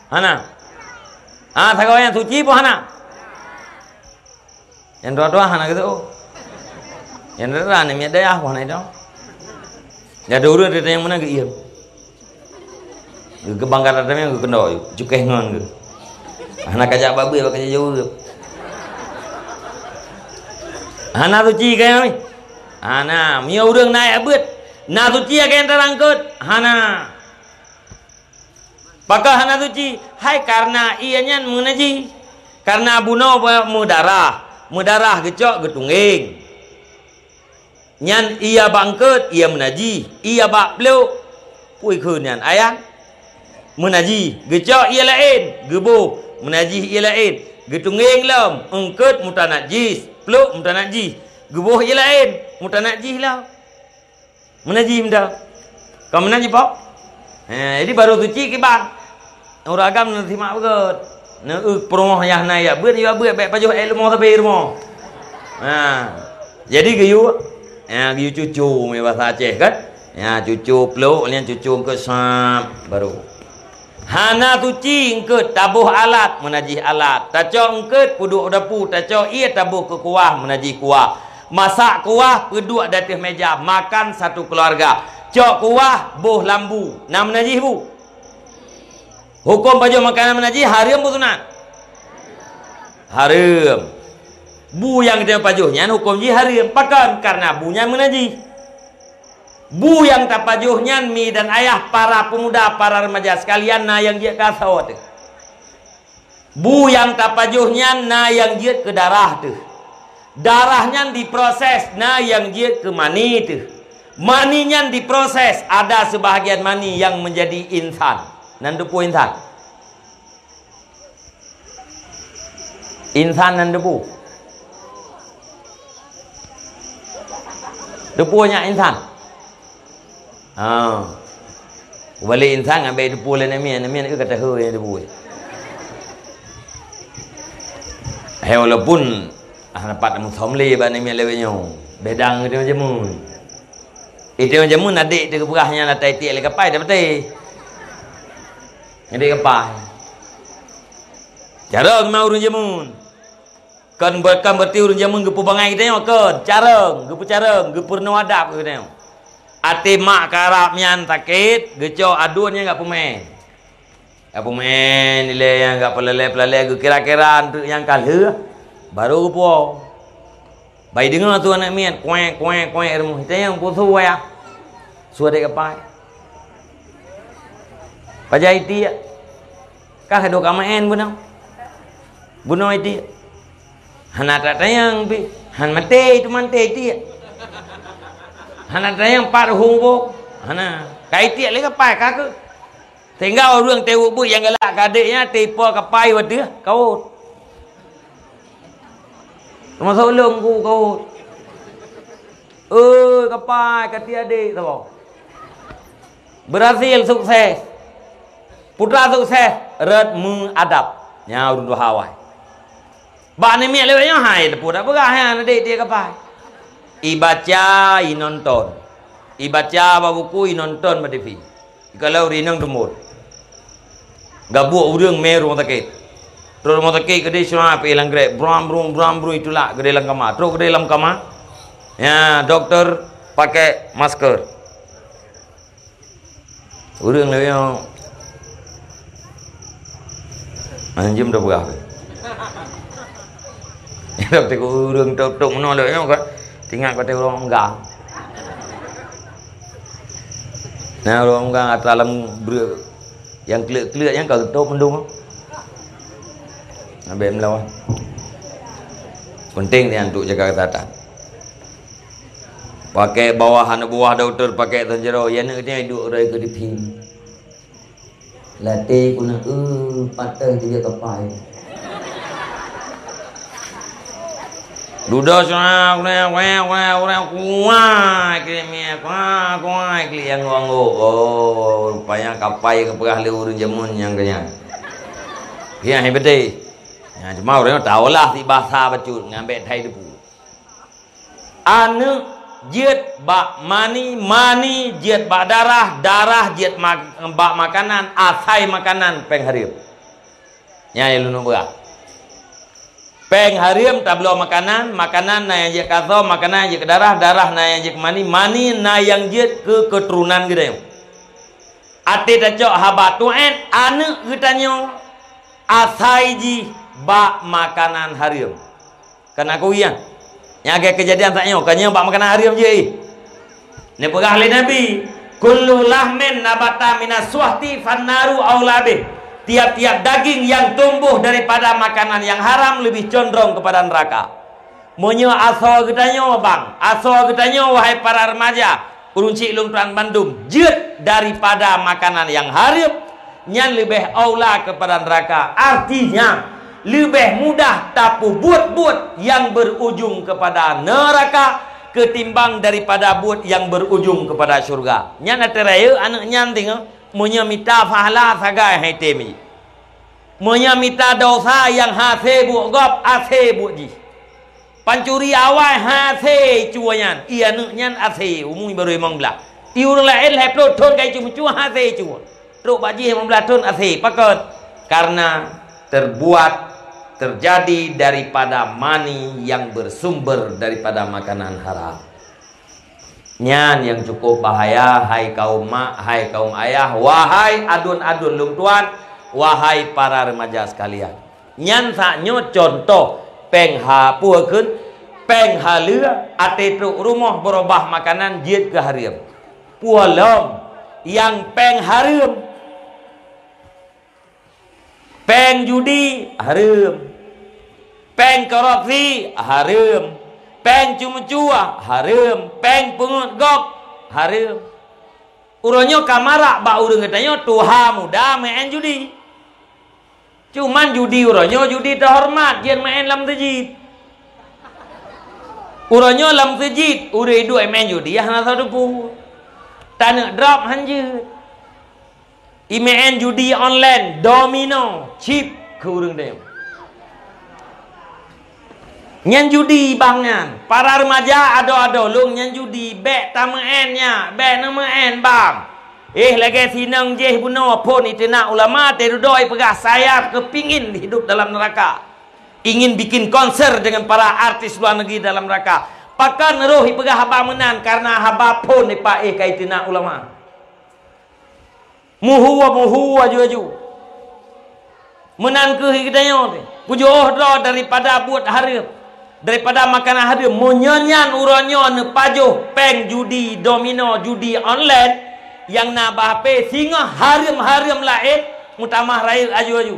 Hana. Ah, sagoe nyan suci peue hana? Nyang dua-dua hana geuteuôh. Nyang dua-dua ni miet dayah peue hana itu. Jadi ureueng teuh nyang meunan geuiem. Geukeubang gata teumé geukeunong, cukéh ngon geuh. Hana kajak babeuet bak kajak jaweueb. Hana suci kayang ni. Hana, meunyoe ureueng na jak beuet, na suci kayang tarangkot. Hana. Pakon hana suci? Hai, kareuna ié nyan meunajih. Kareuna bunoe meudarah, meudarah geucok geutunggeng. Nyan ié bak eungkôt, ié meunajih, ié bak plôk. Peue kheun nyan? Ayang meunajih, geucok ié laén, geuboh, meunajih ié laén, geutunggeng lom, eungkôt meutanajih, plôk meutanajih, geuboh ié laén, meutanajih lom. Meunajih meuda. Ka meunajih po? He, jadi baru suci kiban. Ureueng agam na simak beugöt. Neuék peurumoh yah na yak beuet, yak beuet, bèk pajoh ék leumo sabe rumoh. Ha. Jadi geuyue, ya, geuyue cucu, meunan basa Aceh kan? Ya, cucu plôk, nyan cucu eungkôt sab, baru. Hana suci eungkôt, taboh alat, meunajih alat. Tacok eungkôt, peuduek dapu, tacok ié, taboh keu kuah, meunajih kuah. Masak kuah, peuduek di ateueh meja, makan satu keluarga. Cok kuah, boh lam bu. Na meunajih bu? Huköm pajoh makanan meunajih hareuem peue sunat? Hareuem. Bu nyang geutanyoe pajoh nyan huköm jih hareuem. Pakon? Kareuna bu nyan meunajih. Bu nyang tapajoh nyan, mi dan ayah, para pemuda, para remaja sekalian, na nyang jeuet keu asoe teuh. Bu nyang tapajoh nyan na nyang jeuet keu darah teuh. Darah nyan diproses, na nyang jeuet keu mani teuh. Mani nyan diproses, ada sebahagian mani nyang meunjadi insan. Nan teupeue insan? Insan nan teupeue? Teupeue nyak insan? Ha. Ubali insan ngon bèk teupeue lé aneuk miet, aneuk miet ka teuhôi nyang teupeue. Hai, walaupun ah, dapat musomle bak aneuk miet lewat nyoe. Bèk dang teuh jameun. Itu jameun adék teuh geupeugah nyan ata itiek lé kapai dah beutôi. Adék kapai. Cara geumat ureueng jameun. Kon ber-, kon berarti ureueng jameun geupeubangai geutanyoe, kon. Carông, geupeucarông, geupeurunoe adab geutanyoe. Até mak karab nyan sakét, geucok aduen nyan gak peumen. Gak peumen, ilée nyan gak peulalée-peulalée, geukira-kira eunteuk nyang ka lheueh, baru geupuwoe. Bai deungoe su aneuk miet, kuék, kuék, kuék, rumoh. Itanyong peue su, yah? Su adék kapai. Pajan itiek? Ka keuduek ka meu'en bunoe. Bunoe itiek. Hana tatanyong pih, han maté itu manté itiek. Hana tatanyong pat hong boh. Hana. Ka itiek lé kapai ka keuh. Sehingga ureueng teuweuek beuet nyang galak keu adék nyan teuipo kapai watèe kawot. Teumasok lôn ku kawot. Eh, kapai ka tiek adék saboh. Berhasil, sukses. Putra sukses, rot meuadab. Nyan ureueng tuha awai. Bak aneuk miet lewat nyoe hai teupeu dak peugah nyan adék tiek kapai. Ibaca, inonton. Ibaca bak buku, inonton bak T V. Kalau rinong teumbot. Gabuek ureueng mé rumoh sakét. Trok rumoh sakét keudéh syuruh pih lam grek. Bram brum bram brum itulak keudéh lam kama. Trok keudéh lam kama. Ya, doktor pakai masker. Ureueng lagèe nyoe. Anjum dah peugah. Tapi ureueng tok-tok meunoe lagèe nyoe kan. Tingat kata ureueng enggang. Nah, ureueng enggang atra lam breu nyang klek-klek nyang ka geutôp mandum. Abéh meulawan. Penting dia untuk jaga kesehatan. Pakai bawah aneuk buah doktor pakai tan jaroe, ya neuk dia duek roi keu diphi. Latih guna eh patah dia kapai. Dudoe sana, weh, weh, weh, weh, kuai, klik mie, kuai, kuai, klik yang nganggok. Oh, rupanya kapai geupeugah lé ureueng jameun nyang keunyan. Ya, hebat deh. Ya, cuma ureueng tahu lah si bahasa bacut ngambek thai debu. Aneuk jeuet bak mani, mani jeuet bak darah, darah jeuet ma-, bak makanan, asai makanan péng hareuem. Nyan lôn peugah. Péng hareuem tabloe makanan, makanan na nyang jeuet keu asoe, makanan jeuet keu darah, darah na nyang jeuet keu mani, mani na nyang jeuet keu keuturonan geutanyoe. Até tacok haba tuet, aneuk geutanyoe asai jih bak makanan hareuem. Kan aku iya. Nyang agak kejadian saat nyoe, kan nyoe bak makanan hareuem jih. Neupeugah lé Nabi, "Kullu lahmin nabata minas suhti fannaru aula bih." Tiap-tiap daging yang tumbuh daripada makanan yang haram lebih condong kepada neraka. Meunyoe asoe geutanyoe, bang, asoe geutanyoe, wahai para remaja, ureueng chik lôn tuan bandum, jeuet daripada makanan yang hareuem, nyan leubeh aula kepada neraka. Artinya, leubeh mudah tapeubuet buet nyang berujung kepada neraka ketimbang daripada buet nyang berujung kepada syurga. Nyan ata rayeuk aneuk nyan deungoe, meunyoe mita pahala sagai hai tem jih. Meunyoe mita desya nyang hase buet gob, hase buet jih. Pancuri awai hase cue nyan, ie aneuk nyan hase, umu barô limong blah. Ie ureuëng laén lhée ploh thon ka icu-mucu hase cue. Trok bak jih limong blah thon hase. Pakon? Karena terbuat, terjadi daripada mani yang bersumber daripada makanan haram. Nyan nyang cukup bahaya, hai kaum mak, hai kaum ayah, wahai aduen-aduen lôn tuan, wahai para remaja sekalian. Nyan sak nyoe contoh péng ha-, peue kheun, péng haleue, até trok rumoh beurubah makanan jeuet keu hareuem. Peue lom nyang péng hareuem? Péng judi, hareuem. Péng korupsi, hareuem. Péng cu-mucue, hareuem. Péng peungeuet gob, hareuem. Uroe nyoe ka marak bak ureuëng geutanyoe tuha muda meu'en judi. Cuman judi uroe nyoe judi teuhoreumat, jeuet meu'en lam seujid. Uroe nyoe lam seujid, ureuëng iduek meu'en judi, hana soe teupeu. Taneuk drop han jeuet. Imeu'en judi online, domino, chip keu ureuëng deuh. Nyan judi bang nyan. Para remaja adoe-adoe lôn nyan judi, bék tameu'en nyan, bék neumeu'en bang. Eh, lagée sinong jih bunoe phon iteunak ulama, teududoe ipeugah, "Saya kepingin hidup dalam neraka. Ingin bikin konser dengan para artis luar negeri dalam neraka." Pakon roh ipeugah haba meunan, karena haba phon ipaéh ka iteunak ulama. Muhu-muhu aju-aju. Meunan kheueh geutanyoe teuh. Peujoh droe daripada buet hareuem, daripada makanan hareuem. Meunyoe nyan uroe nyoe neupajoh péng judi domino, judi online, nyang na bak H P, singoh hareuem-hareuem laén meutamah rayeuk aju-aju.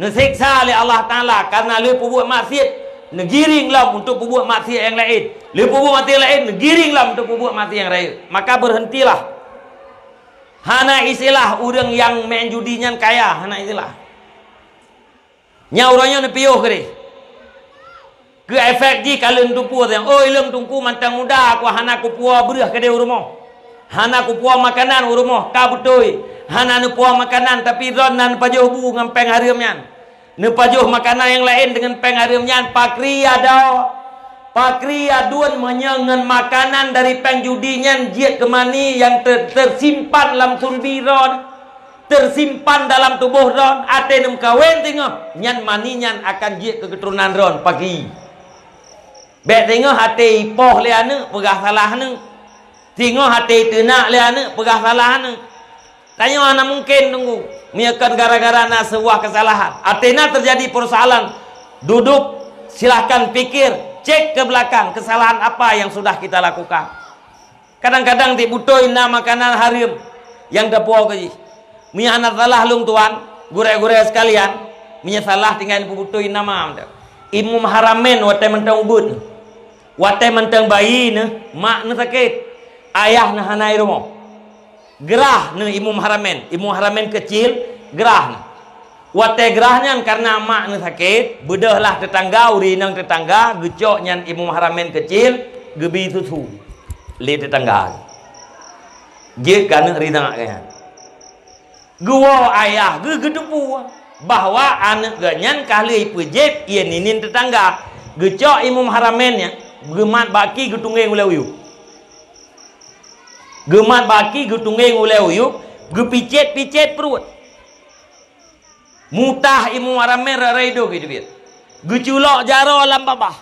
Neuseksa lé Allah Taala karena lheueh peubuet maksiet, neugiring lom untuk peubuet maksiet nyang laén. Lheueh peubuet maksiet laén, neugiring lom untuk peubuet maksiet nyang rayeuk. Maka berhentilah. Hana istilah ureuëng nyang main judi nyan kaya, hana istilah. Nyang uroe nyoe neupiôh keudeh. Keu efek jih ka lheueh neuteupeue, "Oi, lôn teungku mantong muda, ku hana kupuwoe breueh keudeh u rumoh. Hana kupuwoe makanan u rumoh, ka beutôi. Hana neupuwoe makanan, tapi droe na neupajoh bu ngon péng hareuem nyan. Neupajoh makanan nyang laén deungon péng hareuem nyan, pakri adoe, pakri aduen meunyoe ngon makanan dari péng judi nyan jeuet keu mani nyang ter-, tersimpan lam sulbi droe." Tersimpan dalam tuboh droe, até neumeukawen teungoh, nyan mani nyan akan jeuet keu keuturonan droe pagi. Bék teungoh até ipoh lé aneuk, peugah salah aneuk. Teungoh até iteunak lé aneuk, peugah salah aneuk. Tanyoe hana mungken teungku, meunyoe kon gara-gara na seubuah keusalahan. Até na teujadi peusoalan, duduk, silahkan pikir, cek ke belakang kesalahan apa yang sudah kita lakukan. Kadang-kadang di beutôi na makanan hareuem nyang tapuwoe keu jih. Meunyoe hana salah lôn tuan, gurée-gurée sekalian, meunyoe salah tinggai neupeubutôi nama mantong. Imum Haramain watée mantong ubeut, watée mantong bayi neuh, mak neuh sakét, ayah neuh hana i rumoh. Grah neuh Imum Haramain, Imum Haramain keucil, grah neuh. Watée grah nyan kareuna mak neuh sakét, beudôh lah teutangga, ureuëng inong teutangga, geucok nyan Imum Haramain keucil, geubi susu lé teutangga. Jeuet keu aneuk rinyak geuh nyan. Geuwoe ayah geuh geuteupeue bahwa aneuk geuh nyan ka lheueh ipeujép ie ninin teutangga. Geucok Imum Haramain nyan, geumat bak ki geutunggeng ulée uyueb. Geumat bak ki geutunggeng ulée uyueb, geupicét-picét pruet. Mutah Imum Haramain rara idôh geuteubiet. Geuculok jaroe lam babah.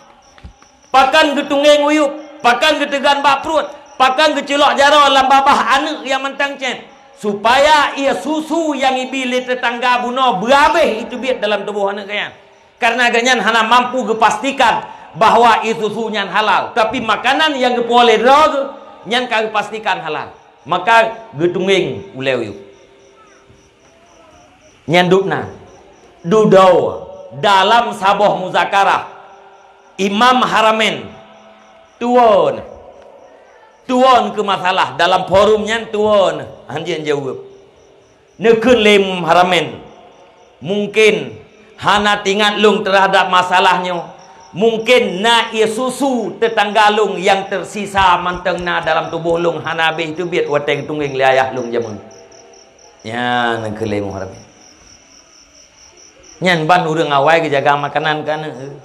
Pakon geutunggeng uyueb, pakon geuteugan bak pruet, pakon geuculok jaroe lam babah aneuk nyang mantong cét, supaya ie susu nyang ibi lé teutangga bunoe beuhabéh iteubiet dalam tuboh aneuk geuh nyan. Kareuna geuh nyan hana mampu geupastikan bahwa ie susu nyan halal, tapi makanan nyang geupuwoe lé droe geuh nyan ka geupastikan halal. Maka geutunggeng ulée uyueb. Nyan dub na. Dudoe dalam saboh muzakarah, Imam Haramain tuwon, tuwon keu masalah dalam forum nyan tuwon, hanjeuet jaweueb. Neukheun lé Imam Haramain, "Mungken hana teuingat lôn teuhadab masalah nyoe. Mungken na ie susu teutangga lôn nyang teusisa mantong na dalam tuboh lôn hana habéh teubiet watée geutunggeng lé ayah lôn jameun." Nyan neukheun lé Imam Haramain. Nyan ban ureuëng awai geujaga makanan keu aneuëk.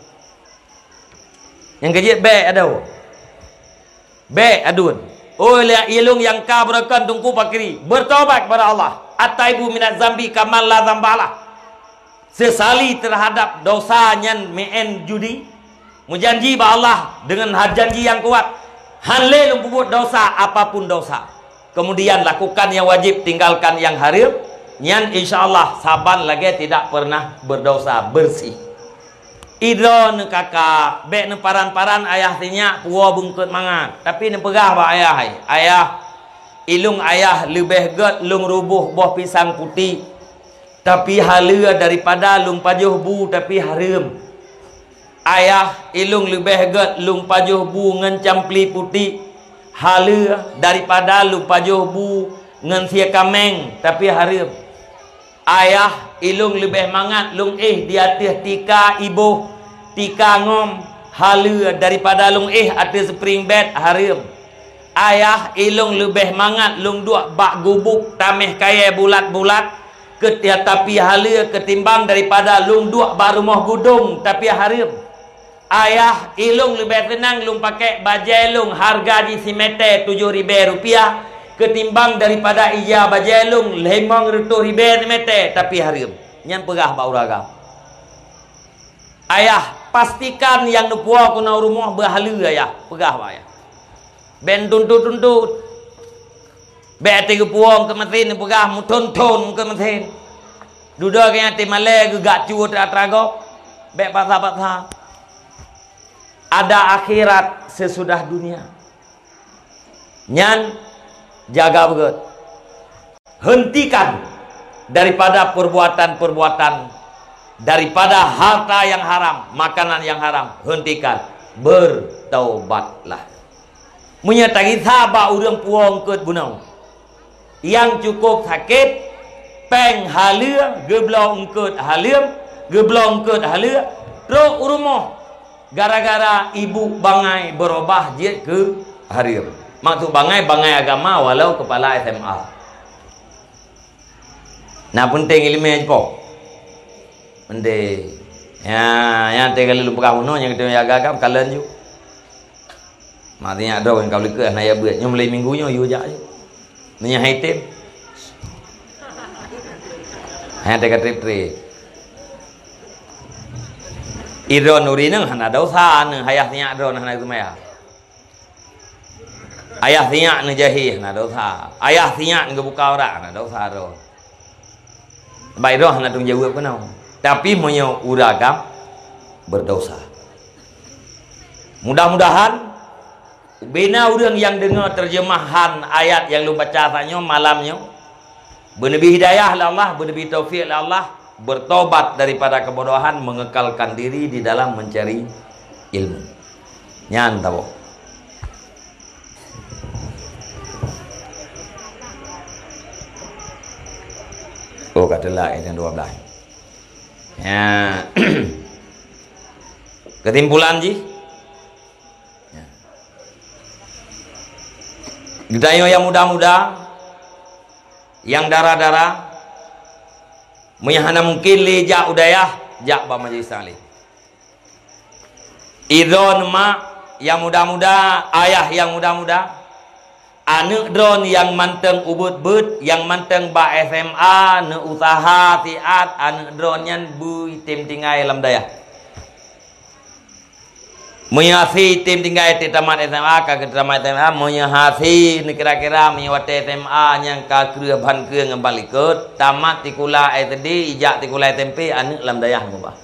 Nyang keujeuet bék adoe. Bék aduen. Oh, ilong nyang ka beureukan Teungku Pakri, bertobat kepada Allah. At-taibu minaz zambi kaman la zambalah. Sesali terhadap dosa nyan meu'en judi, meujanji bak Allah dengan ha-, janji nyang kuat, "Han lé lôn peubuet dosa apapun dosa." Kemudian lakukan yang wajib, tinggalkan yang haram, nyan insya Allah saban lagée tidak pernah berdosa, bersih. Idroe neukaka, bék neuparan-paran ayah sinyak puwoe beungkot mangat, tapi neupeugah bak ayah, "Hai, ayah, ilong ayah leubeh gét lôn ruboh boh pisang putik, tapi haleue daripada lôn pajoh bu tapi hareuem. Ayah, ilong leubeh gét lôn pajoh bu ngon campli putik, haleue daripada lôn pajoh bu ngon sie kaméng tapi hareuem. Ayah, ilong leubeh mangat lôn éh di ateueh tika iboh, tika ngom, haleue daripada lôn éh ateueh spring bed, hareuem. Ayah, ilong leubeh mangat lôn duek bak gubuk taméh kayée bulat-bulat, keu-, tapi haleue keutimbang daripada lôn duek bak rumoh gudong tapi hareuem. Ayah, ilong leubeh seunang lôn pakai bajée lôn hareuga jih simètè tujoh ribèe rupiah, keutimbang daripada ija bajée lôn limong reutôh ribèe simètè tapi hareuem." Nyan peugah bak ureuëng agam. "Ayah, pastikan nyang neupuwoe keunoe rumoh beuhaleue, ayah," peugah bak ayah. Bék tuntut-tuntut. Bék teugeupeuwong keu meusén, neupeugah meuthon-thon keu meusén. Dudoe keu nyan teumalée geugak cue atra-atra gob. Bék paksa-paksa. Ada akhirat sesudah dunia. Nyan jaga beugét. Hentikan daripada perbuatan-perbuatan, daripada harta yang haram, makanan yang haram. Hentikan. Bertaubatlah. Meunyoe tagisa bak ureuëng puwoe eungkôt bunoe, nyang cukup sakét, péng haleue, geubloe eungkôt haleue, geubloe eungkôt haleue, trok u rumoh gara-gara ibu bangai beurubah jeuet keu hareuem. Maksud bangai, bangai agama walau keupala S M A. Na peunteng iéleumé jipo. Peunteng. Ya, nyang teuka lôn peugah bunoe nyang teuka agam-agam kalon ju. Mak teuingat droe nyang ka likot hana ya beuet. Nyoe mulai minggu nyoe yue jak ju. Meunyoe hai tem. Hana teuka trép-trép. Idroe nuri nang hana dosa, nang hayah sinyak droe hana geumaya. Ayah sinyak neujahé hana dosa. Ayah sinyak neugeubuka urat hana dosa droe. Baik droe hana tanggung jaweueb keunoe. Tapi meunyoe ureuëng agam berdosa. Mudah-mudahan bina ureuëng nyang deungoe terjemahan ayat nyang lôn baca saatnyoe malam nyoe, beuneubi hidayah lé Allah, beuneubi taufik lé Allah, bertobat daripada kebodohan, mengekalkan diri di dalam mencari ilmu. Nyan tabok. Oh, ka teulak nyang dua belas. Ya. Kesimpulan jih, ya. Geutanyoe nyang muda-muda, nyang dara-dara, meunyoe hana mungkin lé jak u dayah, jak bak majelis taklim. Idroe mak nyang muda-muda, ayah nyang muda-muda, aneuëk droe nyang mantong ubeuet-beuet, nyang mantong bak S M A, neuusaha siat aneuëk droe nyan beu item tinggai lam dayah. Meunyoe hase item tinggai teuh tamat S M A, ka geutamat S M A, meunyoe hase neukira-kira meunyoe watée S M A nyang ka kreueh ban kreueh ngon ban likot, tamat sikula S D, ijak sikula S M P, aneuëk lam dayah mubah.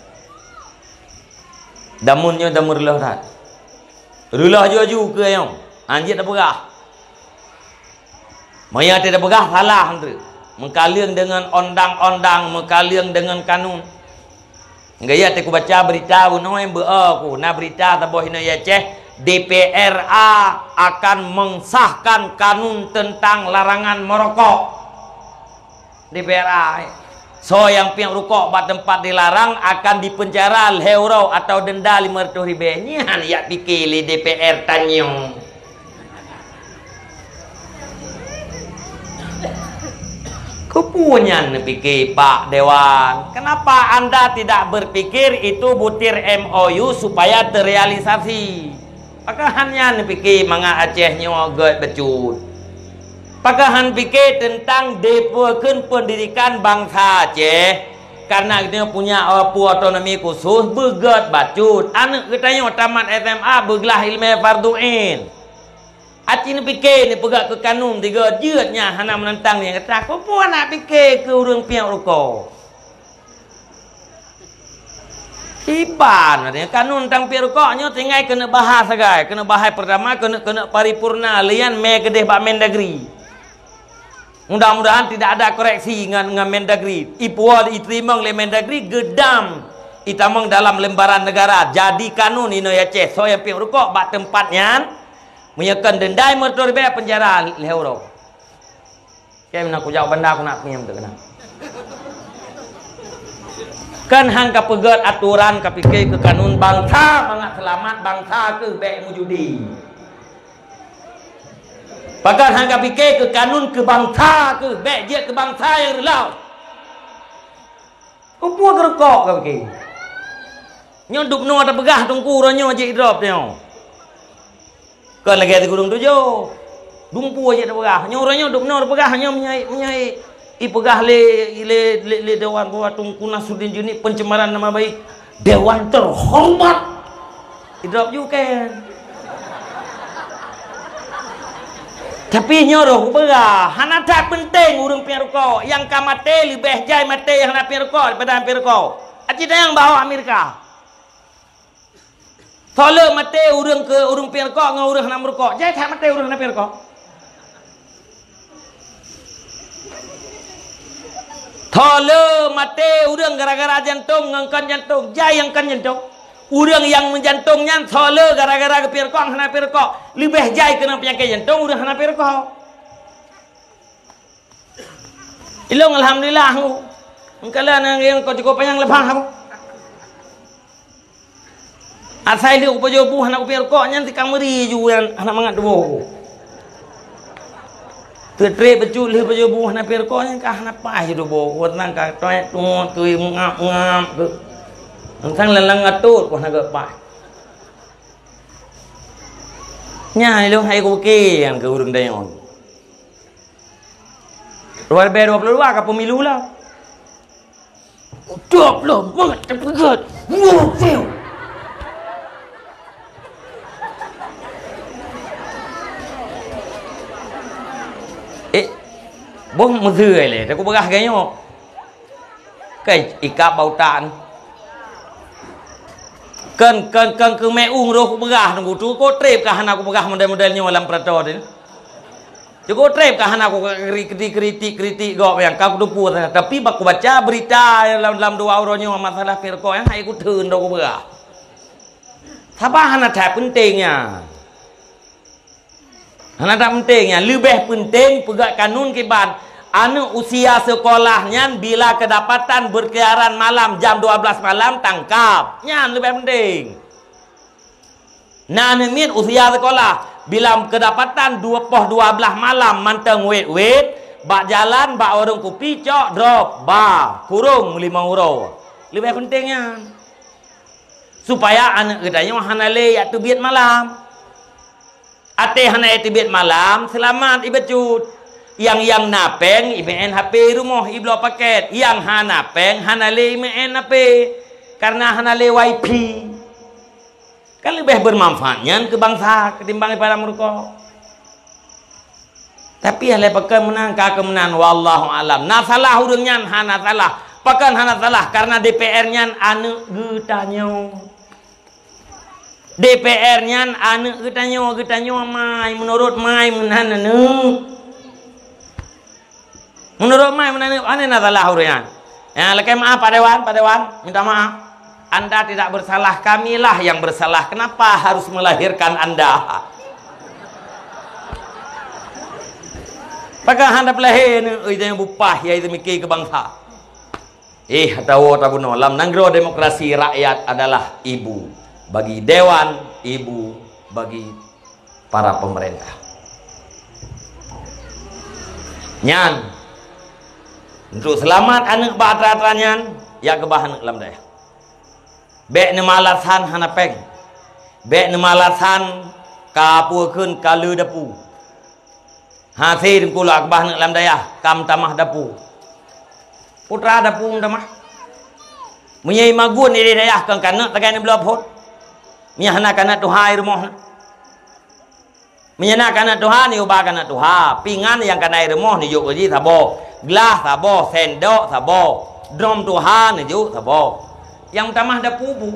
Damun nyoe damun reuloh that. Reuloh ju-aju keu ayong, hanjeuet tapeugah. Meunyoe teupeugah salah, meukaleueng deungon ondang-ondang, meukaleueng deungon kanun. Gaya teukubaca berita bunoe beu ku na berita saboh inoe Aceh, D P R A akan mengesahkan kanun tentang larangan merokok. D P R A, soe nyang piep rukok bak teumpat dilarang akan dipeunjara lhée uroe atau denda lima ratus ribée. Nyan yak pike lé D P R tanyoe. Keupeue nyan neupike Pak Dewan? Kenapa anda tidak berpikir itu butir M O U supaya terrealisasi? Pakon hana neupike mangat Aceh nyoe gét bacut? Pakon hana pike teuntang dipeukheun peundidikan bansa Aceh? Karena geutanyoe punya, eh, peue otonomi khusus beugét bacut. Aneuk geutanyoe tamat S M A beuglah ileumèe fardhu ain. Aci neupike neupeugah keu kanun tiga jeuet nyan hana meunantang nyang gata. Peue-peue nak pike keu ureuëng piep rukok? Iban artinya kanun tang piep rukok nyoe tinggai keuneuk bahas sagai, keuneuk bahas pertama, keuneuk, keuneuk paripurna lian mé keudeh bak Mendagri. Mudah-mudahan tidak ada koreksi ngon, ngon Mendagri. Ipuwoe iteurimong lé Mendagri geudam itamong dalam lembaran negara. Jadi kanun inoe Aceh, soe nyang piep rukok bak teumpat nyan, meunyoe kon deundai meureutoh ribèe, penjara lhèe uroe. Kém na kujak banda ku nak piem tu kena. Kan hang ka peugét aturan, ka pike keu kanun bansa mangat seulamat bansa keuh bèk meujudi. Pakon hang ka pike keu kanun keu bansa keuh bèk jeuet keu bansa nyang reuloh. Peue-peue keu rukok ka pike? Nyoe dubnoe tapeugah teungku uroe nyoe jeuet idrop nyoe. Kon lagèe si gurông tujoh. Dumpeue jeuet tapeugah. Nyoe uroe nyoe dubnoe tapeugah nyoe meunyoe, meunyoe ipeugah lé, lé, lé, lé Dewan bahwa Teungku Nasruddin Jeuni pencemaran nama baik Dewan terhormat. Idrop ju kan. Tapi nyoe roh kupeugah, hana that peunteng ureuëng piep rukok. Nyang ka maté leubeh jai maté nyang hana piep rukok daripada nyang piep rukok. Aci tanyong bak awak Amerika. Soe le maté ureuëng keu ureuëng piep rukok ngon ureuëng hana meurukok? Jai that maté ureuëng hana piep rukok. Soe le maté ureuëng gara-gara jantong ngon kon jantong? Jai nyang kon jantong. Ureuëng nyang meujantong nyan soe le gara-gara geupiep rukok hana piep rukok? Leubeh jai keunong peunyakét jantong ureuëng hana piep rukok. Ilong alhamdulillah aku. Engkala nang yang kau cukup panyang leupah aku. Asai lheueh kupajoh buh hana kupiep rukok nyan si Kamri ju nyan hana mangat tuboh ku. Teutrép bacut lheueh pajoh buh hana piep rukok nyan ka hana paih ju tuboh ku, tenang ka toet tuet keu mengap-mengap keu. Teuntang lalang atot ku hana geupaih. Nyan ilong hai kupiké nyan keu ureuëng dayong. Dua ribèe dua puluh dua ka pemilu lah. Dua puluh mangat teupeugot. Wow, wow. Eh, boh meuseu lé, aku peugah gayok. Kai ikab bau tan. Kan, kan, kan keu meu'ueng roh kupeugah nunggu tu, kok trép ka hana kupeugah model-model nyoe lam perato tadi. Cukup trép ka hana ku kri-, kri-, kritik-kritik gop nyang ka kuteupue sagai. Tapi bak kubaca berita lam, lam dua uroe nyoe masalah firqah nyang hai kutheun droe kubeurah. Saba hana that peunteng nyan. Hana that peunteng nyan. Leubeh peunteng peugah kanun kiban. Aneuk usia sekolah nyan bila kedapatan berkeliaran malam jam dua belas malam tangkap. Nyan leubeh peunteng. Na aneuk miet usia sekolah, bila kedapatan dua poh dua belas malam mantong wet-wet, bak jalan, bak warong kupi, cok, drop, ba, kurong lima uroe. Leubeh peunteng nyan. Supaya aneuk geutanyoe hana lé jak teubiet malam. Até hana jak teubiet malam, seulamat ibacut. Nyang, nyang na péng, imeu'en H P rumoh, ibloe paket. Nyang hana péng, hana lé imeu'en H P. Karena hana lé wifi. Kan leubeh bermanfaat nyan keu bansa ketimbang daripada meurukok. Tapi lé pakon meunan ka keu meunan, wallahu alam. Na salah ureuëng nyan hana salah. Pakon hana salah? Karena D P R nyan aneuk geutanyoe. D P R nyan aneuk geutanyoe, geutanyoe mai meunurot mai meunan aneuk. Meunurot mai meunan aneuk, pane na salah ureuëng nyan? Ya, lakée maaf Pak Dewan, Pak Dewan, minta maaf. Anda tidak bersalah, kamilah yang bersalah. Kenapa harus melahirkan Anda? Pakon hana peulahé aneuk, ui, jangan bupah, ya, itu mikir keu bansa. Eh, atawa tabunoe, lam nanggroe demokrasi rakyat adalah ibu bagi dewan, ibu bagi para pemerintah. Nyan, Untuk seulamat aneuëk bak atra-atra nyan, jak keubah aneuëk lam dayah. Bék neumalasan hana péng. Bék neumalasan ka peue kheun ka le dapu. Hase teungku lak keubah aneuëk lam dayah, ka meutamah dapu. Putra dapu meutamah. Meunyoe imagun di dayah kon kaneuëk tagai neubloe phon. Meunyoe hana kaneuëk tuha i rumoh na. Meunyoe na kaneuëk tuha, neuba kaneuëk tuha. Pingan nyang kana i rumoh neujok keu jih saboh. Glah saboh, sendok saboh. Drom tuha neujok saboh. Nyang meutamah dapu bu.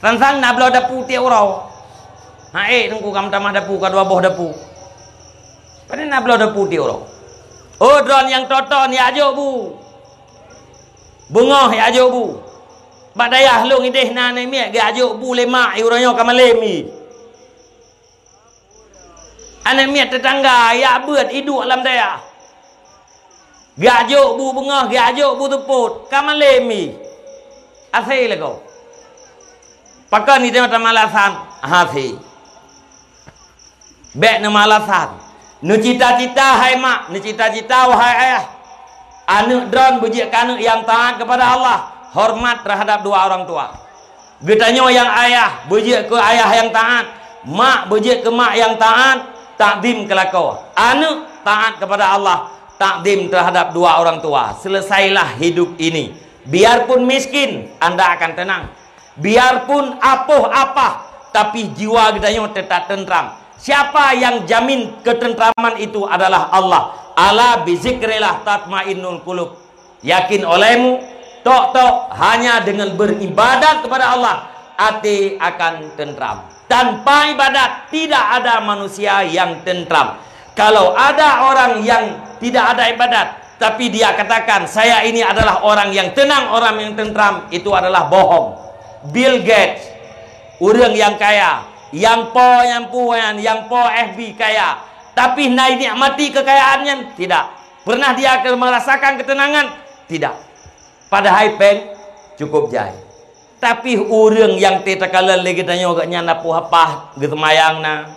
Sang-sang na bloe dapu tiep uroe. Ha ék teungku ka meutamah dapu ka dua boh dapu. Pane na bloe dapu tiep uroe. Oh droe nyang toton jak jok bu. Beungoh jak jok bu. Bak dayah lôn ideh na aneuëk miet geujak jok bu lé mak i uroe nyoe ka malém i. Aneuëk miet teutangga jak beuet iduek lam dayah. Geujak jok bu beungoh, geujak jok bu seupôt, ka malém i. Hase lagoe. Pakon i teuma tamalasan? Hase. Bék neumalasan. Neucita-cita hai mak, neucita-cita wahai ayah. Aneuëk droen beujeuet keu aneuëk nyang taát kepada Allah, hormat terhadap dua orang tua. Geutanyoe nyang ayah beujeuet keu ayah nyang taát, mak beujeuet keu mak nyang taát, takzim keu lakoe. Aneuëk taát kepada Allah, takzim terhadap dua orang tua. Selesailah hidup ini. Biarpun miskin, anda akan tenang. Biarpun apoh apah, tapi jiwa geutanyoe teutap teuntram. Siapa yang jamin ketentraman itu adalah Allah. Ala bizikrillah tatmainnul qulub. Yakin olehmu, tok-tok hanya dengan beribadat kepada Allah, até akan tentram. Tanpa ibadat, tidak ada manusia yang tentram. Kalau ada orang yang tidak ada ibadat, tapi dia katakan, "Saya ini adalah orang yang tenang, orang yang tentram," itu adalah bohong. Bill Gates, ureuëng nyang kaya, nyang po nyang pu nyan, nyang po F B kaya, tapi na nikmati kekayaan nyan? Tidak. Pernah dia ke-, merasakan ketenangan? Tidak. Padahai péng cukup jai. Tapi ureuëng nyang teuh takalon lé geutanyoe geuhnyan na poh apah geuseumayang na.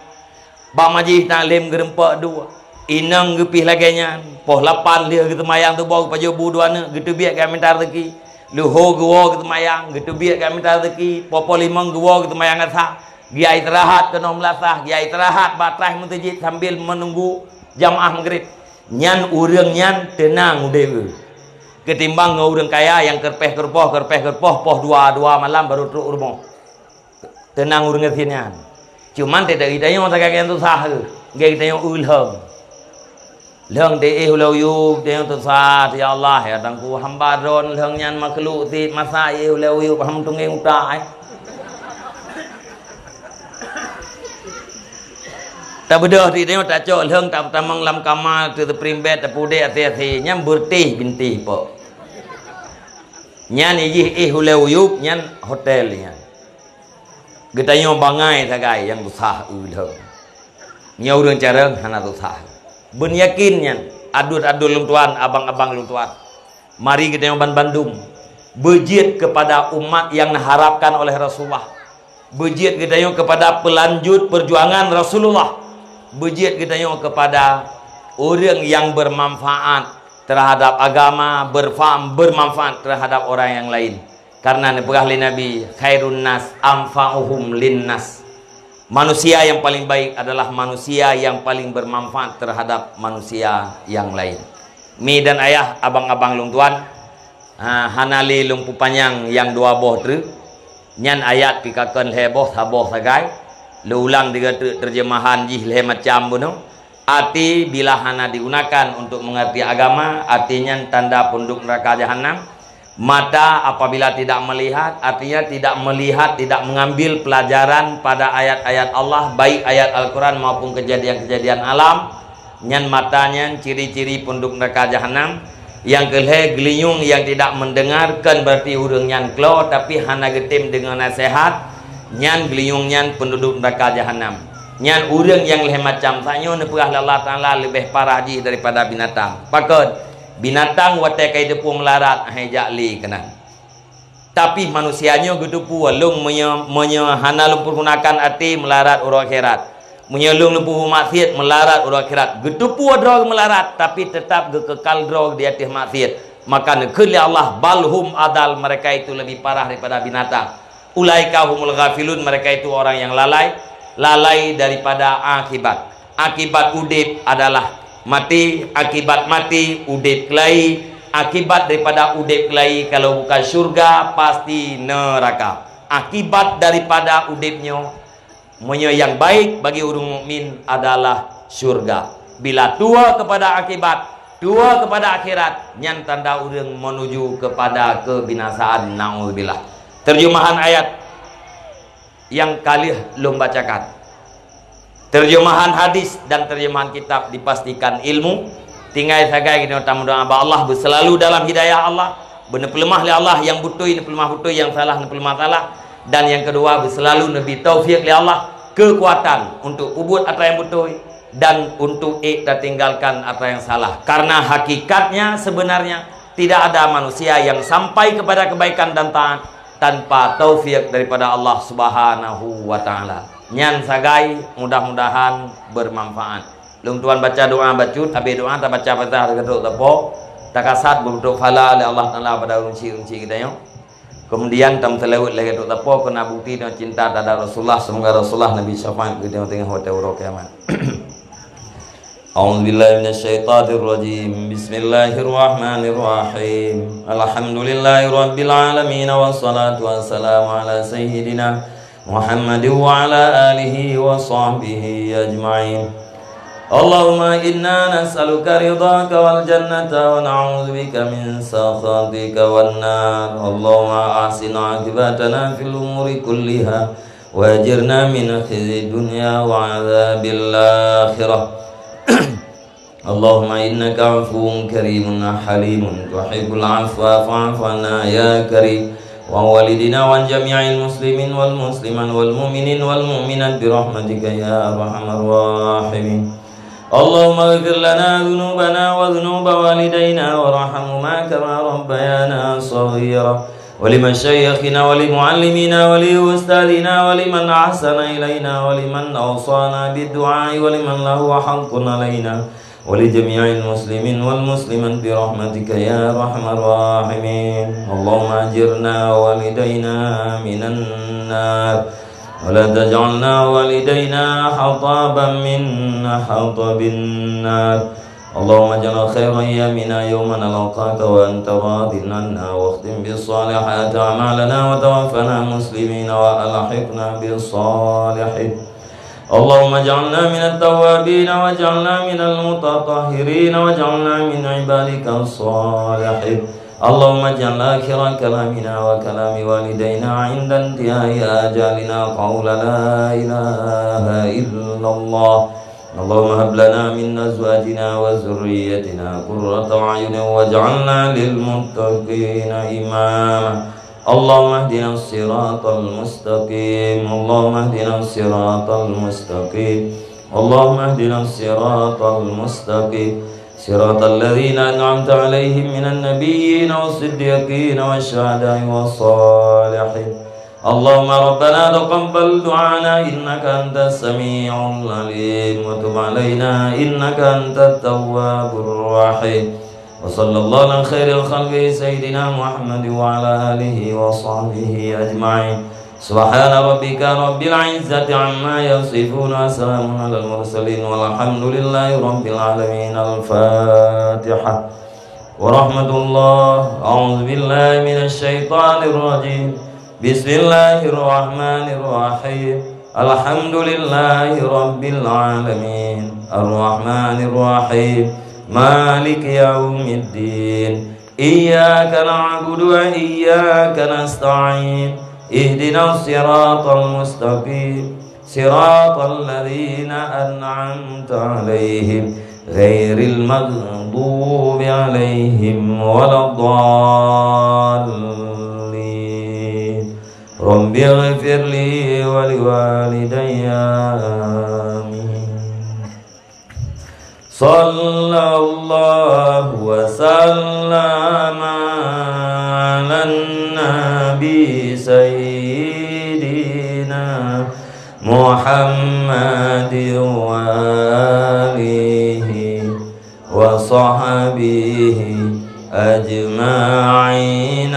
Bak majlis taklim geurumpok dua. Inong geupih lagée nyan. Poh lapan lheueh geuseumayang tuboh geupajoh bu dua aneuk geuteubiet geuminta rezeki. Leuho geuwoe geuseumayang geuteubiet geuminta rezeki. Poh poh limong geuwoe geuseumayang asa. Geujak istirahat keunoe meulasah, geujak istirahat bak traih meuseujid sambil meununggu jamaah Maghrib. Nyan ureuëng nyan teunang udeb. Keutimbang ngon ureuëng kaya nyang keureupoh-keureupoh, keureupoh-keureupoh, poh dua, dua malam baru trok u rumoh. Teunang ureuëng gasien nyan. Cuman teuh geutanyoe sagai nyang susah, geutanyoe eu lheueng. Lheueng teuh éh ulée uyueb, geutanyoe susah, ya Allah, ya Tuhanku, hamba droen lheueng nyan makhluk sit masa éh ulée uyueb, ham tunggeng utak, eh. Tabeudôh teuh geutanyoe tacok lheueng, ta-, tamong lam kama, teuh spring bed, tapudek até-até, nyan beureutéh bintéh po. Nyan ijih éh ulée uyueb nyan hotel nyan. Geutanyoe bangai sagai nyang susah eu lheueng. Nyoe ureuëng carông hana susah. Beunyakin nyan, aduen-aduen lôn tuan, abang-abang lôn tuan. Mari geutanyoe banbandum beujeuet keupada umat nyang neuharapkan oleh Rasulullah. Beujeuet geutanyoe keupada peulanjut peujuangan Rasulullah. Beujeuet geutanyoe keupada ureuëng nyang beumanfaat teuhadab agama, beurfa-, beumanfaat teuhadab ureuëng nyang laén. Karena neupeugah lé Nabi, "Khairun nas anfa'uhum linnas." Manusia yang paling baik adalah manusia yang paling bermanfaat terhadap manusia yang lain. Mi dan ayah, abang-abang lôn tuan, ha, hana lé lôn peupanyang nyang dua boh treuk. Nyan ayat pih ka kon lhée boh, saboh sagai. Lôn ulang tiga treuk terjemahan jih lhée macam bunoe. Até bila hana digunakan untuk mengerti agama, até nyan tanda penduduk neraka jahanam. Mata apabila tidak melihat, artinya tidak melihat, tidak mengambil pelajaran pada ayat-ayat Allah, baik ayat Al-Quran maupun kejadian-kejadian alam, nyan mata nyan ciri-ciri penduduk neraka jahanam. Nyang keulhée, geulinyueng nyang tidak mendengar, kon berarti ureuëng nyan klo, tapi hana geutem deungoe naseuhat, nyan geulinyueng nyan penduduk neraka jahanam. Nyan ureuëng nyang lhée macam, tanyoe neupeugah lé Allah Taala leubeh parah jih daripada binatang. Pakon? Binatang watée ka jiteupeue meularat, hai jak lé keunan. Tapi manusia nyoe geuteupeue, lôn meunyoe, meunyoe hana lôn peugunakan até, meularat uroe akhirat. Meunyoe lôn neupeubuet maksiat, meularat uroe akhirat. Geuteupeue droe meularat, tapi teutap geukekal droe di ateueh maksiat. Maka neukheun lé Allah, "Bal hum adal," mereka itu lebih parah daripada binatang. "Ulaika humul ghafilun," mereka itu orang yang lalai, lalai daripada akibat. Akibat udeb adalah mati, akibat mati udeb keulai, akibat daripada udeb keulai kalau bukan syurga, pasti neraka. Akibat daripada udeb nyoe, meunyoe nyang baik bagi ureuëng mukmin adalah syurga. Bila tuwoe keupada akibat, tuwoe keupada akhirat, nyan tanda ureuëng meunuju keupada keubinasaan. Naudzubillah. Terjemahan ayat nyang ka lheueh lôn bacakan. Terjemahan hadis dan terjemahan kitab dipastikan ilmu. Tinggai sagai keunoe tameudoá bak Allah, beuseulalu dalam hidayah Allah, beuneupeuleumah lé Allah, nyang beutôi neupeuleumah beutôi, nyang salah neupeuleumah salah, dan nyang keudua beuseulalu neubri taufik lé Allah keukuatan untuk peubuet atra nyang beutôi dan untuk ék tatinggalkan atra nyang salah. Karena hakikatnya, sebenarnya, tidak ada manusia yang sampai kepada kebaikan dan taat tanpa taufik daripada Allah Subhanahu wa Ta'ala. Nyan sagai, mudah-mudahan bermanfaat. Lôn tuan baca doa bacut, habéh doa tabaca Fatihah lagée trok tapo, takasat beubeutôk pahala lé Allah Taala pada ureuëng syik-ureuëng syik geutanyoe. Kemudian tameuseulaweuet lagée trok tapo, keu na bukti tanyoe cinta terhadap Rasulullah, seumoga Rasulullah neubri syafaat keu geutanyoe teungoh watée uroe kiamat. A'udzubillahi minasyaitonirrajim. Bismillahirrahmanirrahim. Alhamdulillahirabbil alamin, wassalatu wassalamu ala sayyidina Muhammadin wa ala alihi wa sahbihi ajma'in. Allahumma inna nas'aluka ridhaka wal jannata wa na'udzubika min sakhatika wan nar. Allahumma ahsin aqibatana fil umuri kulliha wa ajirna min khizyid dunya wa adzabil akhirah. Allahumma innaka afuwun karimun halimun tuhibbul afwa fa'fu anna ya karim. Wa walidina wa jami'il muslimin wal muslimat wal mu'minin wal mu'minat bi rahmatika ya arhamar rahimin. Allahumma ighfir lana dzunubana wa dzunuba walidaina warhamhuma kama rabbayana shaghira. Wa li masyayikhina wa li muallimina wa li ustadzina wa liman ahsana ilaina wa liman awsana bid du'a wa liman lahu haqqun alaina. Wa li jami'il muslimin wal muslimat bi rahmatika ya arhamar rahimin. Allahumma ajirna wa walidaina minan nar. Wa la taj'alna wa walidaina hataban min hatabin nar. Allahumma ij'al khaira ayyamina yawma nalqaka wa anta radin anna wa khtim bis salihati a'malana wa tawaffana muslimina wa alhiqna bis salihin. Allahumma ij'alna minat tawwabin waj'alna minal mutatahhirin waj'alna min ibadika salihin. Allahumma ij'al akhira kalamina wa kalami walidaina 'inda intihai ajalina qaula la ilaha illallah. Allahumma hab lana min azwajina wa dzurriyyatina qurrata a'yunin waj'alna lil muttaqina imama. Allahumma ihdinas siratal mustaqim. Allahumma ihdinas siratal mustaqim. Allahumma ihdinas siratal mustaqim. Siratal ladzina an'amta 'alaihim minan nabiyyin was siddiqin wasy syuhada'i was shalihin. Allahumma rabbana taqabbal du'ana innaka antas sami'ul alim wa tub 'alaina innaka antat tawwabur rahim. Wa sallallahu ala khairil khalqi sayyidina Muhammad wa ala alihi wa sahbihi ajma'in. Subhana rabbika rabbil izzati amma yasifun wa salamun alal mursalin walhamdulillahi rabbil alamin. Al-Fatihah. Wa rahmatullah. A'udzu billahi minasy syaithanir rajim. Bismillahirrahmanirrahim. Alhamdulillahi rabbil alamin. Arrahmanirrahim. Maliki yaumiddin. Iyyaka na'budu wa iyyaka nasta'in. Ihdinas siratal mustaqim. Siratal ladzina an'amta 'alaihim ghairil maghdubi 'alaihim waladdallin. Rabbighfirli wa liwalidayya. Amin. Sallallahu wa sallama 'alan nabi sayyidina محمد وآله وصحبه أجمعين.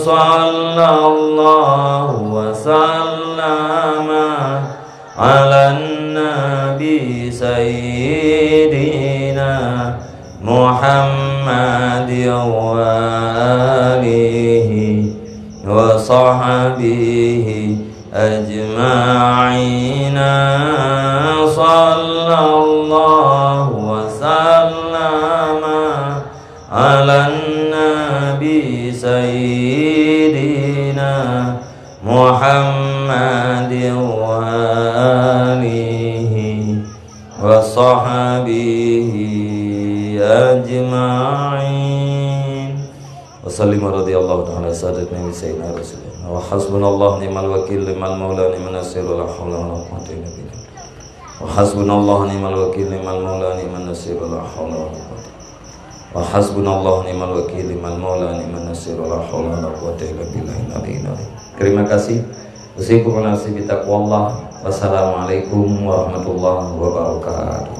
صلى الله وسلم على النبي سيدنا محمد وآله وصحبه أجمعين. صلى الله وسلم على النبي سيدنا محمد وآله وصحبه أجمعين. وسلم رضي الله تعالى عن سادتنا سيدنا رسول الله. وحسبنا الله نعم الوكيل، نعم المولى، نعم النصير، ولا حول ولا قوة إلا بالله. وحسبنا الله نعم الوكيل، نعم المولى، نعم النصير، ولا حول ولا قوة. وحسبنا الله نعم الوكيل، نعم المولى، نعم النصير، ولا حول ولا قوة إلا بالله العلي العظيم. Terima kasih. Usikum wa nafsi bitaqwallah. Wassalamualaikum warahmatullahi wabarakatuh.